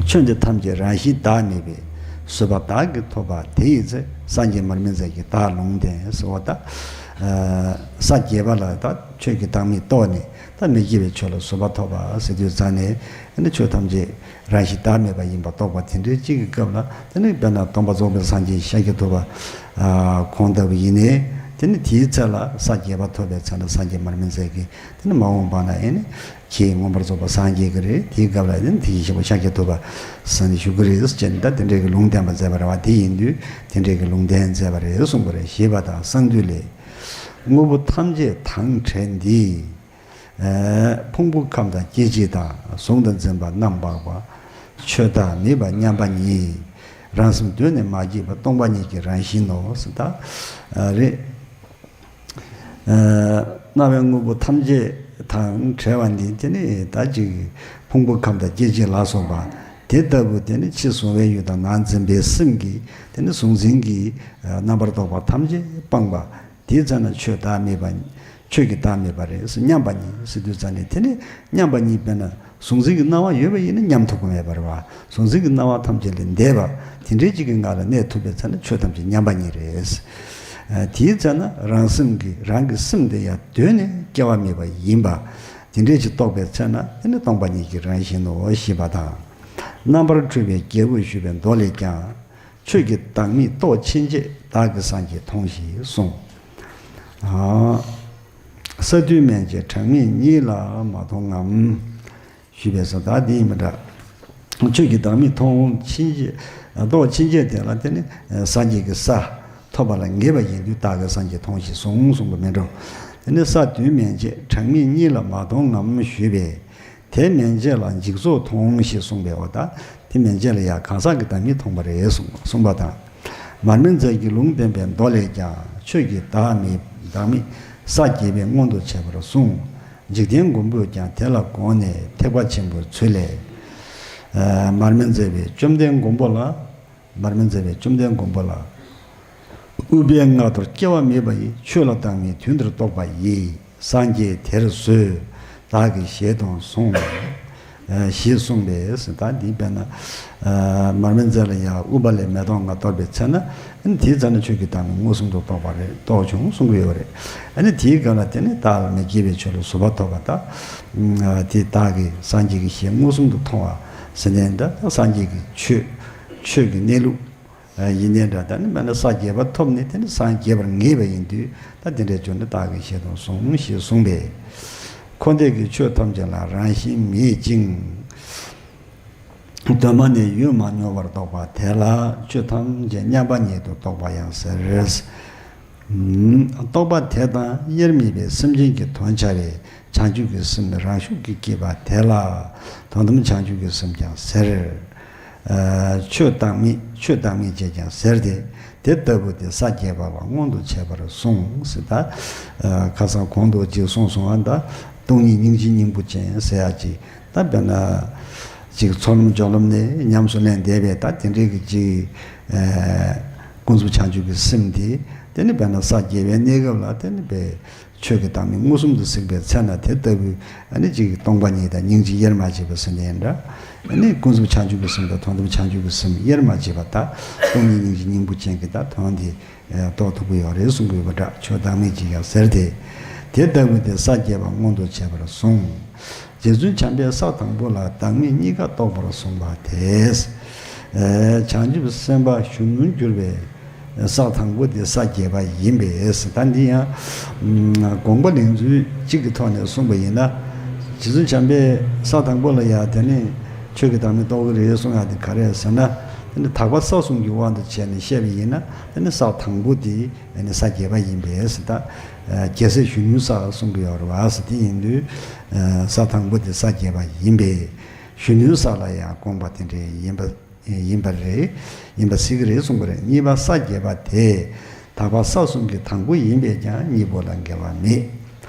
ཆོས་འདི་ཐམས་ཅད་རང་བཞིན་བདག་མེད་པའི་བཟོད་པ་བདག་གིས་ཐོབ་པ་དེ་ཡི་ཚེ་སངས་རྒྱས་མར་མེ་མཛད་ཀྱི་བདག་ལུང་བསྟན་ཟེར་བ་ད། ཨ། ས་བརྒྱད་པ་ལ་ད་ཆོས་ཀྱི་བདག་མེད་རྟོགས་ནས་ད་མི་སྐྱེ་བའི་ཆོས་ལ་བཟོད་པ་ཐོབ་པ་ཟེར་དུས་ཙང་ནས་ཨ་ནི་ཆོས་ཐམས་ཅད་རང་བཞིན་བདག་མེད་པ་ཡིན་པ་རྟོགས་པ་དེ་འདྲའི་གཅིག་གི་སྐབས་ལ་དེ་ནི་དཔེར་ན་སྟོན་པ་རྫོགས་པའི་སངས་རྒྱས་ཤཱཀྱ་ཐུབ་པ་ཁོང་ལྟ་བུ་ཡིན་ནའི་དེ་ནི་དེའི་ཚེ་ལ་ས་བརྒྱད་པ་ཐོབ་པའི་ཚེ་ལ་སངས་རྒྱས་མར་མེ་མཛད་ཀྱི་དེ་ནི་མ་འོངས་པ་ན་ཨེ་ནི་ཁྱེད་མངོན་པར་རྫོགས་པ་སངས་རྒྱས་ཀྱི་རེད། དེའི་སྐབས་ལ་དེ་ནི་དེ་ཡི་ཞིང་པ་ཤཱཀྱ་ཐུབ་པ་ས་ནི་བཞུགས་ཀྱི་རེད་ཅེས་ད་དེ་འདྲའི་གི་ལུང་བསྟན་པ་མཛད་པ་རེད་བ། དེ་ཡིན་དུས་དེ་འདྲའི་གི་ལུང་བསྟན་མཛད་པ་རེད་གསུངས་པ་རེད། ཞེས་པ་དང་གསང་འདུས་ལས། དངོས་པོ་ཐམས་ཅད་དང་བྲལ་འདི། ཕུང་པོ་ཁམས་དང་སྐྱེ་མཆེད་དང་གཟུང་དང་འཛིན་པ་རྣམ་སྤངས་པ། ཆོས་བདག་མེད་པ་མཉམ་པ་ཉིད། རང་སེམས་གདོད་ནས་མ་སྐྱེས་པ་སྟོང་པ་ཉིད་ཀྱི་རང་བཞིན་ནོ་ཟེར་ད་རེད། སྣང་བའི་དངོས་པོ་ཐམས་ཅད་དང་བྲལ་བ་འདི་དེ་ནི་ད་ཅིག་ཕུང་པོ་ཁམས་དང་སྐྱེ་མཆེད་ལ་སོགས་པ་དེ་ལྟ་བུ་དེ་ནི་ཕྱི་གཟུང་བའི་ཡུལ་དང་ནང་འཛིན་པའི་སེམས་ཀྱིས་དེ་ནི་གཟུང་འཛིན་གྱི་རྣམ་པར་རྟོག་པ་ཐམས་ཅད་སྤངས་པ། དེའི་ཚེ་ན་ཆོས་བདག་མེད་པ། ཆོས་ཀྱི་བདག་མེད་པ་རེད་ཟེར། མཉམ་པ་ཉིད་ཟེར་དུས་ཙང་ནས་དེ་ནི་མཉམ་པ་ཉིད་དཔེར་ན་གཟུང་འཛིན་གྱི་སྣང་བ་ཡོད་པ་ཡིན་ན་མཉམ་ཐུབ་ཀྱི་མེད་པ་རེད་བ། གཟུང་འཛིན་གྱི་སྣང་བ་ཐམས་ཅད་ལས་འདས་པ་དེ་འདྲའི་གཅིག་གི་ངང་ལ་གནས་ཐུབ་པའི་ཚེ་ན་ཆོས་ཐམས་ཅད་མཉམ་པ་ཉིད་རེད། དེའི་ཚེ་ན་རང་སེམས་ཀྱི་རང་གི་སེམས་དེ་ཡང་གདོད་ནས་སྐྱེ་བ་མེད་པ་ཡིན་པ་དེ་འདྲའི་ཅིག་རྟོགས་པའི་ཚེ་ན་དེ་ནི་སྟོང་པ་ཉིད་ཀྱི་རང་བཞིན་ནོ་ཞེས་པ་དང་། རྣམ་པར་འཕྲུལ་པའི་རྒྱལ་པོས་ཞུས་པའི་མདོ་ལས་ཀྱང་། ཆོས་ཀྱི་བདག་མེད་རྟོགས་ཕྱིན་ཆད་བདག་གིས་སངས་རྒྱས་མཐོང་ཞེས་གསུངས། ས་རྡུལ་མན་ཆད་གྲངས་མེད་གཉིས་ལ་མ་མཐོང་ངམ། ཞུས་པས་སོ། ད་འདི་ཡིན་པ་འདྲ། ཆོས་ཀྱི་བདག་མེད་མཐོང་ཕྱིན་ཆད་རྟོགས་ཕྱིན་ཆད་དེ་ལ་དེ་ནི་སངས་རྒྱས་ཀྱི་ས་ཐོབ་པ་ལ་ངེས་པ་ཡིན་དུས་བདག་གིས་སངས་རྒྱས་མཐོང་ཞེས་གསུངས་གསུངས་པ་མིན་འགྲོ། དེ་ནི་ས་རྡུལ་མན་ཆད་གྲངས་མེད་གཉིས་ལ་མ་མཐོང་ངམ་ཞུས་པས། དེ་མན་ཆད་ལ་འཇིག་ཚོགས་མཐོང་ཞེས་གསུངས་པས། འོ་ད་དེ་མན་ཆད་ལ་ཡང་གང་ཟག་གི་བདག་མེད་མཐོང་བ་རེད་གསུངས་གསུངས་པ་དང་། མར་མེ་མཛད་ཀྱི་ལུང་བསྟན་པའི་མདོ་ལས་ཀྱང་ཆོས་ཀྱི་བདག་མེད་བདག་མེད་ས་བརྒྱད་པས་མངོན་དུ་བྱས་པར་གསུངས། འཇིག་རྟེན་མགོན་པོས་ཀྱང་དེ་ལ་དགོངས་ནས་ཐེག་པ་ཆེན་པོའི་ཚུལ་ལས། མར་མེ་མཛད་པའི་བཅོམ་ལྡན་མགོན་པོ་ལ། མར་མེ་མཛད་པའི་བཅོམ་ལྡན་མགོན་པོ་ལ། ཨུཏྤལ་ལྔ་མདོར་སྐྱེ་བ་མེད་པ་ཡི། ཆོས་ལ་བདག་མེད་དོན་འདིར་རྟོགས་པ་ཡིས། སངས་རྒྱས་དེར་བཟོད་བདག་གིས་ཞལ་དུ་གསུངས། ཞེས་གསུངས་པས། ད་འདི་དཔེར་ན་མར་མེ་མཛད་ལ་ཡང་ཨུཏྤལ་ལས་མེ་ཏོག་ལྔ་གཏོར་བའི་ཚེ་ན་དེའི་ཚེ་ན་ཆོས་ཀྱི་བདག་མེད་མངོན་སུམ་དུ་རྟོགས་པ་རེད། རྟོགས་བྱུང་གསུང་གི་ཡོད་རེད། ཨ་ནི་དེའི་སྐབས་ལ་དེ་ནི་བདག་ལ་མི་སྐྱེ་བའི་ཆོས་ལ་བཟོད་པ་ཐོབ་པ་དང་། དེ་བདག་གིས་སངས་རྒྱས་ཀྱི་ཞལ་མངོན་སུམ་དུ་མཐོང་བ་ཟེར་ནས་འདྲ། ད་སངས་རྒྱས་ཀྱི་ཆོས་ཆོས་ཀྱི་གནས་ལུགས། ཡིན་ནའི་འདྲ། ད་ནི་དཔེར་ན་ས་བརྒྱད་པ་ཐོབ་ནས་དེ་ནི་སངས་རྒྱས་པར་ངེས་པ་ཡིན་དུས་ད་དེ་འདྲའི་ཆོས་ནི་བདག་གིས་ཞལ་དུ་གསུངས་ཞེས་གསུངས་པས། འཁོར་འདས་ཀྱི་ཆོས་ཐམས་ཅད་ལ་རང་བཞིན་མེད་ཅིང་། གདོད་མ་ནས་ཡོད་མ་མྱོང་བར་རྟོགས་པ་དེ་ལ་ཆོས་ཐམས་ཅད་མཉམ་པ་ཉིད་དུ་རྟོགས་པ་ཡང་ཟེར། རྟོག་པ་དེ་དང་དབྱེར་མེད་པའི་སེམས་ཅན་གྱི་དོན་བྱ་བའི་བྱང་ཆུབ་ཀྱི་སེམས་རང་ཤུགས་ཀྱིས་སྐྱེས་པ་དེ་ལ་དོན་དམ་བྱང་ཆུབ་ཀྱི་སེམས་ཀྱང་ཟེར། ཆོས་བདག་མེད་ཆོས་བདག་མེད་ཅེས་ཀྱང་ཟེར་ཏེ། དེ་ལྟ་བུ་དེ་ས་བརྒྱད་པ་ལ་མངོན་དུ་བྱས་པར་གསུངས་ཟེར། ད་ཁ་སང་གོང་དུ་ཅིག་གསུངས་སོང་བ། ད་སྟོང་ཉིད་སྙིང་རྗེའི་སྙིང་པོ་ཅན་ཟེར་ཡ་ཅིག་ད་དཔེར་ན་ཅིག་ཚོགས་ལམ་སྦྱོར་ལམ་ནས་ཉམས་སུ་ལེན་བསྡད་པའི་ད་དེ་འདྲའི་གི་ཅིག་ཀུན་རྫོབ་བྱང་ཆུབ་ཀྱི་སེམས་དེ་དེ་ནི་དཔེར་ན་ས་བརྒྱད་པའི་གནས་སྐབས་ལ་དེ་ནི་དཔེ་ ཆོས་ཀྱི་བདག་མེད་མངོན་སུམ་དུ་གཟིགས་པའི་ཚེ་ན་དེ་ལྟ་བུའི་ཨ་ནི་ཅིག་སྟོང་པ་ཉིད་དང་སྙིང་རྗེ་དབྱེར་མ་བྱས་པ་ཟེར་ནའི་འདྲ། ཨ་ནི་ཀུན་རྫོབ་བྱང་ཆུབ་ཀྱི་སེམས་དང་དོན་དམ་བྱང་ཆུབ་ཀྱི་སེམས་དབྱེར་མ་བྱས་པ་དག་སྟོང་ཉིད་སྙིང་རྗེ་སྙིང་པོ་ཅན་གྱི་དག་དོན་དེ་རྟོགས་ཐུབ་ཀྱི་ཡོད་རེད་གསུང་གི་ཡོད་པ་འདྲ། ཆོས་བདག་མེད་ཅིག་ཡང་ཟེར་ཏེ། དེ་ལྟ་བུ་དེ་ས་བརྒྱད་པ་མངོན་དུ་བྱས་པར་གསུངས། རྗེ་བཙུན་བྱམས་པས་ས་དང་པོ་ལ་བདག་མེད་གཉིས་ཀ་རྟོགས་པར་གསུངས་པ་དེས། བྱང་ཆུབ་སེམས་དཔའ་གཞོན་ནུར་གྱུར་པའི་ས་དང་པོ་དེ་ས་བརྒྱད་པ་ཡིན་པས། ད་འདི་ཡང་དགོངས་པ་ལེན་ཚུལ་གཅིག་གི་ཐོག་ནས་གསུངས་པ་ཡིན་ན། རྗེ་བཙུན་བྱམས་པས་ས་དང་པོ་ལ་ཡང་དེ་ནི་ཆོས་ཀྱི་བདག་མེད་རྟོགས་ཀྱི་རེད་གསུང་ཡག་དེ་ག་རེ་ཟེར་ན། དེ་ནི་དག་པ་ས་གསུམ་གྱི་དབང་དུ་བྱས་ནས་བཤད་པ་ཡིན་ན། དེ་ནི་ས་དང་པོ་དེ་ནི་ས་བརྒྱད་པ་ཡིན་པས་ད། རྒྱལ་སྲས་གཞོན་ནུའི་ས་གསུང་གི་ཡོད་རེད་བ། དེ་ཡིན་དུས་ས་དང་པོ་དེ་ས་བརྒྱད་པ་ཡིན་པས། གཞོན་ནུའི་ས་ལ་ཡང་དགོངས་པ་དེ་འདྲའི་ཡིན་པ། ཡིན་པ་རེད། ཡིན་པ་གཟིགས་ཀྱི་རེད་གསུངས་པ་རེད། གཉིས་པ་ས་བརྒྱད་པ་དེ་དག་པ་ས་གསུམ་གྱི་དང་པོ་ཡིན་པས་ཀྱང་གཉིས་པོ་ལ་འགལ་བ་མེད།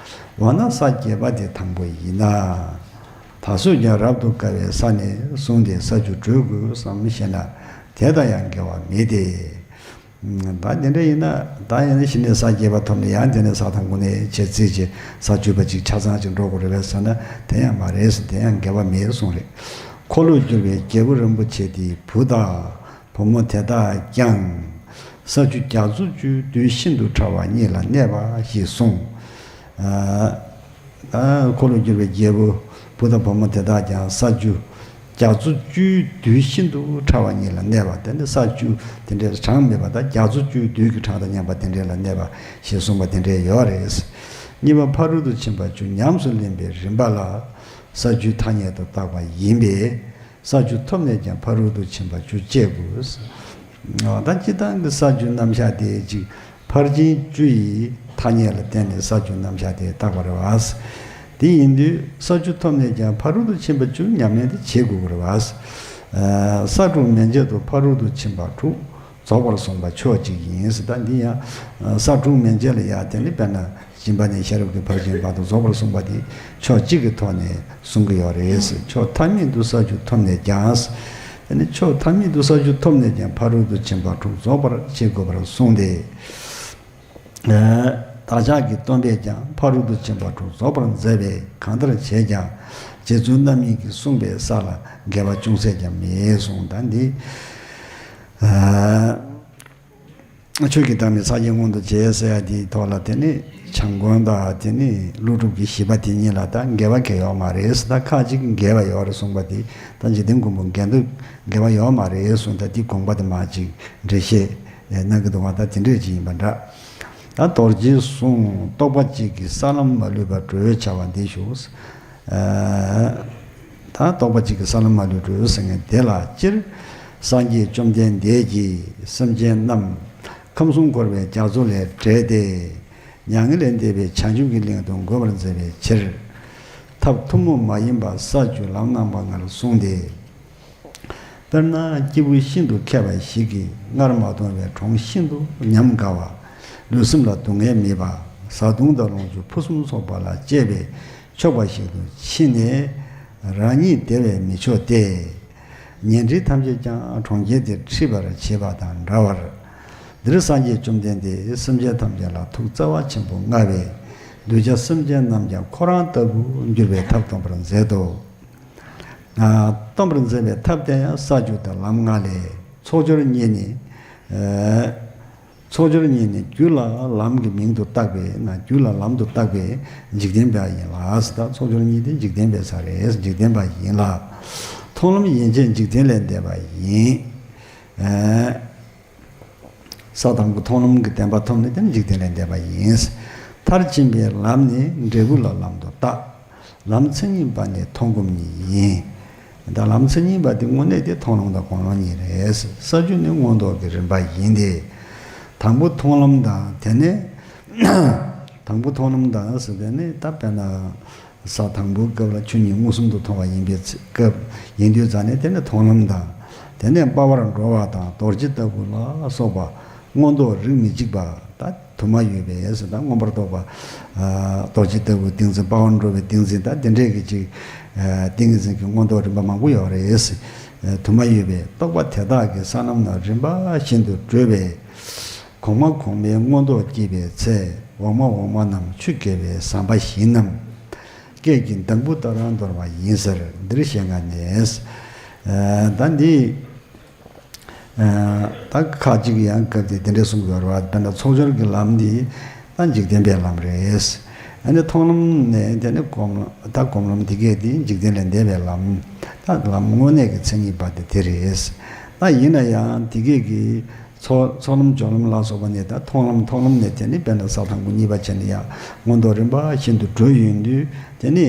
འོ་ན་ས་བརྒྱད་པ་དེ་དང་པོ་ཡིན་ན། ད་གཟོད་ཀྱང་རབ་ཏུ་དགའ་བའི་ས་ནས་བཟུང་སྟེ་ས་བཅུ་གྲོལ་དགོས་སམ་ཞེ་ན། དེ་དང་ཡང་འགལ་བ་མེད་དེ། ད་དེ་འདྲ་ཡིན་ན་ད་ཡང་གཞི་ནས་ས་བརྒྱད་པ་ཐོབ་ནས་ཡང་དེ་ནས་ས་དང་པོ་ནས་བྱེད་རྩིས་ཀྱི་ས་བཅུ་པ་ཅིག་ཆ་ཚང་ཅིག་འགྲོ་དགོས་རེད་པས་ཟེར་ན། དེ་ཡང་མ་རེད་ཟེར། དེ་ཡང་འགལ་བ་མེད་གསུངས་རེད། འཁོར་ལོས་སྒྱུར་བའི་རྒྱལ་པོ་རིན་པོ་ཆེ་དེའི་བུ་དང་བུ་མོ་དེ་དག་ཀྱང་ས་བཅུ་རྒྱ་མཚོ་བཅུའི་རྡུལ་ཤིན་ཏུ་ཕྲ་བ་གཉིས་ལ་གནས་པ་ཞེས་གསུངས། འཁོར་ལོས་སྒྱུར་བའི་རྒྱལ་པོ་བུ་དང་བུ་མོ་དེ་དག་ཀྱང་ས་བཅུ་རྒྱ་མཚོ་བཅུའི་རྡུལ་ཤིན་ཏུ་ཕྲ་བ་གཉིས་ལ་གནས་པ། དེ་ནི་ས་བཅུ་དེ་འདྲའི་གྲངས་མེད་པ་དང་། རྒྱ་མཚོ་བཅུའི་རྡུལ་གྱི་གྲངས་དང་མཉམ་པ་དེ་འདྲའི་ལ་གནས་པ་ཞེས་གསུངས་པ་དེ་འདྲའི་ཡོད་རེད། གཉིས་པ་ཕ་རོལ་ཏུ་ཕྱིན་པ་བཅུ་ཉམས་སུ་ལེན་པའི་རིམ་པ་ལ་ས་བཅུའི་ཐ་སྙད་དུ་བཏགས་པ་ཡིན་པས། ས་བཅུ་ཐོབ་ནས་ཀྱང་ཕ་རོལ་ཏུ་ཕྱིན་པ་བཅུ་སྐྱེ་དགོས། ད་སྤྱིར་བཏང་གི་ས་བཅུ་རྣམ་གཞག་དེ་གཅིག་ཕར་ཕྱིན་བཅུ་ཡི་ཐ་སྙད་ལ་བརྟེན་ནས་ས་བཅུ་རྣམ་གཞག་དེ་བཏགས་པ་རེད་བ། དེ་ཡིན་དུས་ས་བཅུ་ཐོབ་ནས་ཀྱང་ཕ་རོལ་ཏུ་ཕྱིན་པ་བཅུ་ཉམས་ལེན་དེ་བྱེད་དགོས་ཀྱི་རེད་བ། ས་དྲུག་མན་ཆད་དུ་ཕ་རོལ་ཏུ་ཕྱིན་པ་དྲུག་རྫོགས་པར་གསུངས་པ་ཕྱོགས་གཅིག་ཡིན་ཟེར། ད་འདི་ཡང་ས་དྲུག་མན་ཆད་ལ་ཡང་དེ་ནི་དཔེར་ན། སྦྱིན་པ་ནས་ཤེས་རབ་ཀྱི་ཕར་ཕྱིན་བར་དུ་རྫོགས་པར་གསུངས་པ་དེ་ཕྱོགས་གཅིག་གི་ཐོག་ནས་གསུང་གི་ཡོད་རེད། ཕྱོགས་ཐ་སྙད་དུ་ས་བཅུ་ཐོབ་ནས་ཀྱང་། དེ་ནི་ཕྱོགས་ཐ་སྙད་དུ་ས་བཅུ་ཐོབ་ནས་ཀྱང་ཕ་རོལ་ཏུ་ཕྱིན་པ་དྲུག་རྫོགས་པར་བྱེད་དགོས་པར་གསུངས་ཏེ། བདག་ཅག་གི་སྟོན་པས་ཀྱང་ཕ་རོལ་ཏུ་ཕྱིན་པ་དྲུག་རྫོགས་པར་མཛད་པས་གང་ལྟར་བྱས་ཀྱང་རྗེ་བཙུན་རྣམ་གཉིས་ཀྱིས་གསུངས་པའི་ས་ལ་འགལ་བ་ཅུང་ཟད་ཀྱང་མེད་གསུངས། ད་འདི། ཆོས་ཀྱི་བདག་མེད་ཕྱག་རྒྱའི་སྔོན་དུ་བྱས་ཟེར་ཡ་དེའི་ཐོག་ལ། དེ་ནི་བྱམས་མགོན་དང་དེ་ནི་ཀླུ་སྒྲུབ་ཀྱི་བཞི་པ་དེ་གཉིས་ལ་ད་འགལ་བ་གང་ཡང་ཡོད་མ་རེད་ཟེར། ད་ཁ་ཅིག་འགལ་བ་ཡོད་རེད་གསུངས་པ་དེ། ད་འཇིག་རྟེན་མགོན་པོ་འགལ་འདུ་འགལ་བ་ཡོད་མ་རེད་གསུངས། ད་འདི་དགོངས་པ་དེ་མ་ཅིག་འགྲེལ་བཤད་གནང་གི་འདུག་བ། ད་དེ་འདྲས་ཅིག་ཡིན་པ་འདྲ། ད་རྡོ་རྗེའི་གསུང་རྟོག་པ་གཅིག་གིས་ས་ལམ་མ་ལུས་པར་གྲོལ་བྱ་བ་འདི་ཞུ། ད་རྟོག་པ་གཅིག་གིས་ས་ལམ་མ་ལུས་གྲོལ་ཟེར་མཁན་དེ་ལ་སྤྱིར། སངས་རྒྱས་བཅོམ་ལྡན་འདས་ཀྱིས་སེམས་ཅན་རྣམས་ཁམས་གསུམ་འཁོར་བའི་རྒྱ་མཚོ་ལས་བསྒྲལ་ཏེ། མྱ་ངན་ལས་འདས་པའི་བྱང་ཆུབ་ཀྱི་གླིང་དུ་འགོད་པར་མཛད་པའི་ཕྱིར། ཐབས་ཐུན་མོང་མ་ཡིན་པ་ས་བཅུ་ལམ་རྣམ་པ་ལྔར་གསུངས་ཏེ། དཔེར་ན་སྐྱེས་བུ་ཤིན་ཏུ་མཁས་པ་ཞིག་གིས་སྔར་མ་མཐོང་བའི་གྲོང་ཤིན་ཏུ་ཉམས་དགའ་བ། ལུས་སེམས་ལ་སྡུག་བསྔལ་མེད་པ། བཟའ་བཏུང་དང་ལོངས་སྤྱོད་ཕུན་སུམ་ཚོགས་པ་ལ་སྤྱད་པས་ཆོག་པ་ཞིག་ཏུ་ཕྱིན་ནས། རང་ཉིད་བདེ་བས་མི་ཆོག་སྟེ། ཉེ་འབྲེལ་ཐམས་ཅད་ཀྱང་གྲོང་ཁྱེར་དེར་འཁྲིད་པར་བྱེད་པ་དང་འདྲ་བར། འདིར་སངས་རྒྱས་བཅོམ་ལྡན་འདས་སེམས་ཅན་ཐམས་ཅད་ལ་ཐུགས་བརྩེ་བ་ཆེན་པོ་མངའ་བས། གདུལ་བྱ་སེམས་ཅན་རྣམས་ཀྱང་ཁོ་རང་ལྟ་བུར་འགྱུར་བའི་ཐབས་སྟོན་པར་མཛད་དོ། སྟོན་པར་མཛད་པའི་ཐབས་དེ་ཡང་ས་བཅུ་དང་ལམ་ལྔ་ལས། ཚོགས་སྦྱོར་གཉིས་ནི། ཚོགས་སྦྱོར་གཉིས་ནི་རྒྱུ་ལ་ལམ་གྱི་མིང་དུ་བཏགས་པས་ན། རྒྱུ་ལ་ལམ་དུ་བཏགས་པས་འཇིག་རྟེན་པ་ཡིན་ལ། ད་ཚོགས་སྦྱོར་གཉིས་དེ་འཇིག་རྟེན་པའི་ས་རེད། འཇིག་རྟེན་པ་ཡིན་ལ། མཐོང་ལམ་ཡན་ཆད་འཇིག་རྟེན་ལས་འདས་པ་ཡིན། ས་དང་པོ་མཐོང་ལམ་གྱི་བདེན་པ་ཐོབ་ནས་དེ་ནི་འཇིག་རྟེན་ལས་འདས་པ་ཡིན། མཐར་ཕྱིན་པའི་ལམ་ནི་འབྲས་བུ་ལ་ལམ་དུ་བཏགས། ལམ་མཚན་ཉིད་པ་ནི་མཐོང་སྒོམ་གཉིས་ཡིན། ད་ལམ་མཚན་ཉིད་པ་དེ་དངོས་གནས་དེ་མཐོང་ལམ་དང་སྒོམ་ལམ་གཉིས་རེད། ས་བཅུ་ནི་མངོན་རྟོགས་ཀྱི་རིམ་པ་ཡིན་ཏེ། དང་པོ་མཐོང་ལམ་དང་དེ་ནས། དང་པོ་མཐོང་ལམ་དང་ཟེར་དེ་ནི་ད་དཔེར་ན། ས་དང་པོའི་སྐབས་ལ་ཆོས་ཉིད་མངོན་སུམ་དུ་མཐོང་བ་ཡིན་པའི་ཚེ་སྐབས་ཡིན་དུས་ཙང་ནས་དེ་ནི་མཐོང་ལམ་དང་། དེ་ནས་དཔའ་བར་འགྲོ་བ་དང་རྡོ་རྗེ་ལྟ་བུ་ལ་སོགས་པ་མངོན་རྟོགས་རིགས་མི་གཅིག་པ་ད་དུ་མ་ཡོད་པས་ཟེར། ད་མངོན་པར་རྟོགས་པ། རྡོ་རྗེ་ལྟ་བུའི་ཏིང་འཛིན། དཔའ་བར་འགྲོ་བའི་ཏིང་འཛིན། ད་དེ་འདྲས་ཀྱི་ཅིག་ཏིང་ངེ་འཛིན་གྱི་མངོན་རྟོགས་རིམ་པ་མང་པོ་ཡོད་རེད། དུ་མ་ཡོད་པས་རྟོགས་པ་དེ་དག་གི་ས་རྣམས་ལ་རིམ་པ་བཞིན་དུ་བགྲོད་པས། གོང་མ་གོང་མའི་མངོན་རྟོགས་སྐྱེས་པའི་ཚེ། འོག་མ་འོག་མ་རྣམས་ཆུ་བརྒལ་བའི་ཟམ་པ་བཞི་རྣམས། སྐད་ཀྱི་གདང་བུ་ལྟར་འདོར་བ་ཡིན་ཟེར། འདིར་ཞེ་ལྔ་ནས། ཨ་ད་འདི། ཨ་ད་ཁ་ཅིག་ཡང་སྐབས་དེ་དེ་འདྲས་གསུང་གི་ཡོད་རེད་བ། དཔེར་ན་ཚོགས་སྦྱོར་གྱི་ལམ་འདི་ད་འཇིག་རྟེན་པའི་ལམ་རེད། ཨ་ནི་མཐོང་ལམ་ནས་དེ་ནི་སྒོམ་ལམ། ད་སྒོམ་ལམ་འདི་གས་འདི་འཇིག་རྟེན་ལས་འདས་པའི་ལམ། ད་ལམ་དངོས་གནས་ཀྱི་མཚན་ཉིད་པ་དེ་དེ་རེད། ད་ཡིན་ན་ཡང་འདི་གས་ཀྱི་ཚོགས་ཚོགས་ལམ་སྦྱོར་ལམ་ལ་སོགས་པ་ནས། ད་མཐོང་ལམ་མཐོང་ལམ་ནས་དེ་ནི་དཔེར་ན་ས་དང་པོ་གཉིས་པ་བྱས་ནས་ཡང་མངོན་རྟོགས་རིམ་པ་བཞིན་དུ་འགྲོ་ཡོང་དུས། དེ་ནི་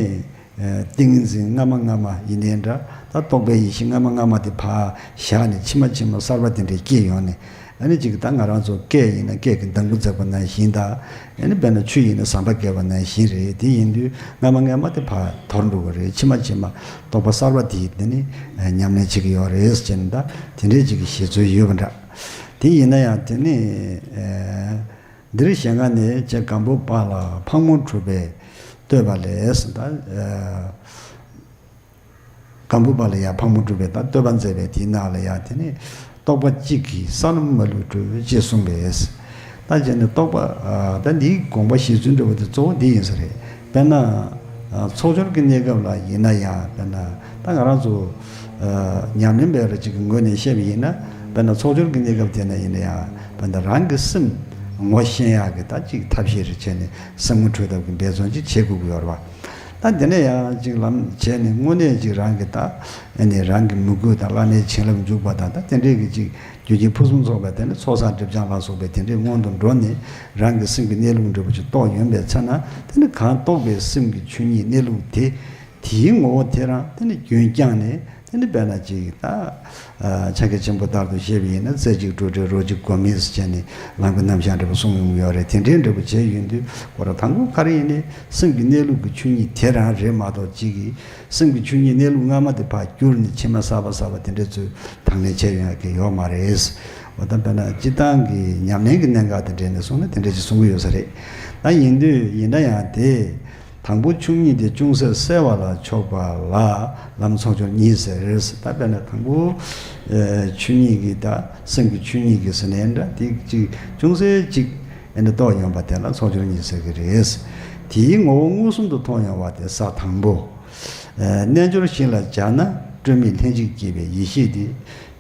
ཏིང་ངེ་འཛིན་སྔ་མ་སྔ་མ་ཡིན་ནའི་འདྲ། ད་རྟོག་པའི་ཡེ་ཤེས་སྔ་མ་སྔ་མ་དེ་ཕར་བཞག་ནས་ཕྱི་མ་ཕྱི་མ་གསར་པ་དེ་འདྲས་སྐྱེས་ཡོང་ནས། ཨ་ནི་ཅིག་ད་ང་རང་ཚོ་སྐད་ཡིན་ན་སྐད་ཀྱི་གདང་བུ་འཛེགས་པ་ནང་བཞིན་དང་། ཨ་ནི་དཔེར་ན་ཆུ་ཡིན་ན་ཟམ་པ་བརྒལ་བ་ནང་བཞིན་རེད། དེ་ཡིན་དུས་སྔ་མ་སྔ་མ་དེ་ཕར་དོར་འགྲོ་གི་རེད། ཕྱི་མ་ཕྱི་མ་རྟོག་པ་གསར་པ་དེ་དེ་ནི་ཉམས་ལེན་བྱེད་ཀྱི་ཡོད་རེད་ཟེར་ནས། ད་དེ་འདྲས་ཅིག་གི་བཞེད་ཚུལ་ཡོད་པ་འདྲ། དེ་ཡིན་ན་ཡང་དེ་ནི། འདིར་ཞེ་ལྔ་ནས་ཅེས་སྒམ་པོ་པ་ལ་ཕག་མོ་གྲུ་པས་བསྟོད་པ་ལས། ད་ཨ་སྒམ་པོ་པ་ལ་ཡང་ཕག་མོ་གྲུ་པས་ད་བསྟོད་པ་མཛད་པའི་དེའི་ནང་ལ་ཡང་དེ་ནི་རྟོག་པ་གཅིག་གིས་ས་ལམ་མ་ལུས་གྲོལ་ཅེས་གསུངས་པས། ད་བྱས་ནས་རྟོག་པ། ཨ་ད་འདིའི་དགོངས་པ་བཞེད་ཚུལ་འདྲ་བོ་དེ་གཙོ་བོ་འདི་ཡིན་ས་རེད། དཔེར་ན། ཨ་ཚོགས་སྦྱོར་གྱི་གནས་སྐབས་ལ་ཡིན་ན་ཡང་། དཔེར་ན་ད་ང་རང་ཚོ་ཨ་ཉམས་ལེན་པ་ར་ཅིག་གི་ངོས་ནས་བཤད་པ་ཡིན་ན། དཔེར་ན་ཚོགས་སྦྱོར་གྱི་གནས་སྐབས་དེ་ན་ཡིན་ན་ཡང་། དཔེར་ན་རང་གི་སེམས་ངོ་ཤེས་ཡག་གི་ད་ཅིག་ཐབས་ཤེས་རེ་བྱས་ནས་སེམས་ངོ་འཕྲོད་ཐབས་ཀྱི་འབད་བརྩོན་ཅིག་བྱེད་དགོས་ཀྱི་ཡོད་རེད་བ། ད་དེ་ནས་ཡང་ཅིག་ལམ་བྱས་ནས་དངོས་གནས་ཅིག་རང་གི་ད་ཨ་ནི་རང་གི་མོས་གུས་དང་བླ་མའི་བྱིན་རླབས་འཇུག་པ་དང་། ད་དེ་འདྲས་ཀྱི་ཅིག་རྒྱུ་རྐྱེན་ཕུན་སུམ་ཚོགས་པའི་དེ་ནི་ཚོགས་བསགས་སྒྲིབ་སྦྱང་ལ་སོགས་པའི་དེ་འདྲའི་སྔོན་དུ་འགྲོ་ནས། རང་གི་སེམས་ཀྱི་གནས་ལུགས་འདྲ་པོ་ཅིག་རྟོགས་ཡོང་པའི་ཚེ་ན། དེ་ནི་གང་རྟོགས་པའི་སེམས་ཀྱི་ཆོས་ཉིད་གནས་ལུགས་དེ། དེའི་ངོ་བོ་དེ་རང་དེ་ནི་རྒྱུན་བསྐྱངས་ནས། དེ་ནི་དཔེར་ན་ཅིག་ད་ཨ་ཕྱག་རྒྱ་ཆེན་པོ་ལྟར་དུ་བཤད་པ་ཡིན་ན། རྩེ་གཅིག་སྤྲོས་བྲལ་རོ་གཅིག་སྒོམ་མེད་ཟེར་བྱས་ནས་ལམ་གྱི་རྣམ་གཞག་འདྲ་པོ་གསུངས་ཡོང་གི་ཡོད་རེད། དེ་འདྲའི་འདྲ་པོ་བྱས་ཡོང་དུས། ཁོ་རང་དང་པོ་ག་རེ་ཡིན་ནའི་སེམས་ཀྱི་གནས་ལུགས་ཀྱི་ཆོས་ཉིད་དེ་རང་རེད་མ་གཏོགས། ཅིག་གིས་སེམས་ཀྱི་ཆོས་ཉིད་གནས་ལུགས་སྔ་མ་དེ་ཕར་བསྐྱུར་ནས་ཕྱི་མ་གསར་པ་གསར་པ་དེ་འདྲ་ཚོ་དང་ལེན་བྱས་ཡོང་ཡག་གི་ཡོད་མ་རེད། འོ་ད་དཔེར་ན་སྤྱིར་བཏང་གི་ཉམས་ལེན་གྱི་གནད་འགག་དང་འབྲེལ་ནས་གསུངས་ན་དེ་འདྲ་ཅིག་གསུང་གི་ཡོད་ས་རེད། ད་ཡིན་དུས་ཡིན་ན་ཡང་དེ། དང་པོ་ཆོས་ཉིད་དེ་ཅུང་ཟད་གསལ་བ་ལ་ཕྱོགས་པ་ལ་ལམ་ཚོགས་སྦྱོར་གཉིས་ཟེར། ད་དཔེར་ན་དང་པོ་ཨེ་ཆོས་ཉིད་ཀྱི། ད་སེམས་ཀྱི་ཆོས་ཉིད་ཀྱི་ཟེར་ནའི་འདྲ། དེ་ཅིག་ཅུང་ཟད་ཅིག་ཨེ་འདྲ་རྟོགས་ཡོང་པ་དེ་ལ་ཚོགས་སྦྱོར་གཉིས་ཟེར་གྱི་རེད། དེའི་ངོ་བོ་མངོན་སུམ་དུ་མཐོང་ཡོང་བ་དེ་ས་དང་པོ། ཨེ་རྣལ་འབྱོར་ཞིག་ལ་སྦྱར་ན། སྤྲོས་མེད་ལྷན་ཅིག་སྐྱེས་པའི་ཡེ་ཤེས་དེ་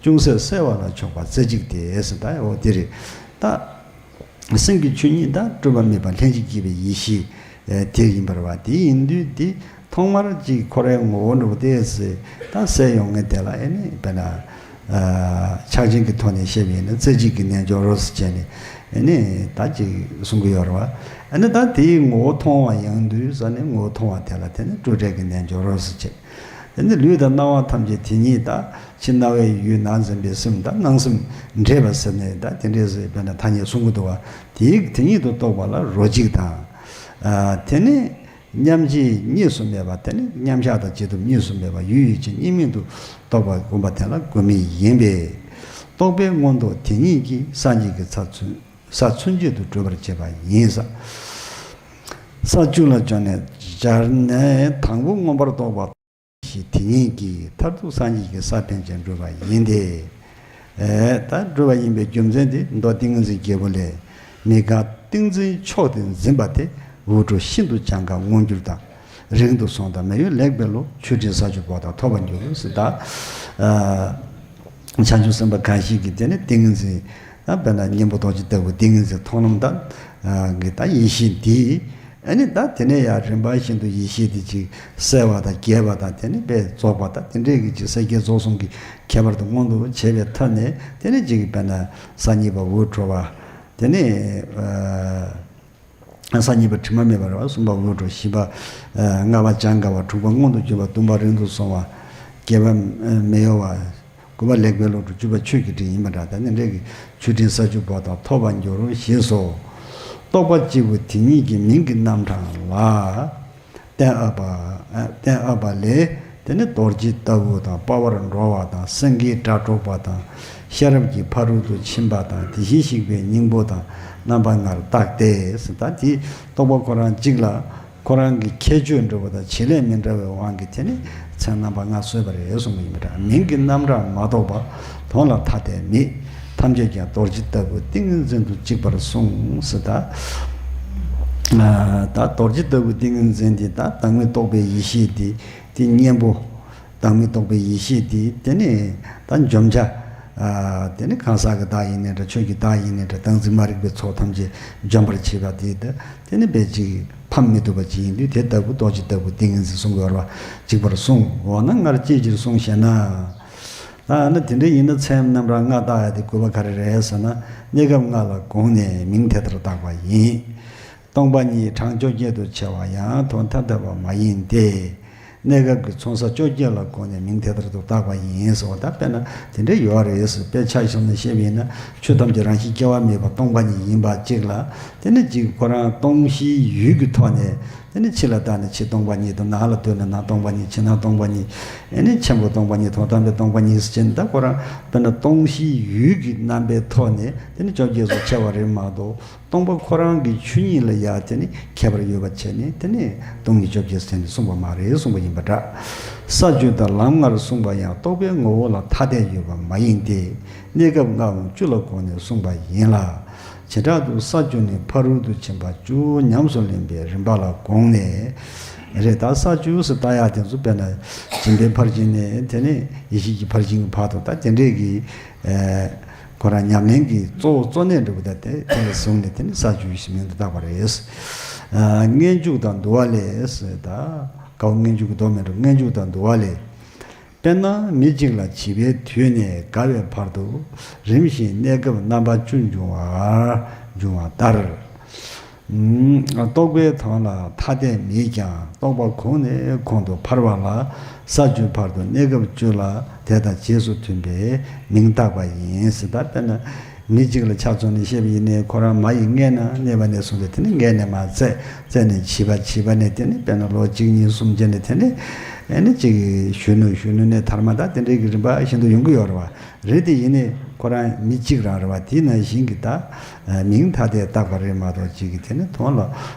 ཅུང་ཟད་གསལ་བ་ལ་ཕྱོགས་པ་རྩེ་གཅིག་སྟེ་ཟེར། ད་འོ་དེ་རེད། ད་སེམས་ཀྱི་ཆོས་ཉིད་ད་སྤྲོས་པ་མེད་པ་ལྷན་ཅིག་སྐྱེས་པའི་ཡེ་ཤེས་ཨེ་དེ་ཡིན་པ་རེད་བ། དེ་ཡིན་དུས་དེ་ཐོག་མར་ཅིག་ཁོ་རའི་ངོ་བོ་འདྲ་པོ་དེ་ཟེར་ད་གསལ་ཡོང་མཁན་དེ་ལ། ཨེ་ནི་དཔེར་ན་ཨ་ཕྱག་ཆེན་གྱི་ཐོག་ནས་བཤད་པ་ཡིན་ན། རྩེ་གཅིག་གི་རྣལ་འབྱོར་རོ་ཟེར་བྱས་ནས། ཨེ་ནི་ད་ཅིག་གསུང་གི་ཡོད་རེད་བ། ཨེ་ནི་ད་དེའི་ངོ་བོ་མཐོང་བ་ཡོང་དུས་ཟེར་ནས། ངོ་བོ་མཐོང་བ་དེ་ལ་དེ་ནི་སྤྲོས་བྲལ་གྱི་རྣལ་འབྱོར་རོ་ཟེར་བྱས། དེ་ནི་ལུས་དང་སྣང་བ་ཐམས་ཅད་དེ་ཉིད་དང་། ཕྱི་སྣང་བའི་ཡུལ་ནང་འཛིན་པའི་སེམས་དང་སྣང་སེམས་འདྲེས་པ་ཟེར་ནས། ད་དེ་འདྲས་ཟེར་དཔེར་ན་ཐ་སྙད་གསུང་གི་འདུག་བ། དེའི་དེ་ཉིད་དུ་རྟོགས་པ་ལ་རོ་གཅིག་དང་། ཨ་དེ་ནི་མཉམ་རྗེས་གཉིས་སུ་མེད་པ། དེ་ནི་མཉམ་གཞག་དང་བྱེད་ཐབས་གཉིས་སུ་མེད་པ། ཡུལ་ཡུལ་ཅན་གཉིས་མིང་དུ་རྟོགས་པ་སྒོམ་པ་དེ་ལ་དགོས་མེད་ཡིན་པས། རྟོགས་པའི་མངོན་རྟོགས་དེ་ཉིད་ཀྱིས་སངས་རྒྱས་ཀྱི་ས་ཚུན་ས་ཚུན་ཆད་དུ་གྲུབ་པར་བྱེད་པ་ཡིན། ས་བཅུ་ལ་བྱོན་ནས་སྦྱར་ནས། དང་པོ་མངོན་པར་རྟོགས་པ་ཞེས་དེ་ཉིད་ཀྱིས་མཐར་ཐུག་སངས་རྒྱས་ཀྱི་ས་ཕན་ཆད་འགྲུབ་པ་ཡིན་ཏེ། ཨེ་ད་འགྲུབ་པ་ཡིན་པའི་རྒྱུ་མཚན་དེ། མདོ་ཏིང་ངེ་འཛིན་རྒྱལ་པོ་ལས། མི་དགའ་ཏིང་འཛིན་མཆོག་ཏུ་འཛིན་པ་དེ། འུད་སྒྲོགས་ཤིན་ཏུ་གྱངས་ཁ་མངོན་གྱུར་དང་། རིང་དུ་སོང་དང་མི་གཡོ་ལེགས་པའི་བློ། ཆོས་འབྲིང་ས་བཅུ་པོ་དག་ཐོབ་པར་འགྱུར་ཟེར། ད་ཨ་བྱང་ཆུབ་སེམས་དཔའ་གང་ཞིག་གིས་དེ་ནི་ཏིང་ངེ་འཛིན། ད་དཔེར་ན་གཉེན་པོ་རྡོ་རྗེ་ལྟ་བུ་ཏིང་ངེ་འཛིན་མཐོང་ལམ་དང་གི་ད་ཡེ་ཤེས་འདི། ཨ་ནི་ད་དེ་ནས་ཡང་རིམ་པ་བཞིན་དུ་ཡེ་ཤེས་འདི་ཅིག་གསལ་བ་དང་རྒྱས་པ་དང་། དེ་ནི་དཔེ་རྫོགས་པ་དང་དེ་འདྲས་ཀྱི་ཅིག་སེམས་བསྐྱེད་རྫོགས་གསུམ་གྱི་ཁྱད་པར་དུ་མངོན་དུ་བྱས་པའི་ཐབས་ནས། དེ་ནི་ཅིག་དཔེར་ན་ས་གཉིས་པ་འུད་སྒྲོགས་པ། དེ་ནི་ཨ་ས་གཉིས་པ་དྲི་མ་མེད་པ་རེད་བ། གསུམ་པ་འུད་སྒྲོགས། བཞི་པ་ཨ་ལྔ་པ་གྱངས་དགའ་བ། དྲུག་པ་མངོན་དུ་གྱུར་པ། བདུན་པ་རིང་དུ་སོང་བ། བརྒྱད་པ་ཨ་མི་གཡོ་བ། དགུ་པ་ལེགས་པའི་བློ་གྲོས། བཅུ་པ་ཆོས་ཀྱི་སྤྲིན་ཡིན་པ་འདྲ། ད་ནི་འདྲ་གི་ཆོས་འབྲིང་ས་བཅུ་པོ་དག་ཐོབ་པར་འགྱུར་ཞེས་སོ། རྟོག་པ་གཅིག་པུ་དེ་ཉིད་ཀྱི་མིང་གི་རྣམ་གྲངས་ལ་བརྟེན་ཨ་པ། ཨ་བརྟེན་ཨ་པ་ལས། དེ་ནི་རྡོ་རྗེ་ལྟ་བུ་དང་། དཔའ་བར་འགྲོ་བ་དང་། སེང་གེའི་སྒྲ་སྒྲོག་པ་དང་། ཤེས་རབ་ཀྱི་ཕ་རོལ་ཏུ་ཕྱིན་པ་དང་། དེ་བཞིན་གཤེགས་པའི་སྙིང་པོ་དང་། རྣམ་པ་ལྔར་བཏགས་ཏེ་ཟེར། ད་དེ་རྟོག་པ་ཁོ་རང་གཅིག་ལ། ཁོ་རང་གི་ཁྱད་ཆོས་འདྲ་བོ་དང་བྱེད་ལས་མི་འདྲ་བའི་དབང་གིས་དེ་ནི་མཚན་རྣམ་པ་ལྔ་བཟོས་པ་རེད་གསུངས་པ་ཡིན་པ་འདྲ། མིང་གི་རྣམ་གྲངས་མ་གཏོགས་པ། དོན་ལ་ཐ་དད་མེད། ཐམས་ཅད་ཀྱང་རྡོ་རྗེ་ལྟ་བུ་ཏིང་ངེ་འཛིན་དུ་གཅིག་པར་གསུངས་ཟེར། ད་ ད་རྡོ་རྗེ་ལྟ་བུའི་ཏིང་ངེ་འཛིན་དེ་ད་བདག་མེད་རྟོགས་པའི་ཡེ་ཤེས་དེ་དེ་གཉེན་པོ། བདག་མེད་རྟོགས་པའི་ཡེ་ཤེས་དེ་དེ་ནི་ད་འཇོམས་བྱ། དེ་ནི་གང་ཟག་གི་བདག་ཡིན་ནའི་འདྲ། ཆོས་ཀྱི་བདག་ཡིན་ནའི་འདྲ། བདག་འཛིན་མ་རིག་པའི་ཚོགས་ཐམས་ཅད་འཇོམས་པར་བྱེད་པ་དེ་ད་དེ་ནི་དཔེ་ཅིག་ཕམ་མི་ཐུབ་པ་ཅིག་ཡིན་དུས། དེ་ལྟ་བུ་རྡོ་རྗེ་ལྟ་བུ་ཏིང་ངེ་འཛིན་གསུང་དགོས་པ་གཅིག་པར་གསུངས། འོ་ན་སྔར་ཅི་ཕྱིར་གསུངས་ཞེ་ན། ད་ཨ་ན་དེ་འདྲ་ཡིན་ན་མཚན་རྣམ་གྲངས་ལྔ་བཏགས་ཡ་དེ་དགོས་པ་ག་རེ་རེད་ཟེར་ན། གནས་སྐབས་ལྔ་ལ་དགོངས་ནས་མིང་དེ་ལྟར་བཏགས་པ་ཡིན། སྟོང་པ་ཉིད་གྲངས་བཅོ་བརྒྱད་དུ་ཕྱེ་བ་ཡང་དོན་ཐ་དད་པ་མ་ཡིན་ཏེ། གནས་སྐབས་ཀྱི་མཚུངས་ས་བཅོ་བརྒྱད་ལ་དགོངས་ནས་མིང་དེ་ལྟར་དུ་བཏགས་པ་ཡིན་ཟེར་བ། ད་དཔེར་ན་དེ་འདྲ་ཡོད་རེད་ཟེར། དཔེ་ཆ་བཞག་ནས་བཤད་པ་ཡིན་ན། ཆོས་ཐམས་ཅད་རང་བཞིན་སྐྱེ་བ་མེད་པ་སྟོང་པ་ཉིད་ཡིན་པ་གཅིག་ལ། དེ་ནི་གཅིག་ཁོ་རང་སྟོང་གཞིའི་ཡུལ་གྱི་ཐོག་ནས། དེ་ནི་ཕྱི་ལ་ལྟ་ན་ཕྱི་སྟོང་པ་ཉིད་དང་། ནང་ལ་ལྟོས་ན་ནང་སྟོང་པ་ཉིད། ཕྱི་ནང་སྟོང་པ་ཉིད། ཨེ་ནི་ཆེན་པོ་སྟོང་པ་ཉིད། དོན་དམ་པའི་སྟོང་པ་ཉིད་ཟེར་ཅན། ད་ཁོ་རང་དཔེར་ན་སྟོང་གཞིའི་ཡུལ་གྱི་རྣམ་པའི་ཐོག་ནས་དེ་ནི་བཅོ་བརྒྱད་སུ་ཕྱེ་བ་རེད་མ་གཏོགས། སྟོང་པ་ཁོ་རང་གི་ཆོས་ཉིད་ལ་ཡང་དེ་ནི་ཁྱད་པར་ཡོད་པ་བྱས་ནས། དེ་ནི་སྟོང་ཉིད་བཅོ་བརྒྱད་ཟེར་ནས་གསུངས་པ་མ་རེད་གསུངས་པ་ཡིན་པ་འདྲ། ས་བཅུ་དང་ལམ་ལྔར་གསུངས་པ་ཡང་རྟོག་པའི་ངོ་བོ་ལ་ཐ་དད་ཡོད་པ་མ་ཡིན་ཏེ། གནས་སྐབས་ལྔའམ་བཅུ་ལ་དགོངས་ནས་གསུངས་པ་ཡིན་ལ། བྱེ་བྲག་ཏུ་ས་བཅུ་ནི་ཕ་རོལ་ཏུ་ཕྱིན་པ་བཅུ་ཉམས་སུ་ལེན་པའི་རིམ་པ་ལ་དགོངས་ནས། རེད། ད་ས་བཅུ་ཟེར་ལྟ་ཡག་དེ་ཚོ་དཔེར་ན་སྦྱིན་པའི་ཕར་ཕྱིན་ནས་དེ་ནས་ཡེ་ཤེས་ཀྱི་ཕར་ཕྱིན་གྱི་བར་དུ། ད་དེ་འདྲས་ཀྱི་ཁོ་རང་ཉམས་ལེན་གྱི་གཙོ་བོ་གཙོ་གནད་འདྲ་བོ། ད་དེ་དེ་ལ་བཟུང་ནས་དེ་ནི་ས་བཅུ་ཞེས་མིང་དུ་བཏགས་པ་རེད། སྔས་འཇུག་དང་བསྡུ་བ་ལས་ཟེར། ད་དཀའ་བ་སྔས་འཇུག་གི་མདོ་མིན་འགྲོ། སྔས་འཇུག་དང་བསྡུ་བ་ལས། དཔེར་ན་མི་གཅིག་ལ་བྱིས་པའི་དུས་ནས་རྒ་བའི་བར་དུ་རིམ་བཞིན་གནས་སྐབས་རྣམ་པ་བཅུ་འབྱུང་བ་འབྱུང་བ་ལྟར། རྟོག་པའི་དོན་ལ་ཐ་དད་མེད་ཀྱང་རྟོག་པ་གོང་ནས་གོང་དུ་འཕར་བ་ལ་ས་བཅུའི་བར་དུ་གནས་སྐབས་བཅུ་ལ་དེ་དང་རྗེས་སུ་མཐུན་པའི་མིང་བཏགས་པ་ཡིན་ཟེར། ད་དཔེར་ན་མི་གཅིག་ལ་ཆ་མཚོན་ནས་བཤད་པ་ཡིན་ནའི། ཁོ་རང་མ་ཡི་མངལ་ན་གནས་པ་ནས་བཟུང་སྟེ་དེ་ནི་མངལ་ནས་མར་བཙས། བཙས་ནས་བྱིས་པ། བྱིས་པ་ནས་དེ་ནི་དཔེར་ན་ལོ་གཅིག་གཉིས་གསུམ་བྱས་ནས་དེ་ནི་ཨེ་ནི་གཅིག་གཞོན་ནུ། གཞོན་ནུ་ནས་དར་མ། ད་དེ་འདྲའི་གི་རིམ་པ་བཞིན་དུ་ཡོང་གི་ཡོད་རེད་བ། རེད། དེ་ཡིན་ནའི་ཁོ་རང་མི་གཅིག་རང་རེད་བ། དེ་ནང་བཞིན་གྱི་ད་མིང་ཐ་དད་བཏགས་པ་རེད་མ་གཏོགས། གཅིག་གི་དེ་ནི་དོན་ལ་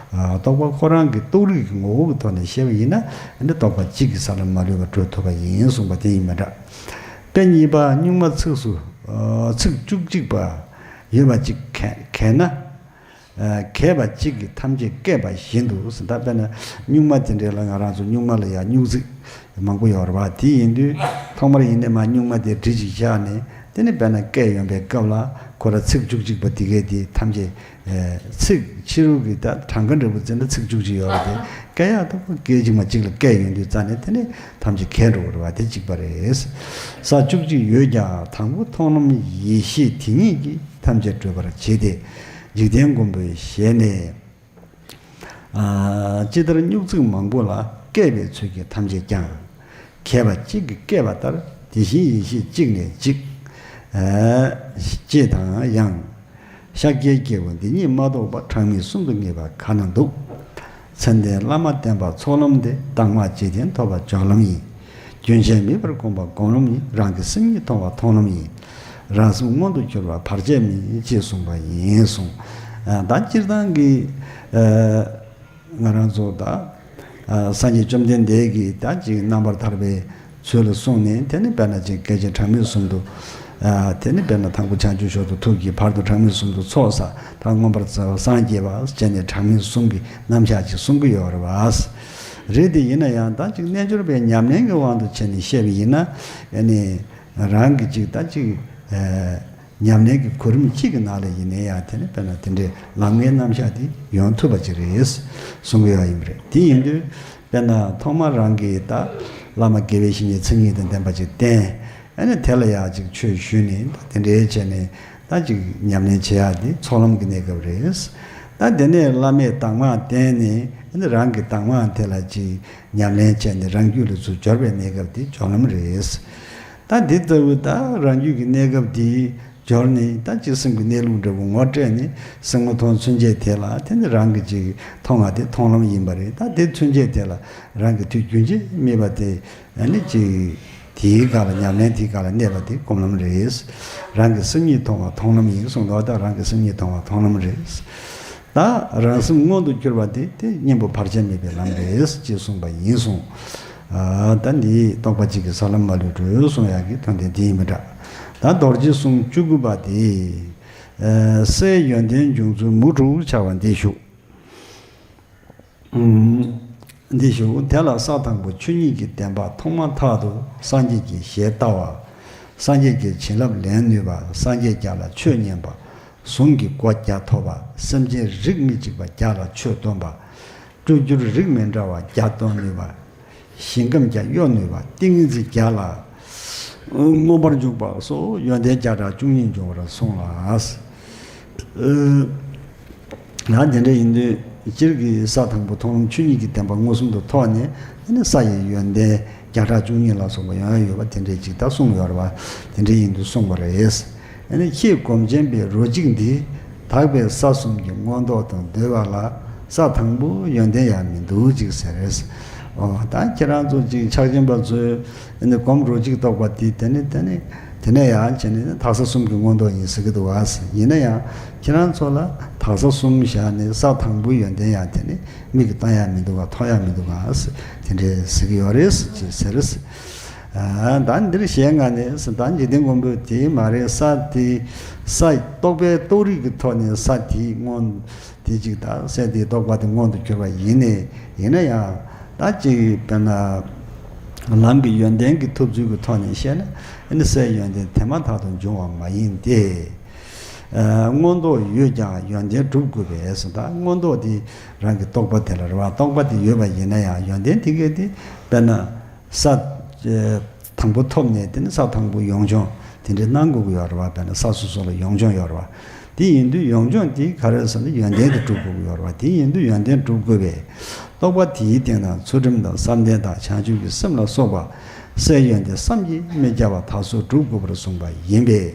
རྟོག་པ་ཁོ་རང་གི་རྟོགས་རིགས་ཀྱི་ངོ་བོ་གི་ཐོག་ནས་བཤད་པ་ཡིན་ན། ཨེ་ནི་རྟོག་པ་གཅིག་གི་ས་ལ་མ་ལུས་པར་གྲོལ་ཐུབ་པ་ཡིན་གསུངས་པ་དེ་ཡིན་མི་འདྲ། དཔེ་གཉིས་པ། སྨྱུག་མ་ཚིགས་སུ་ཚིགས་བཅུ་གཅིག་པ་ཡོད་པ་གཅིག་གས་ན། གས་པ་གཅིག་གིས་ཐམས་ཅད་བསྐས་པ་བཞིན་དུ་ཟེར། ད་དཔེར་ན་སྨྱུག་མ་དེ་འདྲ་ལ། ང་རང་ཚོ་སྨྱུག་མ་ལ་ཡང་སྨྱུག་ཚིགས་མང་པོ་ཡོད་རེད་བ། དེ་ཡིན་དུས་ཐོག་མར་ཡིན་ནའི་མར་སྨྱུག་མ་དེ་གྲི་ཞིག་བཞག་ནས་དེ་ནི་དཔེར་ན་བསྐས་ཡོང་པའི་སྐབས་ལ། ཁོ་ར་ཚིགས་བཅུ་གཅིག་པ་དེ་གས་དེ་ཐམས་ཅད། ཚིགས་ཕྱི་རོལ་གྱི་ད་གྲངས་ཀ་འདྲ་བོ་བརྩིས་ན་ཚིགས་བཅུ་གཅིག་ཡོད་རེད་དེ། བསྐས་ཡག་ཐོག་སྐད་ཅིག་མ་གཅིག་ལ་བསྐས་ཡོང་དུས་ཙ་ནས་དེ་ནི་ཐམས་ཅད་གས་འགྲོ་བ་རེད་བ། དེ་གཅིག་པ་རེད། ས་བཅུ་གཅིག་ཡོད་ཀྱང་དང་པོ་མཐོང་ལམ་ཡེ་ཤེས་དེ་ཉིད་ཀྱིས་ཐམས་ཅད་གྲོལ་བར་བྱེད་དེ། འཇིག་རྟེན་མགོན་པོའི་ཞལ་ནས། ཨ། ཇི་ལྟར་སྨྱུག་ཚིགས་མང་པོ་ལ་བསྐས་པའི་ཚུལ་གྱིས་ཐམས་ཅད་ཀྱང་། གས་པ་གཅིག་གིས་བསྐས་པ་ལྟར། དེ་བཞིན་ཡེ་ཤེས་གཅིག་ནས་གཅིག་ཨ། ཅེས་དང་ཡང་། ཤཱཀྱའི་སྐྱེས་བུ་འདི་ཉིད་མ་རྟོགས་པ་གྲངས་མེད་གསུམ་དུ་ངེས་པ་ག་ན་འདུག་མཚན་ལྡན་བླ་མ་བསྟེན་པ་ཚོགས་ལམ་སྟེ། དྭངས་མ་འཇིག་རྟེན་ཐོབ་པ་སྦྱོར་ལམ་ཡིན། རྒྱུན་ཆད་མེད་པར་སྒོམ་པ་སྒོམ་ལམ་ཡིན། རང་གི་སེམས་ཉིད་མཐོང་བ་མཐོང་ལམ་ཡིན། རང་སེམས་མངོན་དུ་གྱུར་པ་བར་ཆད་མེད་ཅེས་གསུངས་པ་ཡིན་གསུངས། ཨ། ད་སྤྱིར་བཏང་གི། ཨ། ང་རང་ཚོ་ད། ཨ། སངས་རྒྱས་བཅོམ་ལྡན་འདས་ཀྱིས་ད་ཅིག་རྣམ་པར་ཐར་པའི་ཚུལ་ལ་གསུངས་ནས། དེ་ནི་དཔེར་ན་ཅིག་སྐད་ཅིག་གྲངས་མེད་གསུམ་དུ། ཨ། དེ་ནི་དཔེར་ན་དང་པོ་བྱང་ཆུབ་མཆོག་ཏུ་ཐུགས་བསྐྱེད། བར་དུ་གྲངས་མེད་གསུམ་དུ་ཚོགས་བསགས། ད་མངོན་པར་རྫོགས་པ་སངས་རྒྱས་པ་བྱས་ནས་གྲངས་མེད་གསུམ་གྱི་རྣམ་གཞག་ཅིག་གསུང་གི་ཡོད་རེད་བ། རེད། དེ་ཡིན་ན་ཡང་ད་ཅིག་རྣལ་འབྱོར་པའི་ཉམས་ལེན་གྱི་དབང་དུ་བྱས་ནས་བཤད་པ་ཡིན་ན། ཨ་ནི་རང་གི་ཅིག་ད་ཅིག་ཨ། ཉམས་ལེན་གྱི་གོ་རིམ་གཅིག་གི་ནང་ལ་ཡིན་ནའི་ཡང་། དེ་ནི་དཔེར་ན་དེ་འདྲའི་ལམ་ལྔའི་རྣམ་གཞག་དེ་ཡོང་ཐུབ་པ་ཅིག་རེད་གསུང་གི་ཡོད་ཡིན་པ་རེད། དེ་ཡིན་དུས་དཔེར་ན་ཐོག་མར་རང་གིས་ད་བླ་མ་དགེ་བའི་བཤེས་གཉེན་མཚན་ཉིད་དང་ལྡན་པ་ཅིག་བསྟེན། ཨ་ནི་དེ་ལ་ཡང་ཅིག་ཆོས་ཞུས་ནས། ད་དེ་འདྲའི་བྱས་ནས་ད་ཅིག་ཉམས་ལེན་བྱེད་ཡག་དེ་ཚོགས་ལམ་གྱི་གནས་སྐབས་རེད། ད་དེ་ནས་བླ་མས་དྭངས་མ་བསྟན་ནས། ཨ་ནི་རང་གིས་དྭངས་མ་དེ་ལ་ཅིག་ཉམས་ལེན་བྱས་ནས་རང་རྒྱུད་ལ་ཚུར་སྦྱོར་བའི་གནས་སྐབས་དེ་སྦྱོར་ལམ་རེད། ད་འདི་ལྟ་བུ་ད་རང་རྒྱུད་ཀྱི་གནས་སྐབས་དེ་སྦྱོར་ནས། ད་ཅིག་སེམས་ཀྱི་གནས་ལུགས་འདྲ་བོ་ངོ་སྤྲད་ནས། སེམས་ངོ་མཐོང་ཚུན་ཆད་དེ་ལ། དེ་ནི་རང་གིས་ཅིག་མཐོང་བ་དེ་མཐོང་ལམ་ཡིན་པ་རེད། ད་དེ་ཚུན་ཆད་དེ་ལ་རང་གི་དུས་རྒྱུན་ཆད་མེད་པ་དེ། ཨ་ནི་ཅིག་དེའི་སྒང་ལ། ཉམས་ལེན་དེའི་སྒང་ལ་གནས་པ་དེ་སྒོམ་ལམ་རེད། རང་གི་སེམས་ཉིད་མཐོང་བ་མཐོང་ལམ་ཡིན་གསུངས་འདུག་ད་རང་གི་སེམས་ཉིད་མཐོང་བ་མཐོང་ལམ་རེད། ད་རང་སེམས་མངོན་དུ་གྱུར་པ་དེ། དེ་གཉེན་པོ་བར་ཆད་མེད་པའི་ལམ་རེད་ཅེས་གསུངས་པ་ཡིན་གསུངས། ཨ། ད་འདི་རྟོག་པ་གཅིག་གིས་ས་ལམ་མ་ལུས་གྲོལ་གསུང་ཡག་གི་དོན་དེ་འདི་ཡིན་པ་འདྲ། ད་རྡོ་རྗེ་གསུང་བཅུ་དགུ་པ་དེ། ཨ། སའི་ཡོན་ཏན་འབྱུང་ཚུལ་མུ་དྲུག་བྱ་བ་འདི་ཞུ། འདི་ཞུ། དེ་ལ་ས་དང་པོ་ཆོས་ཉིད་ཀྱི་བདེན་པ་མཐོང་མ་ཐག་ཏུ་སངས་རྒྱས་ཀྱི་ཞལ་ལྟ་བ། སངས་རྒྱས་ཀྱི་བྱིན་རླབས་ལེན་ནུས་པ། སངས་རྒྱས་རྒྱ་ལ་ཆོས་ཉན་པ། གཟུངས་ཀྱི་སྒོ་བརྒྱ་ཐོབ་པ། སེམས་ཅན་རིགས་མི་གཅིག་པ་བརྒྱ་ལ་ཆོས་སྟོན་པ། སྤྲུལ་སྒྱུར་རིགས་མི་འདྲ་བ་བརྒྱ་སྟོན་ནུས་པ། ཞིང་ཁམས་བརྒྱ་གཡོ་ནུས་པ། ཏིང་ངེ་འཛིན་བརྒྱ་ལ་མངོན་པར་འཇུག་པ་སོགས་ཡོན་ཏན་བརྒྱ་ཕྲག་བཅུ་གཉིས་འབྱུང་བར་གསུངས་ལ། ཡང་དེ་འདྲ་ཡིན་དུས་སྤྱིར་གྱི་ས་དང་པོ་མཐོང་ལམ་ཆོས་ཉིད་ཀྱི་བདེན་པ་མངོན་སུམ་དུ་ཐོབ་ནས། ཨ་ནི་ས་ཡི་ཡོན་ཏན་བརྒྱ་ཕྲག་བཅུ་གཉིས་ལ་སོགས་པ་ཡང་ཡང་ཡོད་པ་དེ་འདྲས་ཅིག་ད་གསུངས་ཡོད་རེད་བ། དེ་འདྲ་ཡིན་དུས་གསུངས་པ་རེད། ཨ་ནི་ཁྱེད་སྒོམ་ཆེན་པའི་རོ་གཅིག་འདི་དག་པའི་ས་གསུམ་གྱི་མངོན་རྟོགས་དང་འདོད་པ་ལ་ས་དང་པོ་ཡོན་ཏན་ཡང་མི་འདུག་ཅིག་ཟེར། ཨོ་ད་ཁྱེད་རང་ཚོ་ཅིག་ཕྱག་ཆེན་པ་ཚོས་ཨ་ནི་སྒོམ་རོ་གཅིག་རྟོགས་པ་འདི་དེ་ནི་དེ་ནི་དེ་ནས་ཡང་བྱས་ནས་དག་ས་གསུམ་གྱི་མངོན་རྟོགས་ཡིན་ཟེར་གྱི་འདུག་བ། ཡིན་ན་ཡང་ཁྱེད་རང་ཚོ་ལ་དག་ས་གསུམ་བཞག་ནས་ས་དང་པོ་ཡོན་ཏན་ཡང་དེ་ནི་མིག་གིས་ལྟ་ཡ་མི་འདུག་ག་མཐོང་ཡ་མི་འདུག་ག་དེ་འདྲས་ཟེར་གྱི་ཡོད་རེད་ཅེས་ཟེར། ཨ་ད་འདིར་ཞལ་སྔ་ནས་ད་འཇིག་རྟེན་མགོན་པོས་དེ་མ་རེད། ས་དེ་ས་རྟོག་པའི་རྟོགས་རིགས་ཀྱི་ཐོག་ནས་ས་དེའི་མངོན་དེ་གཅིག་དང་ས་དེའི་རྟོག་པ་དེ་མངོན་དུ་གྱུར་པ་ཡིན་ནས། ཡིན་ན་ཡང་ད་ཅིག་དཔེར་ན་ལམ་གྱི་ཡོན་ཏན་གྱི་ཐོབ་ཚུལ་གྱི་ཐོག་ནས་བཤད་ན། ཨ་ནི་སའི་ཡོན་ཏན་དེ་མ་ཐག་ཏུ་འབྱུང་བ་མ་ཡིན་ཏེ། ཨ་མངོན་རྟོགས་ཡོད་ཀྱང་ཡོན་ཏན་སྒྲུབ་དགོས་པས་སོ། ད་མངོན་རྟོགས་དེ་རང་གི་རྟོག་པ་དེ་ལ་རེད་བ། རྟོག་པ་དེ་ཡོད་པ་ཡིན་ན་ཡང་ཡོན་ཏན་དེ་གས་དེ་དཔེར་ན་ས་ཨ་དང་པོ་ཐོབ་ནས་དེ་ནི་ས་དང་པོ་ཡོངས་སྦྱོང་དེ་འདྲའི་གནང་དགོས་ཀྱི་ཡོད་རེད་བ། དཔེར་ན་ས་སོ་སོ་ལ་ཡོངས་སྦྱོང་ཡོད་རེད་བ། དེ་ཡིན་དུས་ཡོངས་སྦྱོང་དེ་ག་རེ་ཟེར་ན་ཡོན་ཏན་དེ་སྒྲུབ་དགོས་ཀྱི་ཡོད་རེད་བ། དེ་ཡིན་དུས་ཡོན་ཏན་སྒྲུབ་དགོས་པས། རྟོག་པ་དེའི་སྟེང་ན་ཚུལ་ཁྲིམས་དང་བསམ་གཏན་དང་བྱང་ཆུབ་ཀྱི་སེམས་ལ་སོགས་པ་སའི་ཡོན་ཏན་བསམ་གྱིས་མི་ཁྱབ་པ་དག་སོགས་སྒྲུབ་དགོས་པར་གསུངས་པ་ཡིན་པས།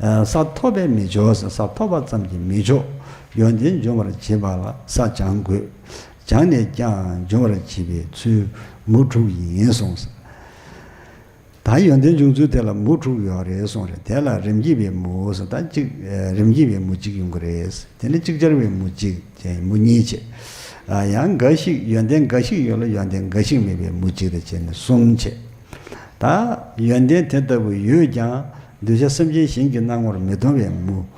ཨ་ས་ཐོབ་པས་མི་ཆོག་ཟེར། ས་ཐོབ་པ་ཙམ་གྱིས་མི་ཆོག་ཡོན་ཏན་འབྱུང་བར་བྱེད་པ་ལ་ས་སྦྱང་དགོས། སྦྱངས་ནས་ཀྱང་འབྱུང་བར་བྱེད་པའི་ཚུལ་མུ་དྲུག་ཡིན་གསུངས། ད་ཡོན་ཏན་འབྱུང་ཚུལ་དེ་ལ་མུ་དྲུག་ཡོད་རེད་གསུངས་རེད། དེ་ལ་རིམ་གྱིས་པའི་མུ་ཟེར། ད་གཅིག་རིམ་གྱིས་པའི་མུ་གཅིག་ཡོང་གི་རེད། དེ་ནས་ཅིག་ཅར་བའི་མུ་གཅིག་བྱས། མུ་གཉིས་བྱས། ཡང་འགའ་ཞིག་ཡོན་ཏན་འགའ་ཞིག་ཡོད་ལ་ཡོན་ཏན་འགའ་ཞིག་མེད་པའི་མུ་གཅིག་དང་བྱས་ནས་གསུམ་བྱས། ད་ཡོན་ཏན་དེ་ལྟ་བུ་ཡོད་ཀྱང་གདུལ་བྱ་སེམས་ཅན་གཞན་གྱི་སྣང་ངོར་མི་མཐོང་བའི་མུ་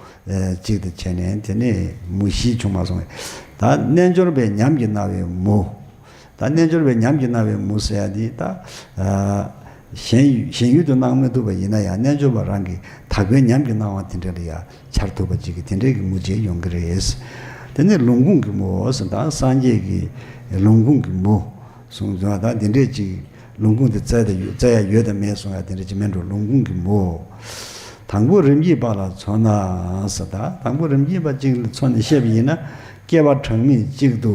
གཅིག་དང་བྱས་ནས་དེ་ནས་མུ་བཞི་བྱུང་མ་སོང་བས། ད་རྣལ་འབྱོར་པའི་ཉམས་ཀྱིས་སྣང་བའི་མུ། ད་རྣལ་འབྱོར་པའི་ཉམས་ཀྱིས་སྣང་བའི་མུ་ཟེར་ཡ་དེ་ད་ཨ་གཞན་ཡུལ་གཞན་ཡུལ་དུ་སྣང་མི་ཐུབ་པ་ཡིན་ན་ཡང་རྣལ་འབྱོར་པ་རང་གི་དག་པའི་ཉམས་ཀྱིས་སྣང་བ་དེ་འདྲ་ལ་ཡང་འཆར་ཐུབ་པ་ཅིག་གི་དེ་འདྲའི་གི་མུ་བྱས་ཡོང་གི་རེད། དེ་ནས་ལོངས་སྐུ་གི་མུ་ཟེར། ད་སངས་རྒྱས་ཀྱི་ལོངས་སྐུ་གི་མུ་གསུངས་ཙང་ད་དེ་འདྲའི་ཅིག་ལོངས་སྐུ་དེ་བཙལ་ད་ཡོད་བཙལ་ཡ་ཡོད་དམ་མེད་གསུང་ཡ་དེ་འདྲ་ཅིག་མིན་འགྲོ། ལོངས་སྐུ་གི་མུ། དང་པོ་རིམ་གྱིས་པ་ལ་མཚོན་ན་ཟེར། ད་དང་པོ་རིམ་གྱིས་པ་ཅིག་ལ་མཚོན་ནས་བཤད་པ་ཡིན་ན། སྐྱེ་བ་གྲངས་མེད་གཅིག་ཏུ་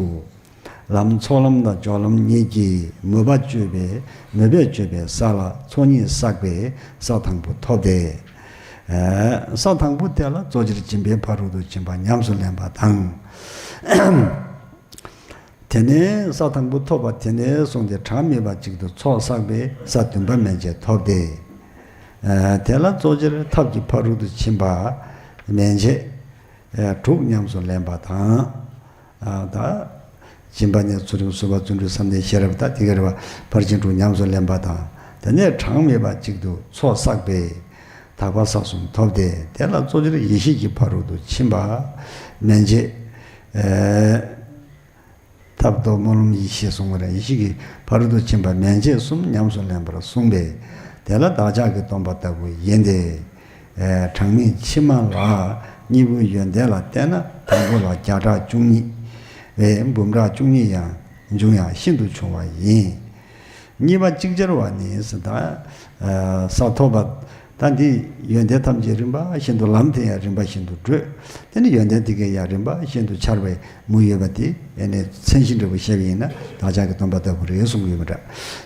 ལམ་ཚོགས་ལམ་དང་སྦྱོར་ལམ་གཉིས་ཀྱིས་མོས་པ་སྤྱོད་པའི་མོས་པས་སྤྱོད་པའི་ས་ལ་ཚོགས་གཉིས་བསགས་པས་ས་དང་པོ་ཐོབ་སྟེ། ཨ་ས་དང་པོ་དེ་ལ་གཙོ་ཆེར་སྦྱིན་པའི་ཕ་རོལ་ཏུ་ཕྱིན་པ་ཉམས་སུ་ལེན་པ་དང་། དེ་ནས་ས་དང་པོ་ཐོབ་པ་དེ་ནས་བཟུང་སྟེ་གྲངས་མེད་པ་ཅིག་ཏུ་ཚོགས་བསགས་པས་ས་བདུན་པ་མན་ཆད་ཐོབ་སྟེ། ཨ་དེ་ལ་གཙོ་ཆེར་ཐབས་ཀྱི་ཕ་རོལ་ཏུ་ཕྱིན་པ་མན་ཆད་ཨ་དྲུག་ཉམས་སུ་ལེན་པ་དང་། ཨ་ད་སྦྱིན་པ་ནས་ཚུལ་ཁྲིམས་ཟུར་པ་བརྩོན་འགྲུས་བསམ་གཏན་ཤེས་རབ་ད་དེ་ག་རེ་བ་ཕར་ཕྱིན་དྲུག་ཉམས་སུ་ལེན་པ་དང་། དེ་ནས་གྲངས་མེད་པ་ཅིག་ཏུ་ཚོགས་བསགས་པས་དག་པ་ས་གསུམ་ཐོབ་སྟེ། དེ་ལ་གཙོ་ཆེར་ཡེ་ཤེས་ཀྱི་ཕ་རོལ་ཏུ་ཕྱིན་པ་མན་ཆད་ཨ་ཐབས་རྡོ་སྨོན་ལམ་ཡེ་ཤེས་གསུངས་པ་རེད། ཡེ་ཤེས་ཀྱི་ཕ་རོལ་ཏུ་ཕྱིན་པ་མན་ཆད་གསུམ་ཉམས་སུ་ལེན་པར་གསུངས་པས། དེ་ལ་བདག་ཅག་གི་སྟོན་པ་ལྟ་བུ་ཡིན་ཏེ། ཨེ་གྲངས་མེད་ཕྱི་མ་ལ་གཉིས་པོའི་ཡོན་ཏན་ལ་བལྟས་ན་དང་པོ་ལ་བརྒྱ་ཕྲག་བཅུ་གཉིས་པས་འབུམ་ཕྲག་བཅུ་གཉིས་ཡང་འབྱུང་ཡང་ཤིན་ཏུ་ཆུང་བ་ཡིན། གཉིས་པ་ཅིག་ཅར་བ་ནི་ཟེར། ད་ཨ་ས་ཐོབ་པ། ད་འདི་ཡོན་ཏན་ཐམས་ཅད་རིམ་པ་བཞིན་དུ་ལམ་དེ་ཡང་རིམ་པ་བཞིན་དུ་བགྲོད། དེ་ནི་ཡོན་ཏན་དེ་གས་ཡང་རིམ་པ་བཞིན་དུ་འཆར་བའི་མུ་ཡོད་པ་དེ་ཨེ་ནས་མཚན་གཞི་འདྲ་བོ་བཤད་པ་ཡིན་ན་བདག་ཅག་གི་སྟོན་པ་ལྟ་བུ་རེད་གསུང་གི་ཡོད་པ་འདྲ།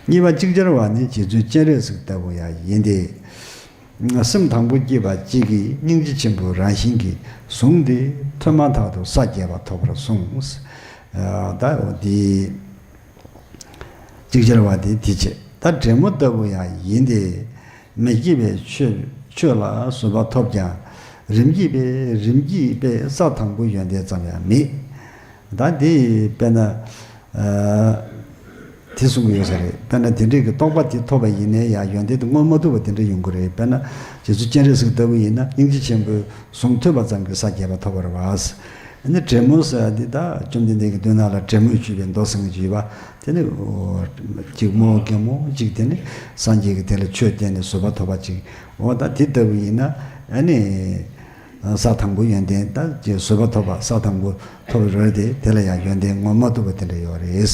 གཉིས་པ་ཅིག་ཅར་བ་ནི་རྗེ་བཙུན་སྤྱན་རས་གཟིགས་ལྟ་བུ་ཡང་ཡིན་ཏེ། སེམས་དང་པོ་སྐྱེས་པ་གཅིག་གིས་སྙིང་རྗེ་ཆེན་པོའི་རང་བཞིན་གྱི་གཟུངས་དེ་ཐོས་མ་ཐག་ཏུ་ས་བརྒྱད་པ་ཐོབ་པར་གསུངས། ཨ་ད་འོ་དེ། ཅིག་ཅར་བ་དེ་དེ་བྱེད། ད་འབྲས་མོ་ལྟ་བུ་ཡང་ཡིན་ཏེ། མི་སྐྱེ་བའི་ཆོས་ཆོས་ལ་བཟོད་པ་ཐོབ་ཀྱང་རིམ་གྱིས་པས་རིམ་གྱིས་པས་ས་དང་པོའི་ཡོན་ཏན་ཙམ་ཡང་མེད། ད་དེ་དཔེར་ན་ཨ་དེ་གསུང་གི་ཡོད་ས་རེད། དཔེར་ན་དེ་འདྲའི་གི་རྟོགས་པ་དེ་ཐོབ་པ་ཡིན་ནའི་ཡང་ཡོན་ཏན་དེ་མངོན་མ་ཐུབ་པ་དེ་འདྲ་ཡོང་གི་རེད། དཔེར་ན་རྗེ་བཙུན་སྤྱན་རས་གཟིགས་ལྟ་བུ་ཡིན་ན་སྙིང་རྗེ་ཆེན་པོའི་གཟུངས་ཐོས་པ་ཙམ་གྱིས་ས་བརྒྱད་པ་ཐོབ་པ་རེད་བ། དེ་ནི་བྲན་མོ་ཟེར་ཡ་འདི་ད་བཅོམ་ལྡན་འདས་ཀྱི་མདུན་ན་ལ་བྲན་མོས་འཇུས་པའི་མདོ་ཟེར་མཁན་ཅིག་ཡོད་པ། དེ་ནི་འོ་གཅིག་རྨོ་བོ་རྒན་མོ་གཅིག་དེ་ནི་སངས་རྒྱས་ཀྱི་དེ་ལ་ཆོས་བསྟན་ནས་བཟོད་པ་ཐོབ་པ་གཅིག་འོ་ད་དེ་ལྟ་བུ་ཡིན་ན་ཨ་ནི་ས་དང་པོ་ཡོན་ཏན་ད་ཅེས་བཟོད་པ་ཐོབ་པ་ས་དང་པོ་ཐོབ་རེད་དེ། དེ་ལ་ཡང་ཡོན་ཏན་ངོ་མ་ཐུབ་པ་དེ་འདྲ་ཡོད་རེད།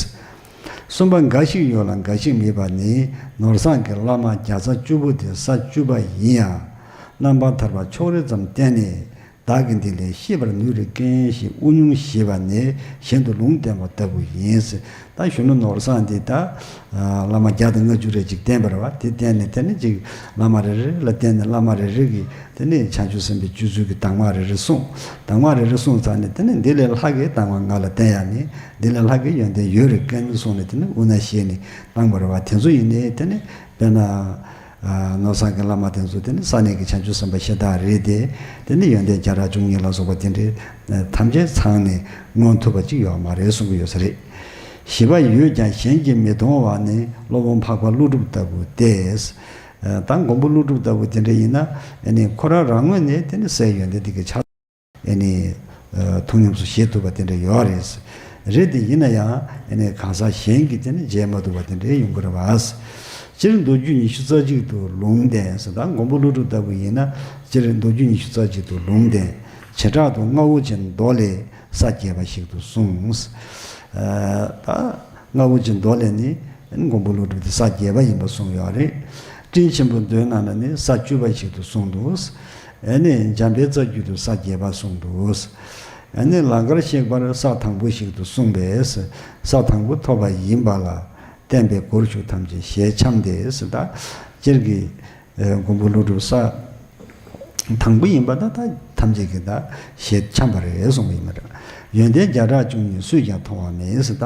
གསུམ་པ་འགའ་ཞིག་ཡོད་ལ་འགའ་ཞིག་མེད་པ་ནི། ནོར་བཟང་གི་བླ་མ་བརྒྱ་རྩ་བཅུ་པོ་དེ་ས་བཅུ་པ་ཡིན་ཡང་། རྣམ་པར་ཐར་པ་ཕྱོགས་རིས་ཙམ་བསྟན་ནས། བདག་གིས་འདི་ལས་ཤེས་པར་ནུས་རེ་ཀན་ཞེས་དབུ་སྙུང་བཞེས་པ་ནི་གཞན་དུ་ལུང་བསྟན་པ་ལྟ་བུ་ཡིན། ད་གཞོན་ནུ་ནོར་བཟང་འདི་ད་བླ་མ་བརྒྱ་དང་ལྔ་བཅུ་རེ་ཅིག་བསྟེན་པ་རེད་བ། དེ་བསྟེན་ནས་དེ་ནི་ཅིག་བླ་མ་རེ་རེ་ལ་བསྟེན་ནས་བླ་མ་རེ་རེ་གིས་དེ་ནི་བྱང་ཆུབ་སེམས་དཔའི་སྤྱོད་ཚུལ་གྱི་གདམས་ངག་རེ་རེ་གསུངས། གདམས་ངག་རེ་རེ་གསུངས་ཚར་ནས་དེ་ནི་འདི་ལས་ལྷག་གི་གདམས་ངག་ང་ལ་བསྟན་ཡ་མེད། འདི་ལས་ལྷག་གི་ཡོན་ཏན་ཡོད་རེ་ཀན་གསུངས་ནས་དེ་ནི་དབུ་མནའ་བཞེས་ནས་བཏང་པ་རེད་བ། དེ་ཚོ་ཡིན་ནའི་དེ་ནི་དཔེར་ན། ནོར་བཟང་གི་བླ་མ་དེ་ཚོ་དེ་ནི་ས་གནས་ཀྱི་བྱང་ཆུབ་སེམས་དཔའ་ཤ་སྟག་རེད་དེ། དེ་ནི་ཡོན་ཏན་བརྒྱ་ཕྲག་བཅུ་གཉིས་ལ་སོགས་པ་དེ་འདྲའི་ཐམས་ཅད་ཚང་ནས་མངོན་ཐུབ་པ་ཅིག་ཡོད་མ་རེད་གསུང་གི་ཡོད་ས་རེད། བཞི་པ་ཡོད་ཀྱང་གཞན་གྱིས་མི་མཐོང་བ་ནི་སློབ་དཔོན་འཕགས་པ་ཀླུ་སྒྲུབ་ལྟ་བུ་སྟེ། ད་མགོན་པོ་ཀླུ་སྒྲུབ་ལྟ་བུ་དེ་འདྲ་ཡིན་ན་ཨ་ནི་ཁོ་རང་རང་ངོས་ནས་དེ་ནི་སའི་ཡོན་ཏན་དེ་གི་ཆ། ཨེ་ནི། ཐུགས་ཉམས་སུ་བཞེས་ཐུབ་པ་དེ་འདྲ་ཡོད་རེད། རེད་དེ་ཡིན་ན་ཡང་ཨེ་ནི་གང་ཟག་གཞན་གྱིས་དེ་ནི་མཇལ་མ་ཐུབ་པ་དེ་འདྲའི་ཡོང་གི་རེད་བ། སྤྱིར་མདོ་རྒྱུད་ཉི་ཤུ་རྩ་གཅིག་ཏུ་ལུང་བསྟན་ཟེར། ད་མགོན་པོ་ཀླུ་སྒྲུབ་ལྟ་བུ་ཡིན་ན་སྤྱིར་མདོ་རྒྱུད་ཉི་ཤུ་རྩ་གཅིག་ཏུ་ལུང་བསྟན། བྱེ་བྲག་ཏུ་རྔ་བོ་ཆེའི་མདོ་ལས་ས་བརྒྱད་པ་ཞིག་ཏུ་གསུངས། ད། རྔ་བོ་ཆེའི་མདོ་ལས་ནི་མགོན་པོ་ཀླུ་སྒྲུབ་དེ་ས་བརྒྱད་པ་ཡིན་པ་གསུངས་ཡོད་རེད། སྤྲིན་ཆེན་པོའི་མདོའི་ནང་ན་ནི་ས་བཅུ་པ་ཞིག་ཏུ་གསུངས་འདུག་ཨ་ནི་འཇམ་དཔལ་རྩ་རྒྱུད་དུ་ས་བརྒྱད་པ་གསུངས་འདུག་ཨ་ནི་ལང་ཀར་གཤེགས་པར་ས་དང་པོ་ཞིག་ཏུ་གསུངས་པས་ས་དང་པོ་ཐོབ་པ་ཡིན་པ་ལ་བརྟེན་པའི་སྒོར་ཞུགས་ཐམས་ཅད་ཞལ་འཆམ་སྟེ་ཟེར། ད་སྤྱིར་གྱི། མགོན་པོ་ཀླུ་སྒྲུབ་ས་དང་པོ་ཡིན་པ་ད་ད་ཐམས་ཅད་ཀྱིས་ད་ཞལ་འཆམ་པ་རེད་གསུངས་པ་ཡིན་པ་འདྲ། ཡོན་ཏན་བརྒྱ་ཕྲག་བཅུ་གཉིས་སུས་ཀྱང་མཐོང་བ་མེད་ཟེར། ད་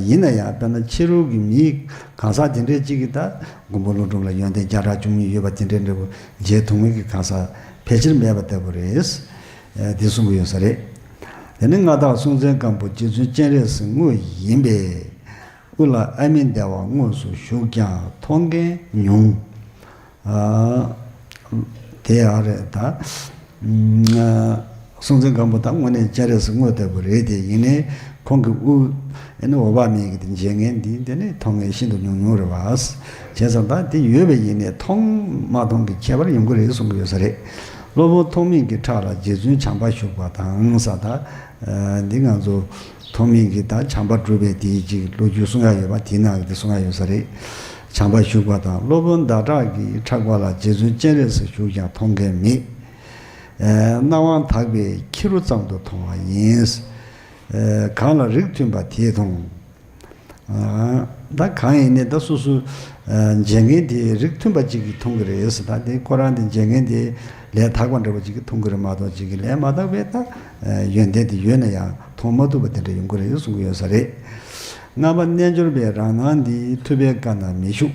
ཡིན་ན་ཡང་དཔེར་ན་ཕྱི་རོལ་གྱི་མི་གང་ཟག་དེ་འདྲས་ཅིག་གིས་ད་མགོན་པོ་ཀླུ་སྒྲུབ་ལ་ཡོན་ཏན་བརྒྱ་ཕྲག་བཅུ་གཉིས་ཡོད་པ་དེ་འདྲས་འདྲ་བོ་མཇལ་ཐུབ་མཁན་གྱི་གང་ཟག་ཕལ་ཆེར་མེད་པ་ལྟ་བུ་རེད། འདི་གསུངས་ཀྱི་ཡོད་ས་རེད། དེ་ནི་མངའ་བདག་སྲོང་བཙན་སྒམ་པོ་རྗེ་བཙུན་སྤྱན་རས་གཟིགས་དངོས་ཡིན་པས། དབུ་ལ་ཨ་མི་བདེ་བ་དངོས་སུ་བཞུགས་ཀྱང་མཐོང་མཁན་ཉུང་། དེ་ཡང་རེད་ད། སྲོང་བཙན་སྒམ་པོ་ད་དངོས་གནས་སྤྱན་རས་གཟིགས་དངོས་ལྟ་བུ་རེད་དེ། ཡིན་ནའི་ཁོང་གི་དབུ་ཨེ་ནི་འོད་དཔག་མེད་ཀྱི་དེ་མཇལ་མཁན་འདི་དེ་ནི་མཐོང་མཁན་ཤིན་ཏུ་ཉུང་ཉུང་རེད་བ། བྱས་ཙང་ད་དེ་ཡོད་པ་ཡིན་ནའི་མཐོང་མ་མཐོང་གི་ཁྱད་པར་ཡོང་གི་རེད་གསུང་གི་ཡོད་ས་རེད། སློབ་དཔོན་ཐོགས་མེད་ཀྱི་ཕྲག་ལ་རྗེ་བཙུན་བྱམས་པ་བཞུགས་པ་དང་ས། ད་འདི་ང་ཚོ་ཐོགས་མེད་ཀྱི་ད་བྱམས་པ་སྒྲུབ་པའི་དེའི་ཅིག་ལོ་རྒྱུས་གསུང་ཡ་ཡོད་པ་དེའི་ནང་གི་དེ་གསུང་ཡ་ཡོད་ས་རེད། བྱམས་པ་བཞུགས་པ་དང་སློབ་དཔོན་ཟླ་གྲགས་ཀྱི་ཕྲག་པ་ལ་རྗེ་བཙུན་སྤྱན་རས་གཟིགས་བཞུགས་ཀྱང་མཐོང་མཁན་མེད། ཨེ་སྣང་བ་དག་པའི་ཁྱི་རོ་ཙམ་དུ་མཐོང་བ་ཡིན། ཨེ་གང་ལ་རིགས་མཐུན་པ་དེས་མཐོང་། ཨ་ད་གང་ཡིན་ནའི་ད་སོ་སོ་ཨ་མཇལ་མཁན་དེ་རིགས་མཐུན་པ་གཅིག་གིས་མཐོང་གི་རེད་ཟེར། ད་དེ་ཁོ་རང་དེ་མཇལ་མཁན་དེ་ལས་དག་པ་འདྲ་བོ་གཅིག་གིས་མཐོང་གི་རེད་མ་གཏོགས་གཅིག་གིས་ལས་མ་དག་པའི་ད་ཨ་ཡོན་ཏན་དེ་ཡོད་ན་ཡང་མཐོང་མ་ཐུབ་པ་དེ་འདྲ་ཡོང་གི་རེད་གསུང་གི་ཡོད་ས་རེད། ལྔ་པ་རྣལ་འབྱོར་པའི་རང་སྣང་འདི་ཐུབ་པའི་བཀའ་ན་མི་བཞུགས།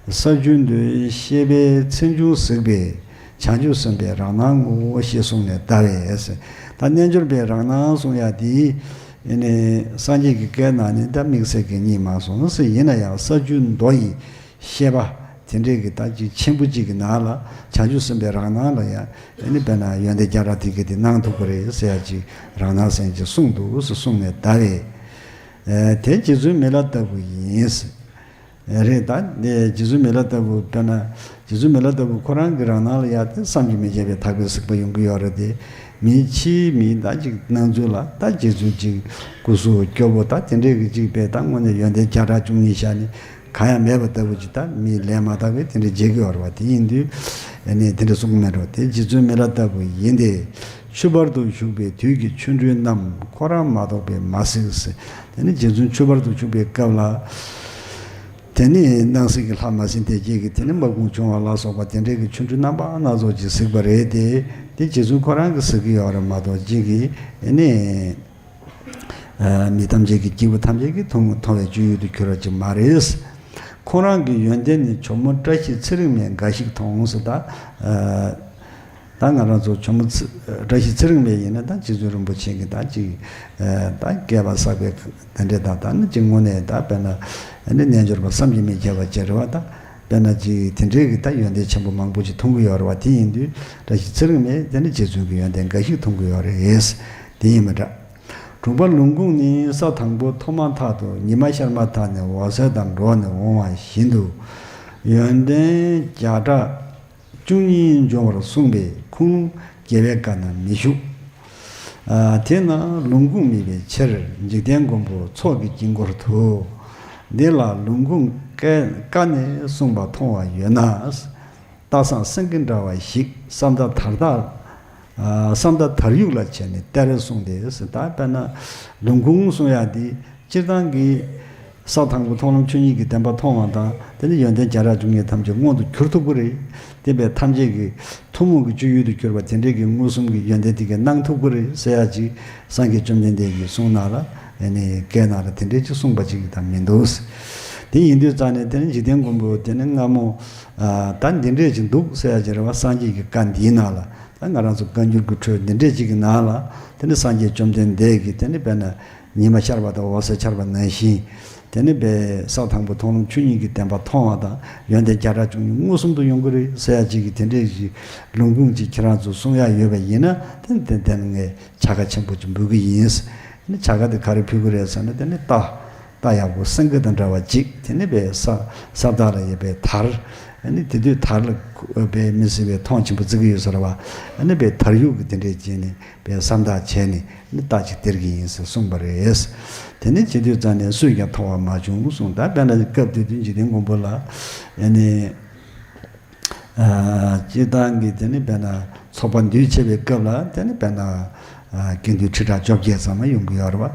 ས་བཅུའི་མདོའི་བཤད་པའི་མཚན་བྱུང་གཟིགས་པས་བྱང་ཆུབ་སེམས་དཔའི་རང་སྣང་ངོ་ཞེས་གསུངས་ནས་གདའ་བས། ད་རྣལ་འབྱོར་པའི་རང་སྣང་གསུང་ཡ་དེ་ཨེ་ནི་སངས་རྒྱས་ཀྱི་བཀའི་ནང་ནས་ད་དམིགས་བསལ་གྱི་རྙེད་མ་སོང་ཟེར། ཡིན་ན་ཡང་ས་བཅུའི་མདོ་ཡི་བཤད་པ་དེ་འདྲས་ཀྱི་ད་ཅིག་ཆེན་པོ་གཅིག་གི་ནང་ལ་བྱང་ཆུབ་སེམས་དཔའི་རང་སྣང་ལ་ཡང་ཨེ་ནི་དཔེར་ན་ཡོན་ཏན་བརྒྱ་ཕྲག་དེ་གི་དེ་སྣང་ཐུབ་ཀྱི་རེད་ཟེར་ཡ་ཅིག་རང་སྣང་སེམས་ཀྱིས་གསུངས་འདུག་ཟེར་གསུངས་ནས་གདའ་བས། དེ་རྗེ་བཙུན་མི་ལ་ལྟ་བུ་ཡིན། རེད་ད། དེ་རྗེ་བཙུན་མི་ལ་ལྟ་བུ་དཔེར་ན་རྗེ་བཙུན་མི་ལ་ལྟ་བུ་ཁོ་རང་གི་རང་སྣང་ལ་ཡ་དེ་བསམ་གྱིས་མི་ཁྱབ་པའི་དག་པའི་གཟིགས་པ་ཡོང་གི་ཡོད་རེད་དེ། མི་ཕྱིའི་མི་ད་ཅིག་སྣང་ཚུལ་ལ་ད་རྗེ་བཙུན་ཅིག་སྐུ་གཟུགས་སྐྱོ་པོ་ད་དེ་འདྲས་ཀྱི་ཅིག་པས་ད་དངོས་གནས་ཡོན་ཏན་བརྒྱ་ཕྲག་བཅུ་གཉིས་བཞག་ནས་གང་ཡང་མེད་པ་ལྟ་བུ་ཅིག་ད་མི་ལས་མ་དག་པའི་དེ་འདྲས་མཇལ་གི་ཡོད་རེད་བ། དེ་ཡིན་དུས་ཨ་ནི་དེ་འདྲས་གསུང་གི་མེད་འགྲོ། དེ་རྗེ་བཙུན་མི་ལ་ལྟ་བུ་ཡིན་ཏེ། ཆུ་བར་དུ་བཞུགས་པའི་དུས་ཀྱི་ཆོ་འཕྲུལ་རྣམས་ཁོ་རང་མ་གཏོགས་པས་མ་གཟིགས། དེ་ནི་རྗེ་བཙུན་ཆུ་བར་དུ་བཞུགས་པའི་སྐབས་ལ། དེ་ནི་སྣང་སྲིད་ཀྱི་ལྷ་མ་སྲིན་སྡེ་བརྒྱད་ཀྱི་དེ་ནི་དམག་དཔུང་བྱུང་བ་ལ་སོགས་པ་དེ་འདྲའི་གི་ཆོ་འཕྲུལ་རྣམ་པ་སྣ་ཚོགས་ཅིག་གཟིགས་པ་རེད་དེ། དེ་རྗེ་བཙུན་ཁོ་རང་གིས་གཟིགས་ཀྱི་ཡོད་རེད་མ་གཏོགས་གཅིག་གིས་ཨེ་ནི། མི་ཐམས་ཅད་ཀྱི་སྐྱེས་བུ་ཐམས་ཅད་ཀྱིས་མཐོང་མཐོང་བའི་སྤྱོད་ཡུལ་དུ་གྱུར་བ་ཅིག་མ་རེད། ཁོང་རང་གི་ཡོན་ཏན་ནི་ཇོ་མོ་བཀྲ་ཤིས་ཚེ་རིང་མས་འགའ་ཞིག་མཐོང་ཟེར་ད། ད་ང་རང་ཚོ་ཇོ་མོ་ཚེ་བཀྲ་ཤིས་ཚེ་རིང་མས་ཡིན་ན་ད་རྗེ་བཙུན་རིན་པོ་ཆེ་གི་ད་ཅིག་ད་བསྐལ་པ་བསགས་པའི་དེ་འདྲས་ད་ད་ནི་ཅིག་དངོས་གནས་ད་དཔེར་ན་ནི་རྣལ་འབྱོར་པ་བསམ་གྱིས་མི་ཁྱབ་པ་ཅིག་རེད་བ། ད་དཔེར་ན་ཅིག་དེ་འདྲས་ཀྱི་ད་ཡོན་ཏན་ཆེན་པོ་མང་པོ་ཅིག་མཐོང་གི་ཡོད་རེད་བ། དེ་ཡིན་དུས་བཀྲ་ཤིས་ཚེ་རིང་མས་དེ་ནི་རྗེ་བཙུན་གྱི་ཡོན་ཏན་འགའ་ཞིག་མཐོང་གི་ཡོད་རེད། དེ་ཡིན་པ་འདྲ། དྲུག་པ་ལུང་ཁུངས་ནི་ས་དང་པོ་ཐོབ་མ་ཐག་ཏུ་ཉི་མ་ཤར་མ་ཐག་ནས་འོད་གསལ་དང་འགྲོགས་ནས་འོང་བ་བཞིན་དུ། ཡོན་ཏན་བརྒྱ་ཕྲག་བཅུ་གཉིས་འབྱུང་བར་གསུངས་པས་ཁུངས་ལུང་རྒྱལ་བའི་བཀའ་ན་མི་བཞུགས། ཨ། དེས་ན་ལུང་ཁུངས་མེད་པའི་ཕྱིར་འཇིག་རྟེན་མགོན་པོ་ཚོགས་ཀྱི་དཀྱིལ་འཁོར་དུ། འདི་ལ་ལུང་ཁུངས་ཀ་ནས་གསུངས་པ་མཐོང་བ་ཡོད་ན། སྟག་ཚང་སེང་གེ་འདྲ་བ་ཞིག་བསམ་གཏན་དར་དར། ཨ། བསམ་གཏན་དར་ཡུག་ལ་བྱས་ནས་གཏེར་གསུངས་ཏེ་ཟེར། ད་དཔེར་ན་ལུང་ཁུངས་གསུང་ཡག་འདི་སྤྱིར་བཏང་གི་ས་དང་པོ་མཐོང་ལམ་ཆོས་ཉིད་ཀྱི་བདེན་པ་མཐོང་བ་དང་། དེ་ནི་ཡོན་ཏན་བརྒྱ་ཕྲག་བཅུ་གཉིས་ཐམས་ཅད་མངོན་དུ་གྱུར་ཐུབ་ཀྱི་རེད། དེ་བས་ཐམས་ཅད་ཀྱི་ཐུན་མོང་གི་སྤྱོད་ཡུལ་དུ་གྱུར་པ་དེ་འདྲའི་གི་མངོན་སུམ་གྱི་ཡོན་ཏན་དེ་གས་གནང་ཐུབ་ཀྱི་རེད་ཟེར་ཡག་ཅིག་སངས་རྒྱས་བཅོམ་ལྡན་འདས་ཀྱི་གསུང་ནང་ལ། ཨ་ནི་སྐད་ནང་ལ་དེ་འདྲའི་ཅིག་གསུངས་པ་ཅིག་དང་མི་འདུག། དེ་ཡིན་དུས་ཙང་ནས་དེ་ནི་འཇིག་རྟེན་མགོན་པོ་དེ་ནི་སྔ་མོ། ཨ། ད་འདི་འདྲས་ཅིག་འདུག་ཟེར་ཡ་ཅིག་རེད་བ། སངས་རྒྱས་ཀྱི་བཀའ་འདིའི་ནང་ལ། ད་ང་རང་ཚོ་བཀའ་འགྱུར་གྱི་ཁྲོད་འདི་འདྲས་ཅིག་གི་ནང་ལ། དེ་ནི་སངས་རྒྱས་བཅོམ་ལྡན་འདས་ཀྱིས་དེ་ནི་དཔེར་ན་ཉི་མ་ཤར་བ་དང་འོད་གསལ་འཆར་བ་ནང་བཞིན། དེ་ནི་དཔེ་ས་དང་པོ་མཐོང་ལམ་ཆོས་ཉིད་ཀྱི་བདེན་པ་མཐོང་བ་དང་། ཡོན་ཏན་བརྒྱ་ཕྲག་བཅུ་གཉིས་མངོན་སུམ་དུ་ཡོང་གི་རེད་ཟེར་ཡ་ཅིག་གི་དེ་འདྲས་ཅིག་ལུང་ཁུངས་ཅིག་ཁྱེད་རང་ཚོ་གསུང་ཡ་ཡོད་པ་ཡིན་ན། དེ་ནི་དེ་དེ་ནི་ངས་བྱ་དགའ་ཆེན་པོ་ཅིག་འབུལ་གི་ཡིན། དེ་ནི་བྱ་དགའ་དེ་ག་རེ་ཕུལ་གི་རེད་ཟེར་ན། དེ་ནི་རྟ། རྟ་ཡག་པོ་སེང་གེ་དང་འདྲ་བ་གཅིག། དེ་ནི་དཔེ་ས་ས་བདག་ལ་ཡོད་པའི་དར། ཨ་ནི་དེ་དུས་དར་ལ་དཔེ་མི་སྲིད་པའི་མཐོང་ཆེན་པོ་བརྩི་གི་ཡོད་ས་རེད་བ། ཨ་ནི་དཔེ་དར་ཡུག་གི་དེ་འདྲས་བྱས་ནས་དཔེ་བསམ་གཏན་བྱས་ནས་ཨ་ནི་རྟ་ཅིག་སྟེར་གི་ཡིན་ཟེར་གསུངས་པ་རེད། དེ་ནི་བྱེད་དུས་ཙང་ནས་སུས་ཀྱང་མཐོང་བ་མ་བྱུང་གསུངས། ད་དཔེར་ན་སྐབས་དེ་དུས་འཇིག་རྟེན་མགོན་པོ་ལ། ཨ་ནི། ཨ། སྤྱིར་བཏང་གི་དེ་ནི་དཔེར་ན་ཚོགས་པ་འདུས་བྱས་པའི་སྐབས་ལ། དེ་ནི་དཔེར་ན། ཨ། དགེ་འདུན་ཁྲི་ཕྲག་བཅོ་བརྒྱད་ཙམ་ཡོང་གི་ཡོད་རེད་བ།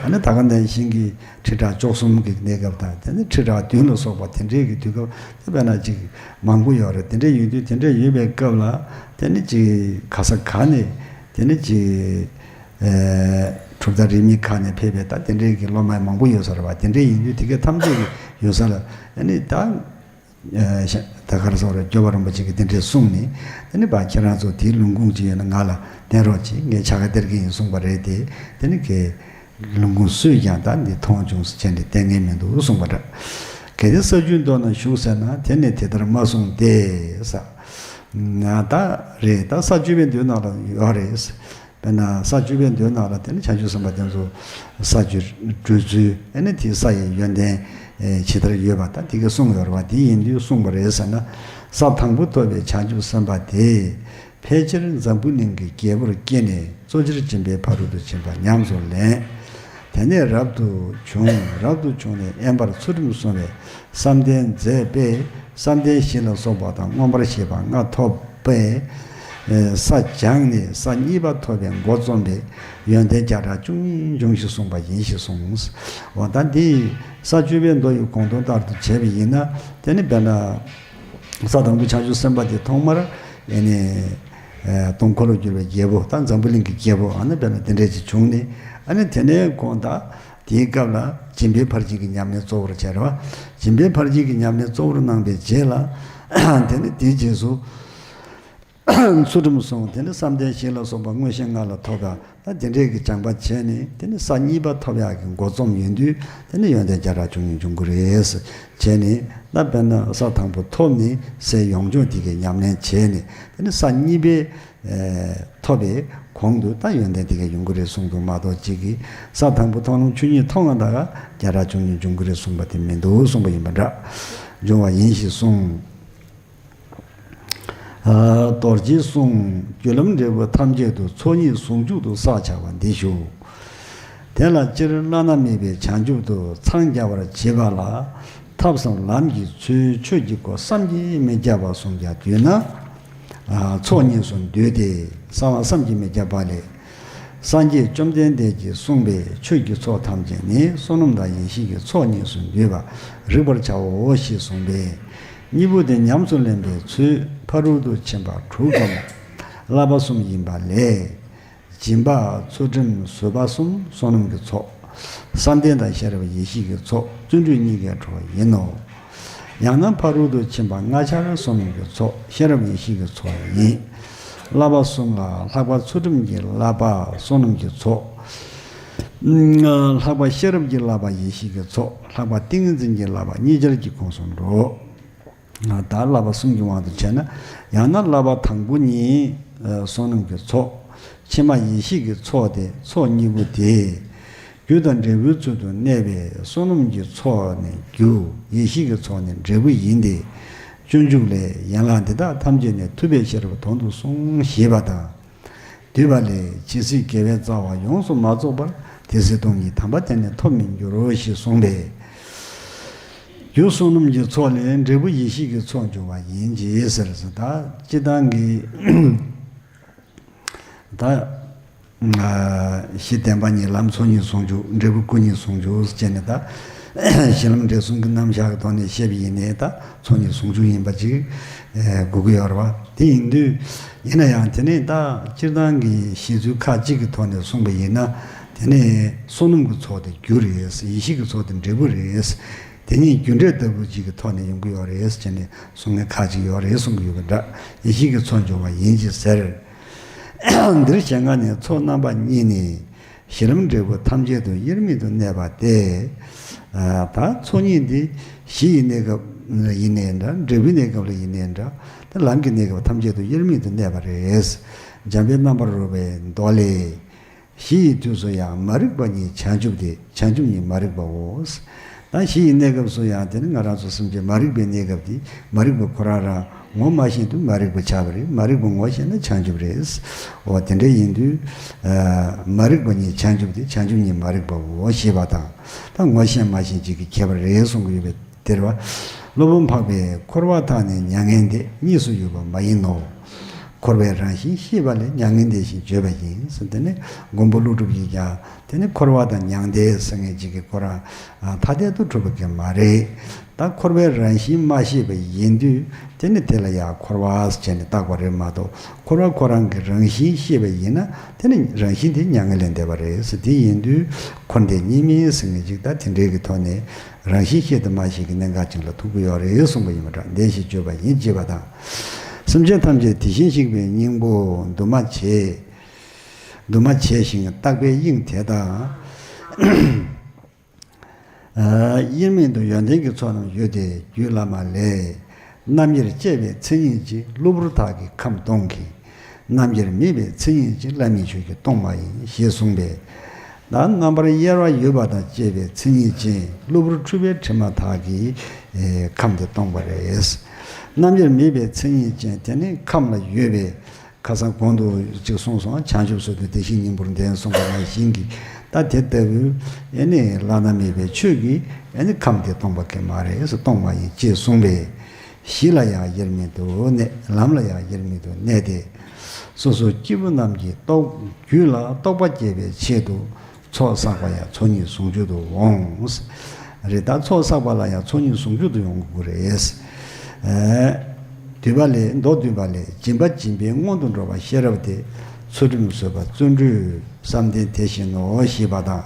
ཨ་ནི་ད་ག་ནང་བཞིན་གྱི་ཁྲི་ཕྲག་བཅུ་གསུམ་གྱི་གནས་སྐབས་དང་། དེ་ནི་ཁྲི་ཕྲག་བདུན་ལ་སོགས་པ་དེ་འདྲའི་གི་དུས་སྐབས་དེ་དཔེར་ན་ཅིག་མང་པོ་ཡོད་རེད། དེ་འདྲའི་ཡོད་དུས། དེ་འདྲའི་ཡོད་པའི་སྐབས་ལ་དེ་ནི་ཅིག་ག་ས་ག་ནས་དེ་ནི་ཅིག། ཨ། གྲུབ་མཐའ་རིས་མེད་ཁག་ནས་ཕེབས་པའི་ད་དེ་འདྲའི་གི་སློབ་མ་མང་པོ་ཡོད་ས་རེད་བ། དེ་འདྲའི་ཡིན་དུས་དེ་གའི་ཐམས་ཅད་ཀྱི་ཡོད་ས་ལ། ཨ་ནི་ད། ཨ། ཤ་ད་ག་རེ་ཟེར་དགོས་རེད། སྐྱོབ་པ་རིན་པོ་ཆེ་གིས་དེ་འདྲས་གསུངས་ནས། དེ་ནི་ཕར་ཁྱེད་རང་ཚོ་དེའི་ལུང་ཁུངས་ཅིག་ཡོད་ན་ང་ལ་བསྟན་རོགས་གྱིས། ངས་བྱ་དགའ་སྟེར་གྱི་ཡིན་གསུངས་པ་རེད་དེ། དེ་ནི་ཁའི་ལུང་ཁུངས་སུས་ཀྱང་ད་འདི་མཐོང་བྱུང་ཟེར་བྱས་ནས་བསྟན་མཁན་མི་འདུག་གསུངས་པ་འདྲ། གལ་ཏེ་ས་བཅུའི་མདོ་ན་བཞུགས་ཟེར་ན། དེ་ནི་དེ་ལྟར་མ་གསུངས་ཏེ་ཟེར། ད་རེད། ད་ས་བཅུ་པའི་མདོའི་ནང་ལ་ཡོད་རེད། དཔེར་ན་ས་བཅུ་པའི་མདོའི་ནང་ལ་དེ་ནི་བྱང་ཆུབ་སེམས་དཔའ་དེ་ཚོ་ས་བཅུ་བགྲོད་ཚུལ། ཨ་ནི་དེ་ས་ཡི་ཡོན་ཏན་ཇི་ལྟར་ཡོད་པ་ད་དེ་ག་གསུངས་ཡོད་རེད་བ། དེ་ཡིན་དུས་གསུངས་པ་རེད་ཟེར་ན། ས་དང་པོ་ཐོབ་པའི་བྱང་ཆུབ་སེམས་དཔའ་དེ། ཕལ་ཆེར་འཛམ་བུ་གླིང་གི་རྒྱལ་པོར་སྐྱེས་ནས་གཙོ་ཆེར་སྦྱིན་པའི་ཕ་རོལ་ཏུ་ཕྱིན་པ་ཉམས་སུ་ལེན། དེ་ནས་རབ་ཏུ་བྱུང་། རབ་ཏུ་བྱུང་ནས་དབེན་པར་ཚུལ་ཁྲིམས་བསྲུང་བས་བསམ་གཏན་མཛད་པས། བསམ་གཏན་བཞི་ལ་སོགས་པ་དང་མངོན་པར་ཤེས་པ་ལྔ་ཐོབ་པས། ས་སྦྱངས་ནས་ས་གཉིས་པ་ཐོབ་པའི་འགོ་རྩོམ་པའི་ཡོན་ཏན་བརྒྱ་ཕྲག་བཅུ་གཉིས་འབྱུང་ཞེས་གསུངས་པ་ཡིན་ཞེས་གསུངས། འོ་ད་འདི་ས་བཅུ་པའི་མདོ་ཡི་དགོངས་དོན་ལྟར་དུ་བྱས་པ་ཡིན་ན། དེ་ནི་དཔེར་ན་ས་དང་པོ་བྱང་ཆུབ་སེམས་དཔའ་དེ་ཐོག་མར་ཨ་ནི་སྟོང་འཁོར་ལོ་བསྒྱུར་བའི་རྒྱལ་པོ། ད་འཛམ་བུ་གླིང་གི་རྒྱལ་པོ། ཨ་ནི་དཔེར་ན་དེ་འདྲས་ཅིག་བྱུང་ནས། ཨ་ནི་དེ་ནས་ཁོང་ད་དེའི་སྐབས་ལ་སྦྱིན་པའི་ཕར་ཕྱིན་གྱི་ཉམས་ལེན་གཙོ་བོར་བྱས་རེད་བ། སྦྱིན་པའི་ཕར་ཕྱིན་གྱི་ཉམས་ལེན་གཙོ་བོར་གནང་པའི་རྗེས་ལ། དེ་ནི་དེའི་རྗེས་སུ་ཚུལ་ཁྲིམས་བསྲུང་། དེ་ནི་བསམ་གཏན་བཞི་ལ་སོགས་པ་མངོན་ཤེས་ལྔ་ལ་ཐོབ་པ། ད་དེ་འདྲས་ཀྱི་སྦྱངས་པ་བྱས་ནས། དེ་ནི་ས་གཉིས་པ་ཐོབ་ཡག་གི་འགོ་རྩོམ་ཡིན་དུས། དེ་ནི་ཡོན་ཏན་བརྒྱ་ཕྲག་བཅུ་གཉིས་འབྱུང་གི་རེད་བྱས་ནས། ད་དཔེར་ན་ས་དང་པོ་ཐོབ་ནས་སའི་ཡོངས་སྦྱོང་དེ་གའི་ཉམས་ལེན་བྱས་ནས། དེ་ནི་ས་གཉིས་པའི་ཐོབ་པའི་གོང་དུ་ད་ཡོན་ཏན་དེ་ག་ཡོང་གི་རེད་གསུངས་འདུག་མ་གཏོགས། གཅིག་གིས་ས་དང་པོ་མཐོང་ལམ་ཆོས་ཉིད་མཐོང་བ་ད་ག་བརྒྱ་ཕྲག་བཅུ་གཉིས་འབྱུང་གི་རེད་གསུངས་པ་དེ་མི་འདུག་གསུངས་པ་ཡིན་པ་འདྲ། འབྱུང་བ་ཡིན་ཞེས་གསུངས། རྡོ་རྗེའི་གསུང་། རྒྱུ་ལམ་འབྲས་བུ་ཐམས་ཅད་དུ། ཚོགས་གཉིས་ཟུང་འཇུག་ཏུ་བསགས་བྱ་བ་འདི་ཞུ། དེ་ལ་སྤྱིར་བླ་ན་མེད་པའི་བྱང་ཆུབ་ཏུ་འཚང་རྒྱ་བར་བྱེད་པ་ལ། ཐབས་སམ་ལམ་གྱི་ཚུལ་ཆོས་ཀྱི་སྒོ་བསམ་གྱིས་མི་ཁྱབ་པ་གསུམ་ཀྱང་བསྡུས་ན། ཨ། ཚོགས་གཉིས་སུ་འདུས་ཏེ། གསང་བ་བསམ་གྱིས་མི་ཁྱབ་པ་ལས། སངས་རྒྱས་བཅོམ་ལྡན་འདས་ཀྱིས་གསུངས་པའི་ཆོས་ཀྱི་ཚོགས་ཐམས་ཅད་ནི་བསོད་ནམས་དང་ཡེ་ཤེས་ཀྱི་ཚོགས་གཉིས་སུ་འདུས་པ་རིག་པར་བྱའོ་ཞེས་གསུངས་པས། གཉིས་པོ་དེ་ཉམས་སུ་ལེན་པའི་ཚུལ་ཕ་རོལ་ཏུ་ཕྱིན་པ་དྲུག་གམ་བསླབ་པ་གསུམ་ཡིན་པ་ལས། སྦྱིན་པ། ཚུལ་ཁྲིམས། བཟོད་པ་གསུམ་བསོད་ནམས་ཀྱི་ཚོགས། བསམ་གཏན་དང་ཤེས་རབ་ཡེ་ཤེས་ཀྱི་ཚོགས་བརྩོན་འགྲུས་གཉིས་ཀའི་གྲོགས་ཡིན་ནོ། ཡང་ན་ཕ་རོལ་ཏུ་ཕྱིན་པ་ལྔ་ཆར་བསོད་ནམས་ཀྱི་ཚོགས། ཤེས་རབ་ཡེ་ཤེས་ཀྱི་ཚོགས་ཡིན། བསླབ་པ་གསུམ་ལ་ལྷག་པ་ཚུལ་ཁྲིམས་ཀྱི་བསླབ་པ་བསོད་ནམས་ཀྱི་ཚོགས། ལྷག་པ་ཤེས་རབ་ཀྱི་བསླབ་པ་ཡེ་ཤེས་ཀྱི་ཚོགས། ལྷག་པ་ཏིང་ངེ་འཛིན་གྱི་བསླབ་པ་གཉིས་ཆར་གྱི་ཁོངས་སུ་འགྲོ། ད་བསླབ་པ་གསུམ་གྱི་དབང་དུ་བྱས་ན། ཡང་ན་བསླབ་པ་དང་པོ་ཉིད་བསོད་ནམས་ཀྱི་ཚོགས། ཕྱི་མ་ཡེ་ཤེས་ཀྱི་ཚོགས་ཏེ། ཚོགས་གཉིས་པོ་དེ། རྒྱུ་དང་འབྲས་བུའི་ཚུལ་དུ་གནས་པའི་བསོད་ནམས་ཀྱི་ཚོགས་ནི་རྒྱུ། ཡེ་ཤེས་ཀྱི་ཚོགས་ནི་འབྲས་བུ་ཡིན་ཏེ། སྤྱོད་འཇུག་ལས། ཡན་ལག་འདི་དག་ཐམས་ཅད་ནི། ཐུབ་པས་ཤེས་རབ་དོན་དུ་གསུངས། ཞེས་པ་དང་། བསྡུས་པ་ལས། ཇི་སྲིད་དགེ་བའི་རྩ་བ་ཡོངས་སུ་མ་རྫོགས་པར། དེ་སྲིད་སྟོང་ཉིད་དམ་པ་དེ་ནི་ཐོབ་མི་འགྱུར་རོ། ཞེས་གསུངས་པས། རྒྱུ་བསོད་ནམས་ཀྱི་ཚོགས་ལས་འབྲས་བུ་ཡེ་ཤེས་ཀྱི་ཚོགས་འབྱུང་བ་ཡིན་གྱི་ཟེར་ཟེར། ད་སྤྱིར་བཏང་གི་ད་གཞི་བདེན་པ་གཉིས་ལམ་ཚོགས་གཉིས་ཟུང་འཇུག་འབྲས་བུ་སྐུ་གཉིས་ཟུང་འཇུག་ཟེར་ནས། ད་གཞི་ལམ་འབྲས་གསུམ་གྱི་རྣམ་གཞག་གི་ཐོག་ནས་བཤད་པ་ཡིན་ནའི། ད་ཚོགས་གཉིས་ཟུང་འཇུག་ཡིན་པ་ཅིག་དགོས་ཀྱི་ཡོད་རེད་བ། དེ་ཡིན་དུས། ཡིན་ན་ཡང་དེ་ནས་ད་སྤྱིར་བཏང་གི་གཞི་ཚུལ་ཁག་ཅིག་གི་ཐོག་ནས་གསུངས་པ་ཡིན་ན། དེ་ནས་བསོད་ནམས་ཀྱི་ཚོགས་དེ་རྒྱུ་རེད། ཡེ་ཤེས་ཀྱི་ཚོགས་དེ་འབྲས་བུ་རེད། དེ་གཉིས་རྒྱུ་འབྲས་ལྟ་བུ་ཅིག་གི་ཐོག་ནས་ཡོང་གི་ཡོད་རེད་ཟེར་ནས་གསུང་མཁན་ཁག་ཅིག་ཡོད་རེད་གསུང་གི་ཡོད་པ་འདྲ། ཡེ་ཤེས་ཀྱི་ཚོགས་འབྱུང་བ་ཡིན་གྱི་ཟེར། འདིར་ཞེས་ང་ནི་ཚོགས་རྣམ་པ་གཉིས་ནི། གཞི་ལམ་འབྲས་བུ་ཐམས་ཅད་དུ་དབྱེར་མེད་དུ་གནས་པ་སྟེ། ད་ཚོགས་གཉིས་འདི་གཞི་ཡི་གནས་སྐབས་ཡིན་ནའི་འདྲ། འབྲས་བུའི་གནས་སྐབས་ལ་ཡིན་ནའི་འདྲ། ད་ལམ་གྱི་གནས་སྐབས་ཐམས་ཅད་དུ་དབྱེར་མེད་དུ་གནས་པ་རེད། འཇམ་དཔལ་རྣམ་པར་རོལ་པའི་མདོ་ལས། གཞི་ཡི་དུས་སུ་ཡང་མ་རིག་པ་ཉིད་བྱང་ཆུབ་སྟེ། བྱང་ཆུབ་ཉིད་མ་རིག་པའོ། ད་གཞི་ཡི་གནས་སྐབས་སུ་ཡང་དེ་ནི་ང་རང་ཚོ་སེམས་ཅན་མ་རིག་པའི་གནས་སྐབས་དེ། མ་རིག་པ་ཁོ་རང་རང་ངོ་མ་ཤེས་དུས་མ་རིག་པ་ཆགས་པ་རེད། མ་རིག་པ་ངོ་ཤེས་ན་བྱང་ཆུབ་རེད། འོ་དེ་འདྲ་ཡིན་དུས། མ་རིག་པ་ཉིད་བྱང་ཆུབ་སྟེ། བྱང་ཆུབ་ཉིད་མ་རིག་པའོ། ཞེས་པ་དང་། ད་ངོ་ཤེས་མ་ཤེས་གཅིག་གི་ཁྱད་པར་རེད་གསུང་གི་ཡོད་པའི་དེར་བ། སློབ་དཔོན་འཕགས་པས་འཁོར་བ་དག་ནི་མྱ་ངན་འདས། གཉིས་སུ་ཡོད་པ་མ་ཡིན་ནོ། འཁོར་བའི་རང་བཞིན་ཤེས་པ་ལས། མྱ་ངན་འདས་ཞེས་བརྗོད་པ་ཡིན་ཟེར། དེ་ནི་མགོན་པོ་ཀླུ་སྒྲུབ་ཀྱིས་ཀྱང་དེ་ནི་འཁོར་བ་དང་མྱང་འདས་ཟེར་མཁན་ཅིག་གི་ཁོ་རང་ཐ་དད་དུ་གྲུབ་པ་གི་མ་རེད། ད་འཁོར་བའི་རང་བཞིན་མ་ཤེས་པ་ཡིན་དུས་དེ་ནི་དེ་ལ་ཡང་འཁོར་བ་ཟེར་ནས་བཏགས་པ་རེད་མ་གཏོགས། འཁོར་བ་ཁོ་རང་གི་རང་བཞིན་ཤེས་པ་ཡིན་ན་དེ་ནི་རང་བཞིན་དེ་མྱ་ངན་ལས་འདས་པ་རེད་ཟེར། དེ་ཡིན་དུས་འཁོར་འདས་གཉིས་མེད་ཟེར་མཁན་ཅིག་ད་དེ་འདྲའི་གི་ཐོག་ནས། རང་བཞིན་ཤེས་དང་མ་ཤེས་ཀྱི་གནད་འགག་ཅིག་ལ་ཐུག་གི་ཡོད་རེད་གསུངས་པ་ཡིན་པ་འདྲ། འདས་ཞེས་བརྗོད་པ་ཡིན། ཅེས་པ་དང་། སེམས་ཅན་ཐམས་ཅད་དེ་བཞིན་གཤེགས་པའི་སྙིང་པོ་འདུས་མ་བྱས། འདུས་མ་བྱས་ཤིང་རྟག་པའི་དབྱིངས་དེ་དག་དབྱེར་མེད་དུ་ཡོན་ཏན་གྱི་ཚོགས་རྣམས་ཡོད་དེ། རྒྱུད་བླ་མ་ལས། རྣམ་དབྱེར་བཅས་པའི་མཚན་ཉིད་ཀྱིས། གློ་བུར་དག་གིས་ཁམས་སྟོང་གི། རྣམ་དབྱེར་མེད་པའི་མཚན་ཉིད་ཀྱིས། བླ་མེད་ཆོས་ཀྱིས་སྟོང་པ་ཡིན། ཞེས་གསུངས་པས། ད་རྣམ་པར་དབྱེ་བ་ཡོད་པ་དང་བཅས་པའི་མཚན་ཉིད་ཅན་གློ་བུར་འཁྲུལ་པའི་དྲི་མ་དག་གིས་ཁམས་དེ་སྟོང་པ་རེད། རྣམ་དབྱེར་མེད་པའི་མཚན་ཉིད་ཅན་དེ་ནི་ཁམས་ལ་ཡོད་པའི། ཁ་སང་གོང་དུ་ཅིག་གསུངས་སོང་། བྱང་ཆུབ་སོགས་དུ་དེ་བཞིན་སྙིང་པོར་ལྡན་གསུངས་པ་ནང་བཞིན་གྱི། ད་དེ་ལྟ་བུའི་ཨེ་ནི་བླ་ན་མེད་པའི་ཆོས་ཀྱིས་ཨེ་ནི་ཁམས་དེ་སྟོང་པ་གི་མ་རེད། སྟོང་པ་ཡིན། ཅེས་གསུངས་པས། གཞི་ལ་ཡང་དབྱེར་མེད་དུ་གནས། ལམ་ལ་ཡང་དབྱེར་མེད་དུ་གནས་ཏེ། སོ་སོ་སྐྱེས་བུ་རྣམས་ཀྱི་རྟོག་རྒྱུད་ལ་རྟོག་པ་སྐྱེ་བའི་ཆེད་དུ། ཚོགས་བསགས་པ་ཡང་ཚོགས་གཉིས་ཟུང་འཇུག་ཏུ་འོང་། རེད། ད་ཚོགས་བསགས་པ་ལ་ཡང་ཚོགས་གཉིས་ཟུང་འཇུག་ཏུ་ཡོང་དགོས་རེད། ཨེ། བསྡུས་པ་ལས། མདོ་བསྡུས་པ་ལས། སྦྱིན་པ་སྦྱིན་པའི་སྔོན་དུ་འགྲོ་བ་ཤེས་རབ་སྟེ། ཚུལ་ཁྲིམས་བཟོད་པ་བརྩོན་འགྲུས་བསམ་གཏན་དེ་བཞིན་ནོ། ཞེས་པ་དང་།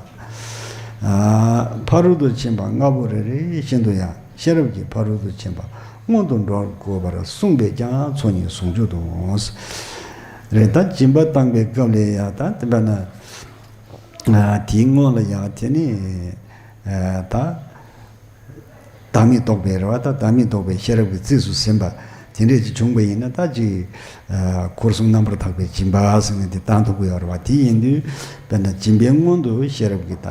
ཨ། ཕ་རོལ་ཏུ་ཕྱིན་པ་ལྔ་པོ་རེ་རེ་བཞིན་དུ་ཡང་ཤེས་རབ་ཀྱིས་ཕ་རོལ་ཏུ་ཕྱིན་པ་སྔོན་དུ་འགྲོ་དགོས་པར་གསུངས་པས་ཀྱང་ཚོགས་གཉིས་ཟུང་འཇུག་ཏུ་འོང་། རེད། ད་སྦྱིན་པ་བཏང་པའི་སྐབས་ལ་ཡང་ད་དེ་འདྲ་ན། ཨ། དེའི་སྔོན་ལ་ཡང་དེ་ནི། ཨ། ད་བདག་མེད་རྟོགས་པའི་རེད་བ། ད་བདག་མེད་རྟོགས་པའི་ཤེས་རབ་ཀྱི་རྩིས་སུ་ཟིན་པ་དེ་འདྲས་ཅིག་བྱུང་བ་ཡིན་ན། ད་ཅིག་ཨ། འཁོར་གསུམ་རྣམ་པར་དག་པའི་སྦྱིན་པ་ཟེར་མཁན་དེ་བཏང་ཐུབ་ཀྱི་ཡོད་རེད་བ། དེ་ཡིན་དུས་དཔེར་ན་སྦྱིན་པའི་སྔོན་དུ་ཤེས་རབ་ཀྱིས་ད་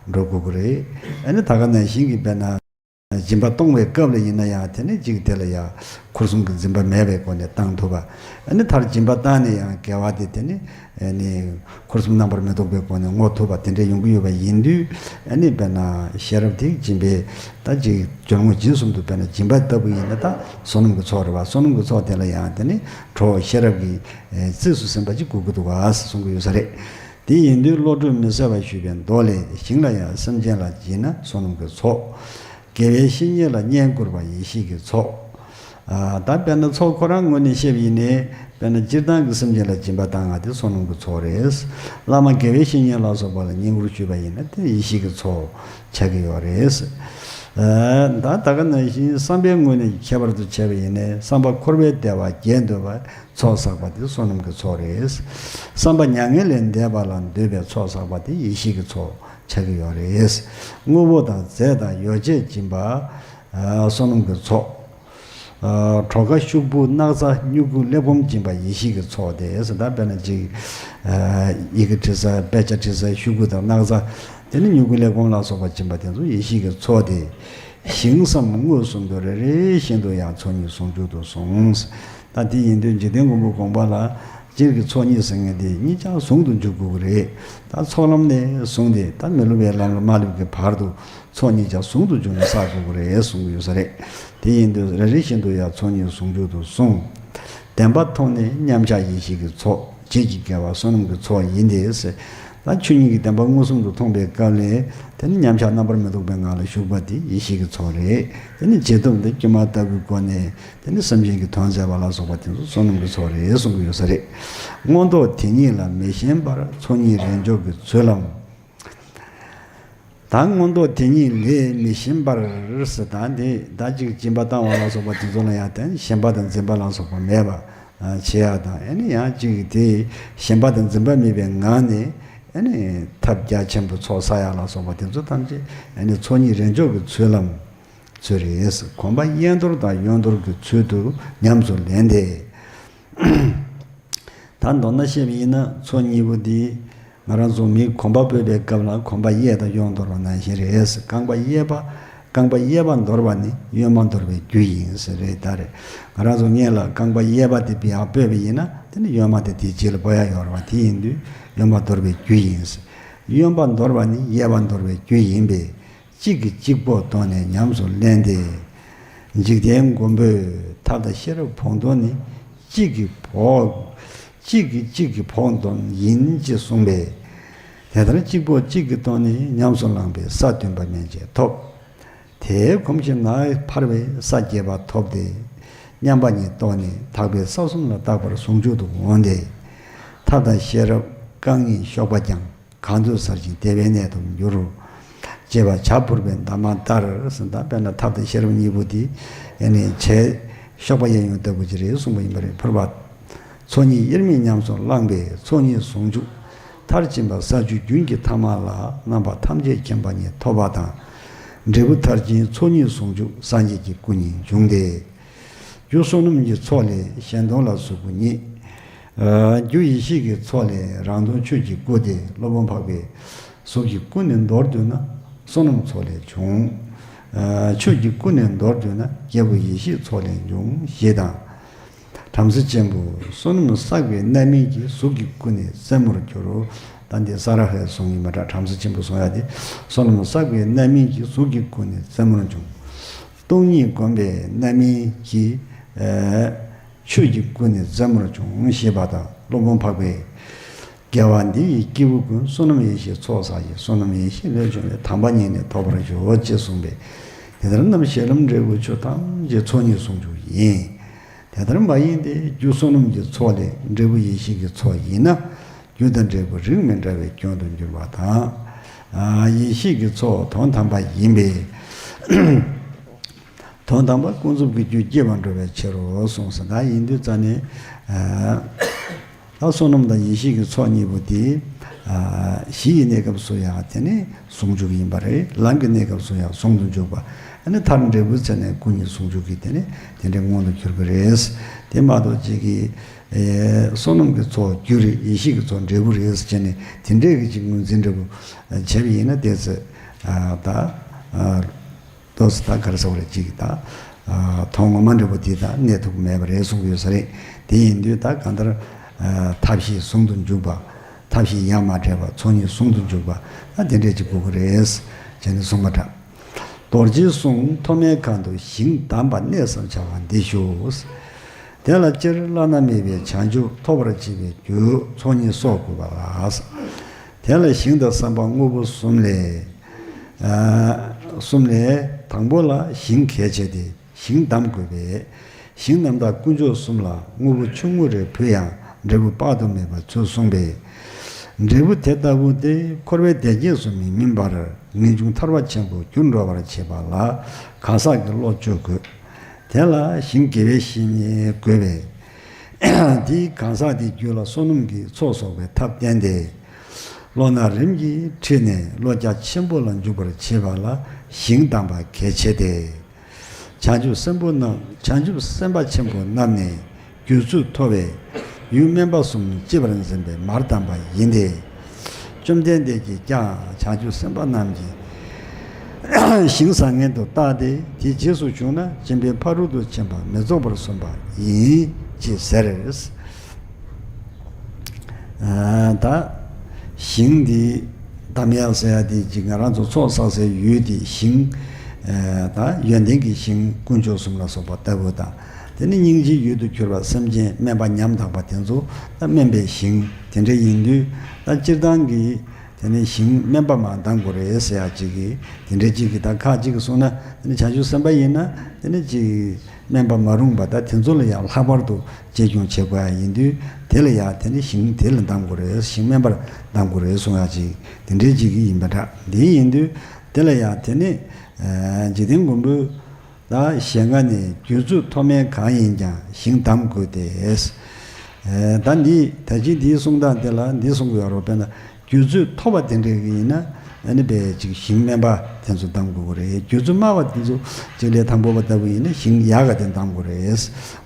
འགྲོ་དགོས་ཀྱི་རེད། ཨ་ནི་ད་ག་ནང་བཞིན་གྱི་དཔེར་ན། སྦྱིན་པ་གཏོང་བའི་སྐབས་ལ་ཡིན་ན་ཡང་དེ་ནི་གཅིག་དེ་ལ་ཡང་འཁོར་གསུམ་གྱི་འཛིན་པ་མེད་པའི་སྒོ་ནས་བཏང་ཐུབ་པ། ཨ་ནི་མཐར་སྦྱིན་པ་བཏང་ནས་ཡང་དགེ་བ་དེ་དེ་ནི་ཨ་ནི་འཁོར་གསུམ་རྣམ་པར་མི་རྟོག་པའི་སྒོ་ནས་བསྔོ་ཐུབ་པ་དེ་འདྲ་ཡོང་གི་ཡོད་པ་ཡིན་དུས། ཨ་ནི་དཔེར་ན་ཤེས་རབ་དེ་སྦྱིན་པའི་ད་ཅིག་སྦྱོར་དངོས་རྗེས་གསུམ་དུ་དཔེར་ན་སྦྱིན་པ་ལྟ་བུ་ཡིན་ན་ད་བསོད་ནམས་ཀྱི་ཚོགས་རེད་བ། བསོད་ནམས་ཀྱི་ཚོགས་དེ་ལ་ཡང་དེ་ནི་གྲོགས་ཤེས་རབ་ཀྱི་རྩིས་སུ་ཟིན་པ་ཅིག་དགོས་ཀྱི་འདུག་ག་གསུང་གི་ཡོད་ས་རེད། དེ་ཡིན་དུས་བློ་གྲོས་མི་ཟད་པ་ཞུས་པའི་མདོ་ལས། ཞིང་ལ་ཡང་སེམས་ཅན་ལ་སྦྱིན་ན་བསོད་ནམས་ཀྱི་ཚོགས། དགེ་བའི་བཤེས་གཉེན་ལ་བསྙེན་བཀུར་བ་ཡེ་ཤེས་ཀྱི་ཚོགས། ཨ། ད་དཔེར་ན་ཚོགས་ཁོ་རང་ངོས་ནས་བཤད་པ་ཡིན་ནའི། དཔེར་ན་སྤྱིར་བཏང་གི་སེམས་ཅན་ལ་སྦྱིན་པ་བཏང་བ་དེ་བསོད་ནམས་ཀྱི་ཚོགས་རེད། བླ་མ་དགེ་བའི་བཤེས་གཉེན་ལ་སོགས་པ་ལ་བསྙེན་བཀུར་ཞུས་པ་ཡིན་ན་དེ་ཡེ་ཤེས་ཀྱི་ཚོགས་ཆགས་ཀྱི་ཡོད་རེད། ཨ། ད་ད་ག་ནང་བཞིན་བསམ་པའི་ངོས་ནས་ཁྱད་པར་དུ་བྱས་པ་ཡིན་ནའི་བསམ་པ་འཁོར་བའི་བདེ་བ་རྒྱས་འདོད་པ། ཚོགས་བསགས་པ་དེ་བསོད་ནམས་ཀྱི་ཚོགས་རེད། བསམ་པ་མྱ་ངན་ལས་འདས་པ་ལ་འདོད་པའི་ཚོགས་བསགས་པ་དེ་ཡེ་ཤེས་ཀྱི་ཚོགས་ཆགས་ཀྱི་ཡོད་རེད། དངོས་པོ་དང་རྫས་དང་ཡོ་བྱད་སྦྱིན་པ། ཨ། བསོད་ནམས་ཀྱི་ཚོགས། གྲོ་ག་ཤོག་བུ་སྣག་ཚ་སྨྱུ་གུ་ཀླད་སྦོམ་སྦྱིན་པ་ཡེ་ཤེས་ཀྱི་ཚོགས་ཏེ་ཟེར། ད་དཔེར་ན་ཅིག་ཡི་གེ་བྲི་ས་དཔེ་ཆ་བྲི་ས་ཤོག་གུ་དང་སྣག་ཚ། དེ་ནི་སྨྱུ་གུ་ཀླད་སྦོམ་ལ་སོགས་པ་སྦྱིན་པ་དེ་ཚོ་ཡེ་ཤེས་ཀྱི་ཚོགས་ཏེ། ཞིང་གསུམ་མངོན་སུམ་དུ་རེ་རེ་བཞིན་དུ་ཡང་ཚོགས་གཉིས་ཟུང་འཇུག་ཏུ་གསུངས། ད་དེ་ཡིན་དུས་འཇིག་རྟེན་མགོན་པོ་དགོངས་པ་ལ། སྤྱིར་གྱི་ཚོགས་གཉིས་ཟེར་མཁན་དེ་གཉིས་ཀྱང་ཟུང་དུ་འཇུག་དགོས་ཀྱི་རེད། ད་ཚོགས་ལམ་ནས་བཟུང་སྟེ་ད་མི་སློབ་པའི་ལམ་ལ་མ་སླེབས་ཀྱི་བར་དུ་ཚོགས་གཉིས་ཀྱང་ཟུང་དུ་འཇུག་ནས་བསགས་དགོས་ཀྱི་རེད་གསུང་གི་ཡོད་ས་རེད། དེ་ཡིན་དུས་རེ་རེ་བཞིན་དུ་ཡང་ཚོགས་གཉིས་ཟུང་འཇུག་ཏུ་གསུངས། བདེན་པ་མཐོང་ནས་མཉམ་གཞག་ཡེ་ཤེས་ཀྱི་ཚོགས། རྗེས་ཀྱི་དགེ་བ་བསོད་ནམས་ཀྱི་ཚོགས་ཡིན་ཏེ་ཟེར། ད་ཆོས་ཉིད་ཀྱི་བདེན་པ་མངོན་སུམ་དུ་མཐོང་པའི་སྐབས་ལས། དེ་ནི་མཉམ་གཞག་རྣམ་པར་མི་རྟོག་པའི་ངང་ལ་ཞུགས་པ་དེ་ཡེ་ཤེས་ཀྱི་ཚོགས་རེད། དེ་ནི་རྗེས་ཐོབ་འདི་དཀྱུས་མ་ལྟ་བུའི་སྒོ་ནས། དེ་ནི་སེམས་ཅན་གྱི་དོན་མཛད་པ་ལ་སོགས་པ་དེ་ཚོ་བསོད་ནམས་ཀྱི་ཚོགས་རེད་གསུང་གི་ཡོད་ས་རེད། མངོན་རྟོགས་དེ་ཉིད་ལ་མི་ཞེན་པར་ཚོགས་གཉིས་རེས་འཇོག་གི་ཚུལ་ལམ། ད་མངོན་རྟོགས་དེ་ཉིད་ལས་མི་ཞེན་པར་ཟེར། ད་འདི་ད་ཅིག་སྦྱིན་པ་བཏང་བ་ལ་སོགས་པ་དེ་ཚོ་ལ་ཡང་དེ་ཞེན་པ་དང་འཛིན་པ་ལ་སོགས་པ་མེད་པ་བྱེད་ཡག་དང་། ཨ་ནི་ཡང་ཅིག་དེ་ཞེན་པ་དང་འཛིན་པ་མེད་པའི་ངང་ནས། ཨ་ནི་ཐབས་རྒྱ་ཆེན་པོའི་ཚོགས་བསགས་ཡག་ལ་སོགས་པ་དེ་ཚོ་ཐམས་ཅད་ཨ་ནི་ཚོགས་གཉིས་རེས་འཇོག་གི་ཚུལ་ལམ་ཚུལ་རེད། གོམས་པ་གཡས་གཏོར་དང་གཡོན་གཏོར་གྱི་ཚུལ་དུ་ཉམས་སུ་ལེན་ཏེ། ད་མདོར་ན་བཤད་པ་ཡིན་ན་ཚོགས་གཉིས་པོ་འདི་ང་རང་ཚོ་མིའི་གོམ་པ་སྤོས་པའི་སྐབས་ལ་གོམ་པ་གཡས་དང་གཡོན་གཏོར་བ་ནང་བཞིན་རེད། རྐང་པ་གཡས་པ། རྐང་པ་གཡས་པ་འདོར་བ་ནི་གཡོན་མ་འདོར་བའི་རྒྱུ་ཡིན་ཟེར་རེད། ད་རེད། ང་རང་ཚོ་སྔོན་ལ་རྐང་པ་གཡས་པ་དེ་ཕར་སྤོས་པ་ཡིན་ན། དེ་ནི་གཡོན་མ་དེ་དེའི་རྗེས་ལ་སྤོ་ཡག་ཡོད་རེད་བ། དེ་ཡིན་དུས་གཡོན་མ་འདོར་བའི་རྒྱུ་ཡིན། གཡོན་པ་འདོར་བ་ནི་གཡས་པ་འདོར་བའི་རྒྱུ་ཡིན་པས། གཅིག་གིས་གཅིག་ཕོག་བཟློག་ནས་ཉམས་སུ་ལེན་ཏེ། འཇིག་རྟེན་མགོན་པོས་ཐབས་དང་ཤེས་རབ་ཕོག་བཟློག་ནི། གཅིག་གིས་ཕོག་གཅིག་གིས་གཅིག་གིས་ཕོག་བཟློག་ཡིན་ཅེས་གསུངས་པས། དེ་ལྟར་གཅིག་ཕོག་གཅིག་གིས་བཟློག་ནས་ཉམས་སུ་བླངས་པས་ས་བདུན་པ་མན་ཆད་ཐོབ། དེའི་གོམས་གཤིས་ནང་འཕར་བའི་ས་བརྒྱད་པ་ཐོབ་སྟེ། མཉམ་པ་ཉིད་རྟོགས་ནས་དག་པའི་ས་གསུམ་ལ་རྟག་པར་ཟུང་འཇུག་ཏུ་འོངས་ཏེ། ཐབས་དང་ཤེས་རབ་རྐང་གཉིས་གཤོག་པ་ཀྱང་། གང་འདོད་གསར་བཞེངས་བདེ་བའི་གནས་སུ་འགྱུར། ཅེས་པ་བྱ་འཕུར་བའི་འདབ་མ་ལྟར་ཟེར། ད་དཔེར་ན་ཐབས་དང་ཤེས་རབ་གཉིས་པོ་འདི་ཨ་ནི་བྱའི་གཤོག་པ་གཡས་གཡོན་ལྟ་བུ་ཅིག་རེད་གསུངས་པ་ཡིན་པ་རེད། འཕུར་བ། ཚོགས་གཉིས་དབྱེར་མེད་ཉམས་སུ་བླངས་པས་ཚོགས་གཉིས་ཟུང་འཇུག་མཐར་ཕྱིན་པ་ས་བཅུ་རྒྱུན་གྱི་ཐ་མ་ལ་རྣམ་པ་ཐམས་ཅད་མཁྱེན་པ་ཉིད་ཐོབ་པ་དང་། འབྲས་བུ་མཐར་ཕྱིན་ཚོགས་གཉིས་ཟུང་འཇུག་སངས་རྒྱས་ཀྱི་སྐུ་ཉིད་འབྱུང་སྟེ། རྒྱུ་བསོད་ནམས་ཀྱི་ཚོགས་ལས་གཞན་སྟོང་ལ་གཟུགས་སྐུ་བརྙེས། རྒྱུ་ཡེ་ཤེས་ཀྱི་ཚོགས་ལས་རང་སྟོང་ཆོས་ཀྱི་སྐུ་སྟེ། སློབ་དཔོན་འཕགས་པས་གཟུགས་ཀྱི་སྐུ་ནི་མདོར་བསྡུ་ན། བསོད་ནམས་ཚོགས་ལས་བྱུང་། ཆོས་ཀྱི་སྐུ་ནི་མདོར་བསྡུ་ན། སྐྱེས་བུ་ཡེ་ཤེས་ཚོགས་ལས་འབྱུང་ཞེས་དང་། བྲམ་ཟེ་ཆེན་པོ་བསོད་ནམས་བསགས་པའི་རྣམ་སྨིན་གྱིས་གཟུགས་ཀྱི་སྐུ་ནི་རྩེ་མོར་གྱུར། ད་འདི་ས་ར་ཧའི་གསུང་ཡིན་པ་འདྲ། བྲམ་ཟེ་ཆེན་པོ་གསུང་ཡ་དེ། བསོད་ནམས་བསགས་པའི་རྣམ་སྨིན་གྱིས་གཟུགས་ཀྱི་སྐུ་ནི་རྩེ་མོར་འབྱུང་། སྟོང་ཉིད་བསྒོམས་པའི་རྣམ་སྨིན་གྱིས། ཆོས་ཀྱི་སྐུ་ནི་རྩེ་མོར་འབྱུང་ཞེས་པ་དང་། སློབ་དཔོན་འཕགས་པས། དགེ་བ་འདི་ཡིས་སྐྱེས་བུ་ཀུན། བསོད་ནམས་ཡེ་ཤེས་ཚོགས་བསགས་ཤིང་། བསོད་ནམས་ཡེ་ཤེས་ལས་བྱུང་བའི། དམ་པ་ཉིད་ནི་ཐོབ་པར་ཤོག་ཅེས་གསུངས་པས། དེ་ལྟར་རྣམ་ཤེས་ལམ་འབྲས་བུ་ཆོས་ཐམས་ཅད་ཚོགས་གཉིས་ཟུང་འཇུག་ཡིན། དེ་ལྟར་མ་ཡིན་ཏེ། རྒྱུ་བསོད་ནམས་ཀྱི་ཚོགས་ལས་འབྲས་བུ་ཡེ་ཤེས་ཀྱི་ཚོགས་ཡིན་ན། རྒྱུ་དང་འབྲས་བུ་རིགས་མི་འདྲ་བའི་སྐྱོན་དུ་འགྱུར་བ་དང་། ཡེ་ཤེས་ཀྱི་ཚོགས་དོན་དམ་པ་ཡིན་པས། དོན་དམ་པ་ཀུན་རྫོབ་ཀྱི་རྒྱུ་སྐྱེ་བར་འགྲོ་བའི་ཕྱིར་རོ་གསུངས་སོ། ད་ཡིན་དུས་ཙ་ནས། ད་བསོད་ནམས་དང་ཡེ་ཤེས་ཀྱི་ཚོགས་གཉིས་པོ་དེ། གཞི་ཡི་གནས་སྐབས་སུ་ཡང་དེ་ནི་ཟུང་འཇུག་ཡིན་པ་རེད། ལམ་གྱི་གནས་སྐབས་སུ་ཡང་ཟུང་དུ་འཇུག་པ། ཨ་ནི་མཐར་འབྲས་བུའི་ཚེ་ནས་སྐུ་གཉིས་ཟུང་འཇུག་གི་དེ་ནི་དེ་འདྲའི་མངོན་དུ་གྱུར་གྱི་རེད། དེ་མ་གཏོགས་གཅིག་གིས། བསོད་ནམས་ཀྱི་ཚོགས་རྒྱུ་རེད། ཡེ་ཤེས་ཀྱི་ཚོགས་འབྲས་བུ་རེད་ཟེར་བྱས་ནས་དེ་འདྲའི་གི་ཅིག་ངོས་འཛིན་འདྲ་པོ་བྱས་པ་ཡིན་ན། དེ་ཚེ་ད། ཏོག་ཙམ་ད་ག་རེ་ཟེར་བ་རེད། ཅིག་ད། ཨ། དོན་ངོ་མ་འདྲ་པོ་དེ་ད་གནས་ཐུབ་ཀྱི་མེད་པ་རེད་གསུང་གི་ཡོད་ས་རེད། དེ་ཡིན་དུས་ད་གང་ལྟར། ཨ། ཐབས་ཤེས་ཟུང་དུ་འཇུག་པ། ཐབས་ཤེས་ཡ་མ་བྲལ་བ། ཚོགས་གཉིས་ཟུང་དུ་འཇུག་པ། ད་དེ་འདྲས་ཅིག་དགོས་ཀྱི་རེད་ཅེས་ནས་གསུངས་པ་འདྲ། རྡོ་རྗེའི་གསུང་ཐོག་མའི་ཁང་དུ་ཞིང་གདམས་པ་གནས་སམ་བྱ་བ་འདི་ཞུ། དེ་ལ་སྤྱིར་བླ་ན་མེད་པའི་བྱང་ཆུབ་ཐོབ་པར་བྱེད་པའི་རྒྱུ་ཚོགས་གཉིས་གསོག་དགོས་པ་ལ། དེ་ལ་ཞིང་དང་བསམ་པ་དངོས་པོ་གསུམ་ལས། ཨ། གསུམ་ལས་དང་པོ་ལ་ཞིང་གལ་ཆེ་སྟེ། ཞིང་གདམས་དགོས་པས། ཞིང་རྣམ་དག་དཀོན་མཆོག་གསུམ་ལ་དངོས་པོ་ཆུང་ངུ་རེ་ཕུལ་ཡང་འབྲས་བུ་དཔག་ཏུ་མེད་པ་ཚུལ་གསུངས་པས། འབྲས་བུ་དེ་ལྟ་བུ་དེ་འཁོར་བའི་བདེ་སྐྱིད་སུ་མི་སྨིན་པར་ངེས་འབྱུང་ཐར་པ་ཆེན་པོར་འགྱུར་འགྲོ་བར་བྱེད་པ་ལ་གང་ཟག་གི་བློ་བཅོས་དགོས། དེ་ལ་ཞིང་དགེ་བའི་བཤེས་གཉེན་དགོས་པས། དེའི་གང་ཟག་དེའི་རྒྱུད་ལ་བསོད་ནམས་ཀྱི་ཚོགས་གསོག་པའི་ཐབས་བསྟན་ཏེ། བློ་སྣ་རིམ་གྱིས་ཁྲིད་ནས་བློ་རྒྱ་ཆེན་པོ་ལ་འཇུག་པར་བྱེད་པ་ལ་ཞིང་གདམས་པ་གལ་ཆེ་སྟེ། བྱང་ཆུབ་སེམས་དཔའ་རྣམས་བྱང་ཆུབ་སེམས་དཔའ་ཆེན་པོ་རྣམས་ནི། རྒྱུད་ཚོད་མཐོ་བའི་ཡུལ་སྨན་པ་གསུམ་གཅེས་པར་འཛིན་པའི་མར་གདམས་པ་ཡིན་ཏེ། བཅོམ་ལྡན་འདས་ཀྱིས་ཀྱང་བྱང་ཆུབ་སེམས་དཔའ་རྣམས་ཀྱི་ཞིང་བཟང་ངན་དུ་བརྟགས་ཏེ། དེའི་རྗེས་སུ་ཞུགས་ན་སྦྱིན་པའི་ཕ་རོལ་ཏུ་ཕྱིན་པ་མི་རྫོགས་པར་གསུངས་པ་ཡིན་ཅེས་ཟེར། ད་ཞིང་འདི་གདམས་ཡག་ཟེར་ཡག་དེ་ཅིག་ང་རང་ཚོ་ཚོགས་བསགས་སའི་ཡུལ་དེ་ཞིང་། ད་ཡོན་ཏན་གྱི་ཞིང་དཀོན་མཆོག་གསུམ་ལ་སོགས་པ་ལྟ་བུ་དང་། དེ་ནི་སྙིང་རྗེའི་ཡུལ་དུ་གྱུར་པ་སེམས་ཅན་སྨན་པ་ཉམ་ཐག་པ་དེ་ཚོ་ད་སྨན་པའི་ཞིང་དེ་འདྲ་ཡིན་དུས། ད་སྤྱིར་བཏང་གི་དེ་ནི་ཞིང་སྨན་པ་མར་གདམས་དགོས་རེད་ཟེར་ཡག་ཅིག་གི་དེ་འདྲ་ཅིག་གི་ད་ཁག་ཅིག་གིས་གསུངས་ན། དེ་ནི་བྱང་ཆུབ་སེམས་དཔའ་ཡིན་ན་དེ་ནི་ཅིག་སྨན་པ་མ་རུངས་པ་ད་དེ་ཚོ་ལ་ཡང་ལྷག་པར་དུ་གཅེས་སྐྱོང་བྱེད་དགོས་ཡ་ཡིན་དུས། དེ་ལ་ཡང་དེ་ནི་ཞིང་དེ་ལ་གདམས་དགོས་རེད། ཞིང་སྨན་པར་གདམས་དགོས་རེད་གསུང་ཡ་ཅིག་དེ་འདྲའི་ཅིག་གི་ཡིན་པ་འདྲ། དེ་ཡིན་དུས་དེ་ལ་ཡང་དེ་ནི་འཇིག་རྟེན་མགོན་པོས་ད་ཞལ་སྔ་ནས་རྒྱུད་ཚོད་མཐོ་དམན་གང་ཡིན་ཀྱང་ཞིང་གདམས་དགོས་ཏེ། ད་འདི་ད་ཅི་འདིའི་གསུང་སྟངས་དེ་ལ་འདི་གསུང་གི་ཡོད་རེད། དཔེར་ན། རྒྱུད་ཚོད་མཐོ་བ་དེ་འདྲ་གི་ཡིན་ན། ཨ་ནི་བས་ཅིག་ཞིང་དམན་པ་དེ་ཚོ་གདམས་དགོས་ཀྱི་རེད། རྒྱུད་ཚོད་དམའ་བ་དེ་ཚོ་ཅིག་ལས་དང་པོ་པ་ལྟ་བུ་ཡིན་ན་ཞིང་ཡག་ག་དེ་གདམས་དགོས་རེད།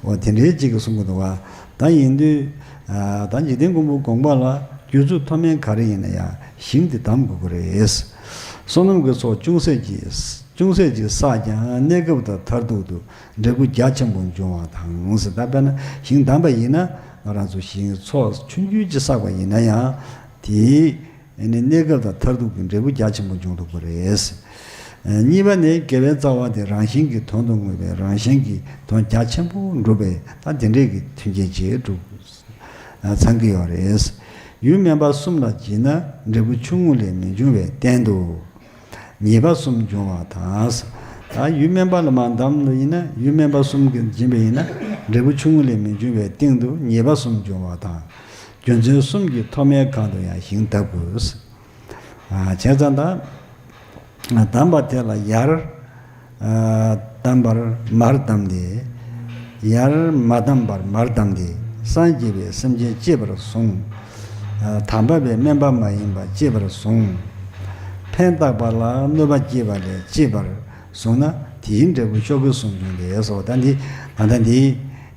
འོ་དེ་འདྲའི་ཅིག་གི་གསུང་གི་འདུག་བ། ད་ཡིན་དུས་ཨ་ད་འཇིག་རྟེན་མགོན་པོའི་དགོངས་པ་ལ་རྒྱུད་ཚོད་མཐོ་དམན་ག་རེ་ཡིན་ན་ཡང་ཞིང་དེ་གདམས་དགོས་ཀྱི་རེད། བསོད་ནམས་ཀྱི་ཚོགས་ཅུང་ཟད་ཅིག་ཅུང་ཟད་ཅིག་བསགས་ཀྱང་གནས་སྐབས་དང་མཐར་ཐུག་ཏུ་འབྲས་བུ་རྒྱ་ཆེན་པོ་འབྱུང་བ་དང་ཟེར། ད་དཔེར་ན་ཞིང་གདམས་པ་ཡིན་ན་ང་རང་ཚོ་ཞིང་ཚོགས་ཆུང་ཆུང་ཅིག་བསགས་པ་ཡིན་ན་ཡང་། དེའི་ཨ་ནི་གནས་སྐབས་དང་མཐར་ཐུག་གི་འབྲས་བུ་རྒྱ་ཆེན་པོ་འབྱུང་ཐུབ་ཀྱི་རེད། གཉིས་པ་ནི་དགེ་བའི་རྩ་བ་དེ་རང་བཞིན་གྱིས་དོན་དུ་དངོས་པའི་རང་བཞིན་གྱིས་དོན་རྒྱ་ཆེན་པོ་འགྲུབ་པའི་ད་དེ་འདྲས་ཀྱི་མཐུན་རྐྱེན་ཅིག་འགྲུབ་ཚང་གི་ཡོད་རེད། ཡུལ་སྨན་པ་གསུམ་ལ་སྦྱིན་ན་འབྲས་བུ་ཆུང་ངུ་ལས་མི་འབྱུང་བའི་སྟེང་དུ། ཉེས་པ་གསུམ་འབྱུང་བ་དང་། ད་ཡུལ་སྨན་པ་ལ་མར་གདམས་ལ་ཡིན་ན། ཡུལ་སྨན་པ་གསུམ་གྱིས་སྦྱིན་པ་ཡིན་ན་འབྲས་བུ་ཆུང་ངུ་ལས་མི་འབྱུང་བའི་སྟེང་དུ་ཉེས་པ་གསུམ་འབྱུང་བ་དང་། རྒྱུ་མཚན་གསུམ་གྱིས་མཐོ་དམན་གང་དུ་ཡང་ཞིང་གདམས་དགོས། ཨ་བྱས་ཙང་ད་གདམས་པ་དེ་ལ་ཡར་ཨ་གདམས་པར་མར་གདམས་ཏེ། ཡར་མ་གདམས་པར་མར་གདམས་ཏེ། སངས་རྒྱས་པས་སེམས་ཅན་གཅེས་པར་བཟུང་། ཨ་དམ་པ་བས་སྨན་པ་མ་ཡིན་པ་གཅེས་པར་བཟུང་། ཕན་བཏགས་པ་ལ་གནོད་པ་སྐྱེལ་བ་ལས་གཅེས་པར་བཟུང་ན་དེའི་འབྲས་བུ་ཤོག་གུ་གསུམ་འབྱུང་སྟེ་སོགས། ད་འདི་ད་ལྟ་འདི་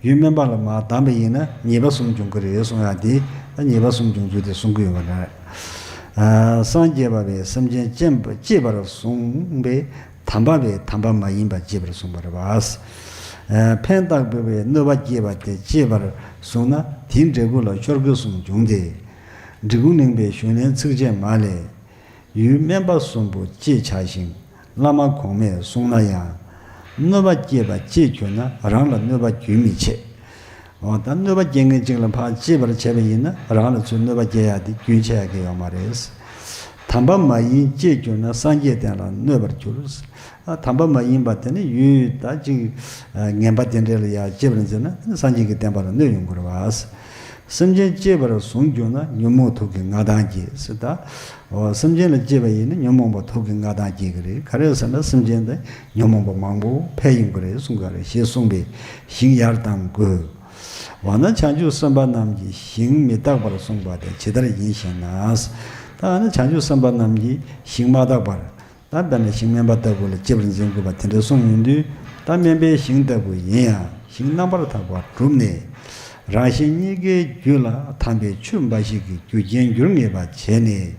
ཡུལ་སྨན་པ་ལ་མར་གདམས་པ་ཡིན་ན་ཉེས་པ་གསུམ་འབྱུང་གི་རེད་གསུང་ཡ་དེ། ད་ཉེས་པ་གསུམ་འབྱུང་ཚུལ་དེ་གསུང་གི་ཡོད་པ་རེད། ཨ་སངས་རྒྱས་པ་བས་སེམས་ཅན་གཅེས་པ་གཅེས་པར་བཟུང་བས། དམ་པ་བས་དམ་པ་མ་ཡིན་པ་གཅེས་པར་གསུངས་པ་རེད་པ། ཨ་ཕན་བཏགས་པ་བས་གནོད་པ་སྐྱེལ་བ་དེ་གཅེས་པར་བཟུང་ན་དེའི་འབྲས་བུ་ལ་ཤོག་གུ་གསུམ་འབྱུང་སྟེ། འབྲི་གུང་གླིང་པའི་གཞུང་ལས་ཚིགས་བཅད་མ་ལས། ཡུལ་སྨན་པ་གསུམ་པོ་གཅེས་བྱ་ཞིང་བླ་མ་གོང་མས་གསུངས་ན་ཡང་། གནོད་པ་སྐྱེལ་བ་གཅེས་གྱུར་ན་རང་ལ་གནོད་པ་རྒྱུན་མི་ཆད། འོ་ད་གནོད་པ་སྐྱེལ་མཁན་གཅིག་ལ་ཕར་གཅེས་པར་བྱས་པ་ཡིན་ན་རང་ལ་ཚུར་གནོད་པ་སྐྱེལ་ཡ་དེ་རྒྱུན་ཆད་ཡ་གི་ཡོད་མ་རེད། དམ་པ་མ་ཡིན་གཅེས་གྱུར་ན་སངས་རྒྱས་བསྟན་ལ་གནོད་པར་འགྱུར། ཨ་དམ་པ་མ་ཡིན་པ་དེ་ནི་ཡུལ་ད་ཅིག་ངན་པ་དེ་འདྲ་ལ་ཡ་གཅེས་པར་འཛིན་ན་དེ་ནི་སངས་རྒྱས་ཀྱི་བསྟན་པ་ལ་གནོད་ཡོང་གི་རེད་པ། སེམས་ཅན་གཅེས་པར་བཟུང་གྱུར་ན་ཉོན་མོངས་དུག་གི་མངའ་ཐང་སྐྱེ་ཟེར། ད་འོ་སེམས་ཅན་ལ་གཅེས་པ་ཡིན་ན་ཉོན་མོངས་པ་དུག་གི་མངའ་ཐང་སྐྱེ་གི་རེད། ག་རེ་ཟེར་ན་སེམས་ཅན་དེ་ཉོན་མོངས་པ་མང་པོ་འཕེལ་ཡོང་གི་རེད་གསུང་གི་རེད། ཞེས་གསུངས་པས་ཞིང་ཡར་གདམས་དགོས། འོ་ན་བྱང་ཆུབ་སེམས་དཔའ་རྣམས་ཀྱིས་ཞིང་མི་རྟག་པར་གསུངས་པ་དེ་ཇི་ལྟར་ཡིན་ཞེ་ན། ད་ནི་བྱང་ཆུབ་སེམས་དཔའ་རྣམས་ཀྱིས་ཞིང་མ་རྟག་པར། ད་ལྟ་ནི་ཞིང་སྨན་པ་ལྟ་བུ་ལ་གཅེས་པར་འཛིན་དགོས་པ་དེ་འདྲ་གསུངས་ཡོང་དུས། ད་སྨན་པའི་ཞིང་ལྟ་བུ་ཡིན་ཡང་ཞིང་རྣམ་པར་དག་པ་བསྒྲུབས་ནས། རང་གཞན་གཉིས་ཀའི་རྒྱུད་ལ་དམ་པའི་ཆོས་འབའ་ཞིག་གི་རྒྱུ་རྐྱེན་འགྱུར་ངེས་པ་བྱས་ནས།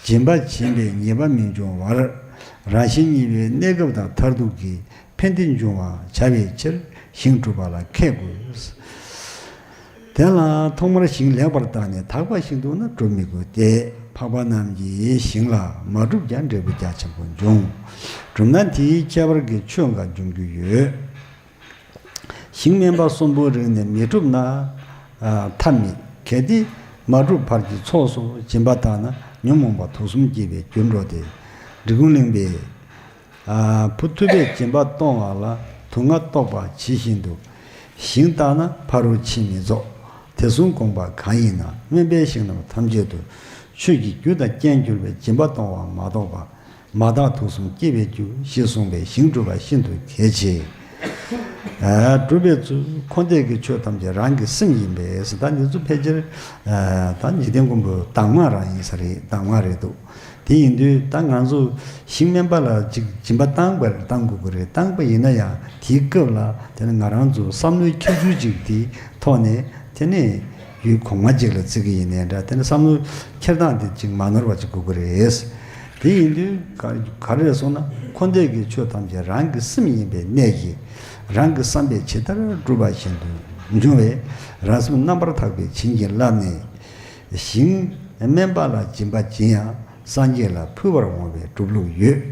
སྦྱིན་པ་བྱིན་པས་ཉེས་པ་མི་འབྱུང་བར། རང་གཞན་གཉིས་པོའི་གནས་སྐབས་དང་མཐར་ཐུག་གི་ཕན་བདེ་འབྱུང་བར་བྱ་བའི་ཕྱིར་ཞིང་སྒྲུབ་པ་ལ་མཁས་དགོས། དེ་ལ་ཐོག་མར་ཞིང་ལེགས་པར་བརྟགས་ནས་དག་པ་ཞིག་འདུག་ན་སྒྲུབ་མི་དགོས་ཏེ། འཕགས་པ་རྣམས་ཀྱིས་ཞིང་ལ་མ་བསྒྲུབས་ཀྱང་འབྲས་བུ་རྒྱ་ཆེན་པོ་འབྱུང་། བསྒྲུབས་ན་དེའི་ཁྱད་པར་གྱི་ཆོས་འགའ་འབྱུང་རྒྱུ་ཡོད། ཞིང་སྨན་པ་གསུམ་པོའི་རིང་ནས་མི་བསྒྲུབས་ན། ཨ་ཐབས་མེད། གལ་ཏེ་མ་བསྒྲུབས་བར་གྱི་ཚོགས་སུ་སྦྱིན་པ་བཏང་ན་ཉོན་མོངས་པ་དུག་གསུམ་སྐྱེད་པའི་རྒྱུར་འགྲོ་སྟེ། འབྲི་གུང་གླིང་པས། ཨ་བུ་ཐུབ་པས་སྦྱིན་པ་གཏོང་བ་ལ་དུག་ལྔ་གཏོགས་པ་ཇི་བཞིན་དུ། ཞིང་བཏགས་ན་ཕ་རོལ་ཕྱིན་མི་རྫོགས། དེ་གསུམ་དགོངས་པ་གང་ཡིན་ན། སྨན་པའི་ཞིང་རྣམས་ཐམས་ཅད་དུ། ཆོས་ཀྱི་རྒྱུ་དང་རྐྱེན་གྱུར་པའི་སྦྱིན་པ་གཏོང་བ་མ་གཏོགས་པ། མ་བརྟགས་དུག་གསུམ་སྐྱེད་པའི་རྒྱུ། ཞེས་གསུངས་པས་ཞིང་སྒྲུབ་པ་ཤིན་ཏུ་གལ་ཆེ། ཨ་སྒྲུབ་པའི་ཚུལ་འཁོར་འདས་ཀྱི་ཆོས་ཐམས་ཅད་རང་གི་སེམས་ཡིན་པས་ཟེར། ད་འདི་ཚོ་ཕལ་ཆེར་ཨ་ད་འཇིག་རྟེན་མགོན་པོའི་གདམས་ངག་རང་ཡིན་ས་རེད། གདམས་ངག་རེད་འདུག་དེ་ཡིན་དུས་ད་ང་ཚོ་ཞིང་སྨན་པ་ལ་ཅིག་སྦྱིན་པ་བཏང་དགོས་རེད། བཏང་དགོས་ཀྱི་རེད། བཏང་པ་ཡིན་ན་ཡང་དེའི་སྐབས་ལ་དེ་ནི་ང་རང་ཚོ་བསམ་བློའི་འཁྱེར་ཚུལ་ཅིག་དེའི་ཐོག་ནས་དེ་ནི་ཡུལ་གོང་མ་ཅིག་ལ་བརྩི་གི་ཡིན་ནའི་འདྲ། དེ་ནི་བསམ་བློའི་འཁྱེར་སྟངས་དེ་ཅིག་མ་ནོར་བ་ཅིག་དགོས་ཀྱི་རེད། དེ་ཡིན་དུས་ག་ག་རེ་རེད་སོང་ན། འཁོར་འདས་ཀྱི་ཆོས་ཐམས་ཅད་རང་གི་སེམས་ཡིན་པའི་གནད་ཀྱིས། རང་གི་བསམ་པས་ཇི་ལྟར་བསྒྲུབས་པ་བཞིན་དུ་འབྱུང་བས། རང་སེམས་རྣམ་པར་དག་པས་བྱིན་གྱིས་བརླབས་ནས། ཞིང་སྨན་པ་ལ་སྦྱིན་པ་སྦྱིན་ཡང་སངས་རྒྱས་ལ་ཕུལ་བར་འོང་བའི་སྒྲུབ་ལུགས་ཡོད།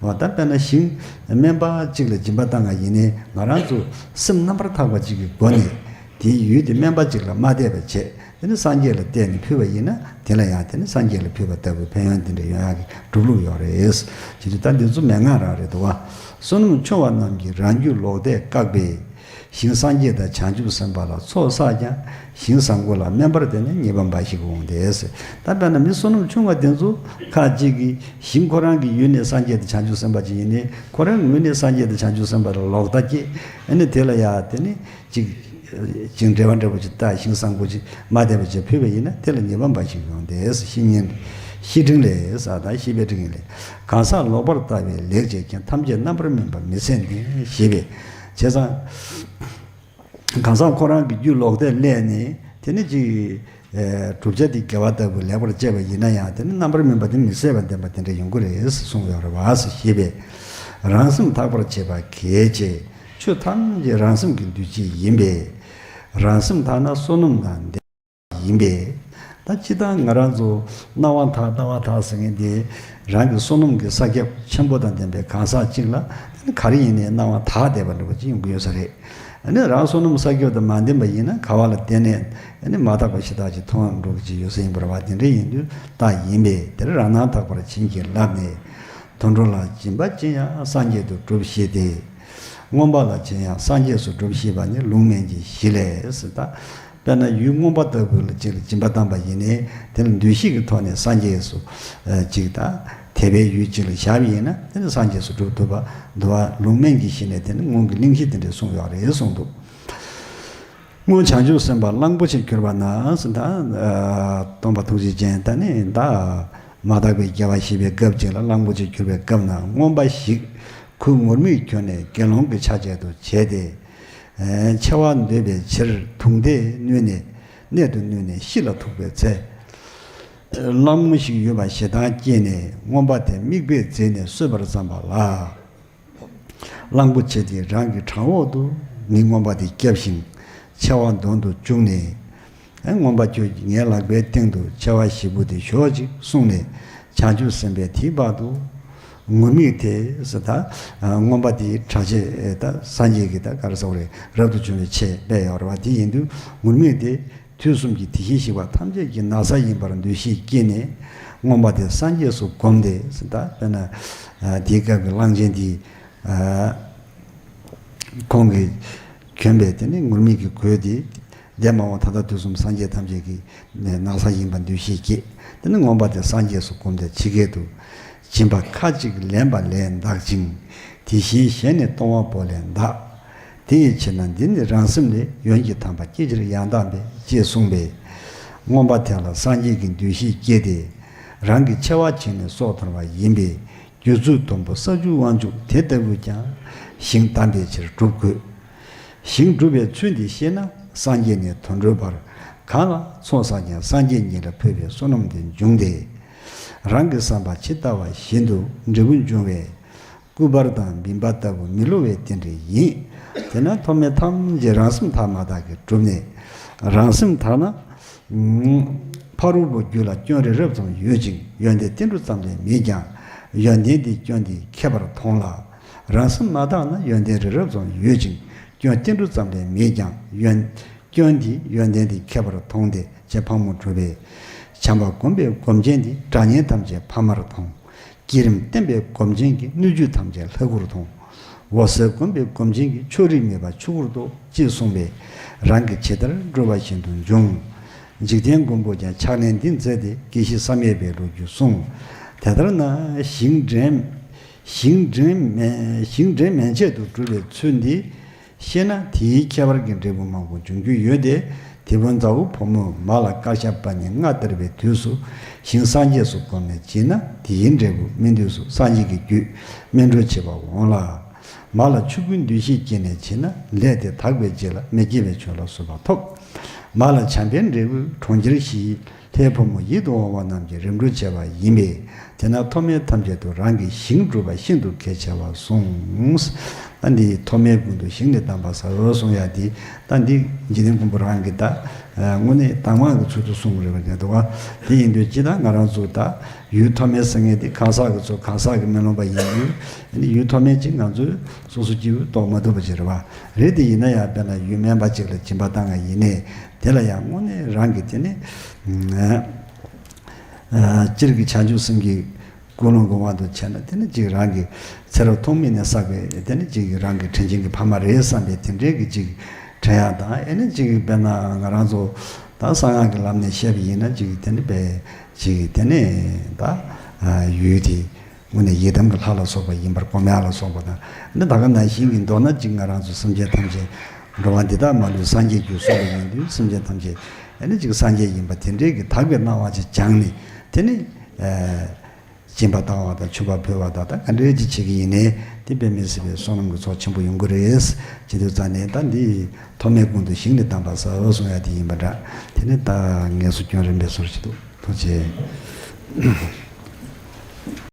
འོ་ད་དཔེར་ན་ཞིང་སྨན་པ་གཅིག་ལ་སྦྱིན་པ་བཏང་བ་ཡིན་ནའི་ང་རང་ཚོ་སེམས་རྣམ་པར་དག་པ་ཅིག་གི་སྒོ་ནས་དེའི་ཡུལ་དེ་སྨན་པ་གཅིག་ལ་མ་བལྟས་པ་བྱས། དེ་ནི་སངས་རྒྱས་ལ་བལྟས་ནས་ཕུལ་བ་ཡིན་ན། དེ་ལ་ཡང་དེ་ནི་སངས་རྒྱས་ལ་ཕུལ་བ་ལྟ་བུའི་ཕན་ཡོན་དེ་འདྲ་ཡོང་ཡག་གི་སྒྲུབ་ལུགས་ཡོད་རེད། བྱེད་དུས་ད་འདི་ཚོ་མན་ངག་རང་རེད་འདུག་བ། བསོད་ནམས་ཆུང་བ་རྣམས་ཀྱིས་རང་རྒྱུད་ལོག་ལྟས་བཀག་པས། ཞིང་སངས་རྒྱས་དང་བྱང་ཆུབ་སེམས་དཔའ་ལ་ཚོགས་བསགས་ཀྱང་། ཞིང་བཟང་པོ་ལ་སྨན་པར་བརྟེན་ནས་ཉེས་པ་འབའ་ཞིག་འོང་སྟེ། ད་དཔེར་ན་མི་བསོད་ནམས་ཆུང་བ་དེ་ཚོ་ཁ་ཅིག་གིས་ཞིང་ཁོ་རང་གི་ཡུལ་ནས་སངས་རྒྱས་དང་བྱང་ཆུབ་སེམས་དཔའ་ཅིག་ཡིན་ནའི། ཁོ་རང་ངོས་ནས་སངས་རྒྱས་དང་བྱང་ཆུབ་སེམས་དཔའ་ལ་ལོག་ལྟ་སྐྱེས། ཨ་ནི་དེ་ལ་ཡ་དེ་ནི་ཅིག་ཅིང་འབྲེལ་བ་འདྲ་པོ་ཅིག་ལྟ། ཞིང་བཟང་པོ་ཅིག་མ་བསྡད་པ་ཅིག་ཕུལ་བ་ཡིན་ན་དེ་ལ་ཉེས་པ་འབའ་ཞིག་ཡོང་སྟེ། བཤེས་གཉེན་བཤེས་སྤྲིང་ལས་ཟེར། ད་བཤེས་པའི་སྤྲིང་ཡིན་ལས། གང་ཟག་ལོག་པར་ལྟ་བས་ལེགས་བྱས་ཀྱང་། ཐམས་ཅད་རྣམ་པར་སྨིན་པ་མི་ཚད་ནི། ཞེས་པས། བྱས་ཙང་གང་ཟག་ཁོ་རང་གི་རྒྱུད་ལོག་ལྟས་སླེབས་ནས་དེ་ནི་ཅིག་ཨེ། བསྒྲུབ་བྱ་དེ་དགེ་བ་ལྟ་བུ་ལེགས་པར་སྤྱད་པ་ཡིན་ན་ཡང་། དེ་ནི་རྣམ་པར་སྨིན་པ་དེ་མི་ཟད་པ་ལྡན་པ་དེ་འདྲ་ཡོང་གི་རེད་གསུངས་ཡོད་རེད་བ། ཞེས་པས། རང་སེམས་དག་པར་བྱེད་པ་གལ་ཆེ། ཆོས་ཐམས་ཅད་རང་སེམས་ཀྱི་འདུ་ཤེས་ཡིན་པས། རང་སེམས་དག་ན་བསོད་ནམས་དང་ལྡན་པ་ཡིན་པས། ད་སྤྱིར་བཏང་ང་རང་ཚོ་སྣང་བ་མཐའ། སྣང་བ་མཐའ་ཟེར་མཁན་དེ་རང་གི་བསོད་ནམས་ཀྱི་ས་ཁྱབ་ཆེན་པོ་དང་ལྡན་པའི་གང་ཟག་ཅིག་ལ་ག་རེ་ཡིན་ནའི་སྣང་བ་དག་བསྡད་པ་འདྲ་པོ་ཅིག་ཡོང་གི་ཡོད་ས་རེད། ཨ་ནི་རང་བསོད་ནམས་ས་ཁྱབ་དང་མ་ལྡན་པ་ཡིན་ན་ག་བ་ལ་བལྟས་ནའི་ཨ་ནི་མ་དག་པ་ཞེ་དྲག་ཅིག་མཐོང་འགྲོ་གི་ཅིག་ཡོད་ས་ཡིན་པ་རེད་བ། དེ་འདྲ་ཡིན་དུས་དག་ཡིན་པས། དེར་རང་སྣང་དག་པར་བྱིན་གྱིས་བརླབས་ནས། དུད་འགྲོ་ལ་སྦྱིན་པ་སྦྱིན་ཡང་སངས་རྒྱས་སུ་སྒྲུབ་ཤེས་ཏེ། རྔོན་པ་ལ་སྦྱིན་ཡང་སངས་རྒྱས་སུ་སྒྲུབ་ཤེས་པ་ནི་ལུང་སྨན་གྱི་གཞི་ལས་ཟེར། ད་དཔེར་ན་ཡུལ་རྔོན་པ་ལྟ་བུ་ལ་ཅིག་ལ་སྦྱིན་པ་བཏང་པ་ཡིན་ནའི་དེ་ལ་འདུ་ཤེས་ཀྱི་ཐོག་ནས་སངས་རྒྱས་སུ་ཨ་ཅིག་ད་དད་པའི་ཡུལ་ཅིག་ལ་བཞག་པ་ཡིན་ན་དེ་ནི་སངས་རྒྱས་སུ་སྒྲུབ་ཐུབ་པ་འདུག་བ། ལུང་སྨན་གྱི་གཞི་ནས་དེ་ནི་སྔོན་གྱི་གླེང་གཞི་དེ་འདྲས་གསུངས་ཡོད་རེད་གསུངས་འདུག་སྔོན་བྱང་ཆུབ་སེམས་དཔའ་གླང་པོ་ཆེར་གྱུར་པ་ན་ཟེར། ད་སྟོན་པ་ཐུགས་རྗེ་ཅན་ད་ནི་ད་མ་དག་པའི་དགེ་བ་བཞེས་པའི་སྐབས་ཅིག་ལ། གླང་པོ་ཆེར་གྱུར་པའི་སྐབས་ན་རྔོན་པ་ཞིག་ཁོས་ངུར་སྨྲིག་གྱོན་ནས་དགེ་སློང་གི་ཆ་བྱད་དུ་བྱས་ཏེ། ཨེ། འཆི་བ་འདོད་པའི་ཕྱིར་དུང་སྡེ་བསྣུན་ནས་གནད་དུ་བསྣུན་ནས་ཤི་ལ་ཐུག་པའི་ཚེ། གླང་མོ་ཞིག་ཡོད་པ་ཞེ་སྡང་སྐྱེས་ནས་རྔོན་པ་དེ་མིག་དཔེས་འཛིན་ནས་གསོད་པར་བརྩམས་པ་ལ། གླང་པོ་ཆེ་དེ་རང་གི་བྲང་འོག་ཏུ་མི་རྔོན་པ་དེ་བསྐྱབས་ཤིང་འཆི་བ་གདོང་དུ་བཅུག་ནས། ཨེ། རྔོན་པ་ཁྱོད་ཀྱིས་ངའི་ལག་པའི་སྟེང་དུ་འཆི་བ་ཞེ་པོ་དེ་ཞོག་ཅིག་གསུངས་ནས་བྱང་ཆུབ་སེམས་དཔས་དེའི་བར་དུ་ངུར་སྨྲིག་དེ་ཟེར། ད་རྔོན་པ་དེའི་གྲྭ་ཆས་ད་སངས་རྒྱས་ཀྱི་ད་ག་རེ་ཟེར་དགོས་རེད། རབ་ཏུ་བྱུང་བའི་ཆས་སྤྲས་ཡོད་རེད་བ། དེ་ཡིན་དུས་ངུར་སྨྲིག་དེ། དུས་གསུམ་གྱི་དེ་བཞིན་གཤེགས་པ་ཐམས་ཅད་ཀྱི་ན་བཟའ་ཡིན་པར་འདུ་ཤེས་སྐྱེས་ནས་རྔོན་པ་དེ་སངས་རྒྱས་སུ་བསྒོམས་ཏེ་ཟེར། ད་དཔེར་ན་དེའི་སྐབས་ཀྱི་གླང་ཆེན་དེས་ཁོང་གིས་གྱོན་པའི་དེ་ནི་ངུར་སྨྲིག་གི་གོས་དེ་འདས་མ་འོངས་ད་ལྟ་དུས་གསུམ་སངས་རྒྱས་ཐམས་ཅད་ཀྱི་ན་བཟའ་ཡིན་པར་འདུ་ཤེས་སྐྱེས། དེ་ནི་རྔོན་པ་དེ་སངས་རྒྱས་སུ་བསྒོམས་ཏེ་ཇི་སྐད་དུ། སྦྱིན་པ་ཁ་ཅིག་ལེན་པ་ལས་འདག་ཅིང་། དེ་བཞིན་གཞན་ནི་གཏོང་བ་པོ་ལས་འདག། དེ་ཡི་ཕྱིར་ན་འདི་ནི་རང་སེམས་ལས། ཡོན་གྱི་དམ་པ་སྐྱེ་ཕྱིར་ཡང་དག་པས། ཅེས་གསུངས་པས། རྔོན་པ་དེ་ལ་སངས་རྒྱས་ཀྱི་འདུ་ཤེས་སྐྱེས་ཏེ། རང་གི་འཆི་བ་བྱིང་ནས་སྲོག་དོར་བ་ཡིན་པས། སྒྱུ་འཛུགས་དུམ་བུ་ས་བཅུའི་དབང་ཕྱུག་དེ་ལྟ་བུས་ཀྱང་ཞིང་དམ་པའི་ཕྱིར་སྒྲུབ་དགོས། ཞིང་སྒྲུབ་པའི་ཚུལ་འདི་ཤེས་ན། སངས་རྒྱས་ནས་དུད་འགྲོའི་བར་གང་ལ་ཚོགས་བསགས་ཀྱང་། སངས་རྒྱས་ཉིད་ལ་ཕུལ་བའི་བསོད་ནམས་དེ་འབྱུང་སྟེ། རང་གི་བསམ་པ་ཇི་ལྟ་བ་བཞིན་དུ་འབྲས་བུ་འབྱུང་བས། སྐུ་པར་དང་བིམ་པ་ལྟ་བུ་མི་བསླུ་བའི་རྟེན་འབྲེལ་ཡིན། དེས་ན་ཐོག་མའི་ཐམས་ཅད་རང་སེམས་དག་མ་དག་གིས་གྲུབ་ནས། རང་སེམས་དག་ན། ཕ་རོལ་པོ་རྒྱུད་ལ་སྐྱོན་རི་རབ་ཙམ་ཡོད་ཅིང་། ཡོན་ཏན་ཏིལ་འབྲུ་ཙམ་ལས་མེད་ཀྱང་། ཡོན་ཏན་དེ་སྐྱོན་དེས་ཁེབས་པར་མཐོང་ལ། རང་སེམས་མ་དག་ན་ཡོན་ཏན་རི་རབ་ཙམ་ཡོད་ཅིང་། སྐྱོན་ཏིལ་འབྲུ་ཙམ་ལས་མེད་ཀྱང་། ཡོན། སྐྱོན་དེས་ཡོན་ཏན་དེ་ཁེབས་པར་མཐོང་སྟེ། ཅེས་ཕག་མོ་གྲུ་པས། བྱམས་པ་བསྒོམས་པས་སྒོམ་ཆེན་དེ། དགྲ་གཉེན་ཐམས་ཅད་ཕ་མར་མཐོང་། བསྐྱེད་རིམ་བརྟན་པས་སྒོམ་ཆེན་གྱི། སྣོད་བཅུད་ཐམས་ཅད་ལྷ་སྐུར་མཐོང་། འོད་གསལ་བསྒོམས་པས་སྒོམ་ཆེན་གྱི། ཕྱོགས་རིས་མེད་པ་ཆོས་སྐུར་རྟོགས། ཅེས་གསུངས་པས། རང་གིས་ཇི་ལྟར་བསྒྲུབས་པ་བཞིན་དུ་འབྱུང་། འཇིག་རྟེན་མགོན་པོས་ཀྱང་ཕྱག་ལེན་འདི་མཛད་དེ། དགེ་བཤེས་བསམ་ཡས་པའི་ལོ་རྒྱུས་གསུངས། དེ་ལྟར་ན་ཞིང་འདྲེན། ཞིང་འདྲེན་མན། ཞིང་འདྲེན་མན་ཆད་དུ་བསྒྲུབས་པའི་ཚུལ་འདི། ཤེས་ན་དེའི་ཁྱད་པར་གྱི་འབྲས་བུ་མང་པོ་འབྱུང་རྒྱུ་ཡོད་དེ། དེ་ཕོ་མཛའ་བོ་ཕོ་མོ་མ་ལ་དཀར་ཤ་པ་ནི་ལྔ་སྟེར་བའི་དུས་སུ་ཞིང་སངས་རྒྱས་སུ་གོམས་ནས་བགྱིས་ན་དེའི་འབྲས་བུ་སྨིན་དུས་སུ་སངས་རྒྱས་ཀྱི་རྒྱུད་སྨིན་གྲོལ་བྱེད་པ་འོང་ལ། མ་ལ་ཆོས་ཀུན་འདུས་ཤེས་སྐྱེས་ནས་བགྱིས་ན་ལས་དེ་དག་པའི་རྗེས་ལ་མི་སྐྱེ་བའི་ཆོས་ལ་སོགས་པ་ཐོབ། མ་ལ་བྱམས་པའི་འབྲས་བུ་གྲོང་ཁྱེར་བཞི། ལྷའི་ཕོ་མོ་ཡིད་དུ་འོང་བ་རྣམས་ཀྱིས་རིམ་གྲོ་བྱས་པ་ཡིན་པས། དེས་ན་ཐོག་མའི་ཐམས་ཅད་དུ་རང་གི་ཞིང་བསྒྲུབ་པ་ཤིན་ཏུ་གལ་ཆེ་བར་གསུངས། ཨ་འདི་ཐོག་མའི་ཀུན་ཏུ་ཞིང་ནི་གདམས་པ་ཟབ་གསུང་ཡ་འདི། ད་འདི་འཇིག་རྟེན་མགོན་པོ་རང་གིས་ད་དངོས་གནས་དྭངས་མ་གི་ཚུལ་དུ་གསུངས་རེད་པ་འདུག་ག་དེ་ཡིན་དུས་ཅི་ད་ང་རང་ཚོ་ད་ཡུལ་ཐོག་མའི་ས་ངན་འདི་གང་ཟག་གི་ཚོ་གང་ཟག་གི་མི་ལོང་པ་ཡིན་དུས། ཨ་ནི་ཡུལ་ཐོག་མའི་ཅིག་ང་ཚོས་སོ་སོ་སྐྱེ་བོས་རྟོགས་མ་ཐུབ་པ་ཅིག་རེད་པ། རེད་དེ་ཡིན་ན་ཡང་དཔེར་ན་ཡུལ་དམན་པ་ཅིག་ལ་སྦྱིན་པ་བཏང་ང་ཡིན་ནའི། དེ་ལ་ཡང་དངོས་གནས་རང་གི་དེ་ནི་སྤྱིར་གྱི་བྱང་ཆུབ་སེམས་ཀྱི་ཀུན་སློང་གི་དབང་དུ་བྱས་ན་དེ་ནི་ཅིག་རང་གི་ཚེ་རབས་ཐོག་མེད་ནས་བསགས་པའི་དེ་ནི་ཅིག་རང་གི་དྲིན་ཅན་གྱི་ཕ་མ་རེད་བསམ་པའི་དེ་འདྲའི་གི་ཅིག་དྲན་ཡག་དང་། ཨེ་ནི་ཅིག་དཔེར་ན་ང་རང་ཚོ་ད་གསང་སྔགས་ཀྱི་ལམ་ནས་བཤད་པ་ཡིན་ན་ཅིག་དེ་ནི་པའི་ཅིག་དེ་ནི་ད་ཡུལ་དེ། དངོས་གནས་ཡི་དམ་གྱི་ལྷ་ལ་སོགས་པ་ཡིན་པར་སྒོམ་ཡག་ལ་སོགས་པ་དང་། ཨ་ནི་ད་ག་ནང་བཞིན་གྱི་མདོར་ན་གཅིག་ང་རང་ཚོ་སེམས་ཅན་ཐམས་ཅད་འགྲོ་བ་འདི་དག་མ་ལུས་སངས་རྒྱས་རྒྱུ་གསུངས་པ་ཡིན་དུས་སེམས་ཅན་ཐམས་ཅད་ཨ་ནི་གཅིག་སངས་རྒྱས་ཡིན་པ་དེ་འདྲའི་གི་དག་པའི་སྣང་བ་ཅིག་སྦྱངས་ནས་དེ་ནི་སྦྱིན་པ་བཏང་བ་དང་མཆོད་པ་ཕུལ་བ་དང་ད་ག་འདྲའི་ཅིག་བྱེད་ཀྱི་ཡིན་ནའི་དེ་དཔེ་མི་སྲིད་པའི་བསོད་ནམས་ཀྱི་ཚོགས་ཆེན་པོ་ཡོང་གི་རེད། བྱེད་དུས་ཙང་ནས་ད་འདི་ཐོག་མའི་ཀུན་ཏུ་ཞིང་ནི་གདམས་པ་ཟབ་གསུང་ཡག་དེ་ཡིན་པ་འདྲ། དེ་ནི་ད་ངལ་གསོ་སྐྱོན་རིམ་པའི་སོར་ཞིག་འདུག་ཐུགས་རྗེ་ཆེ།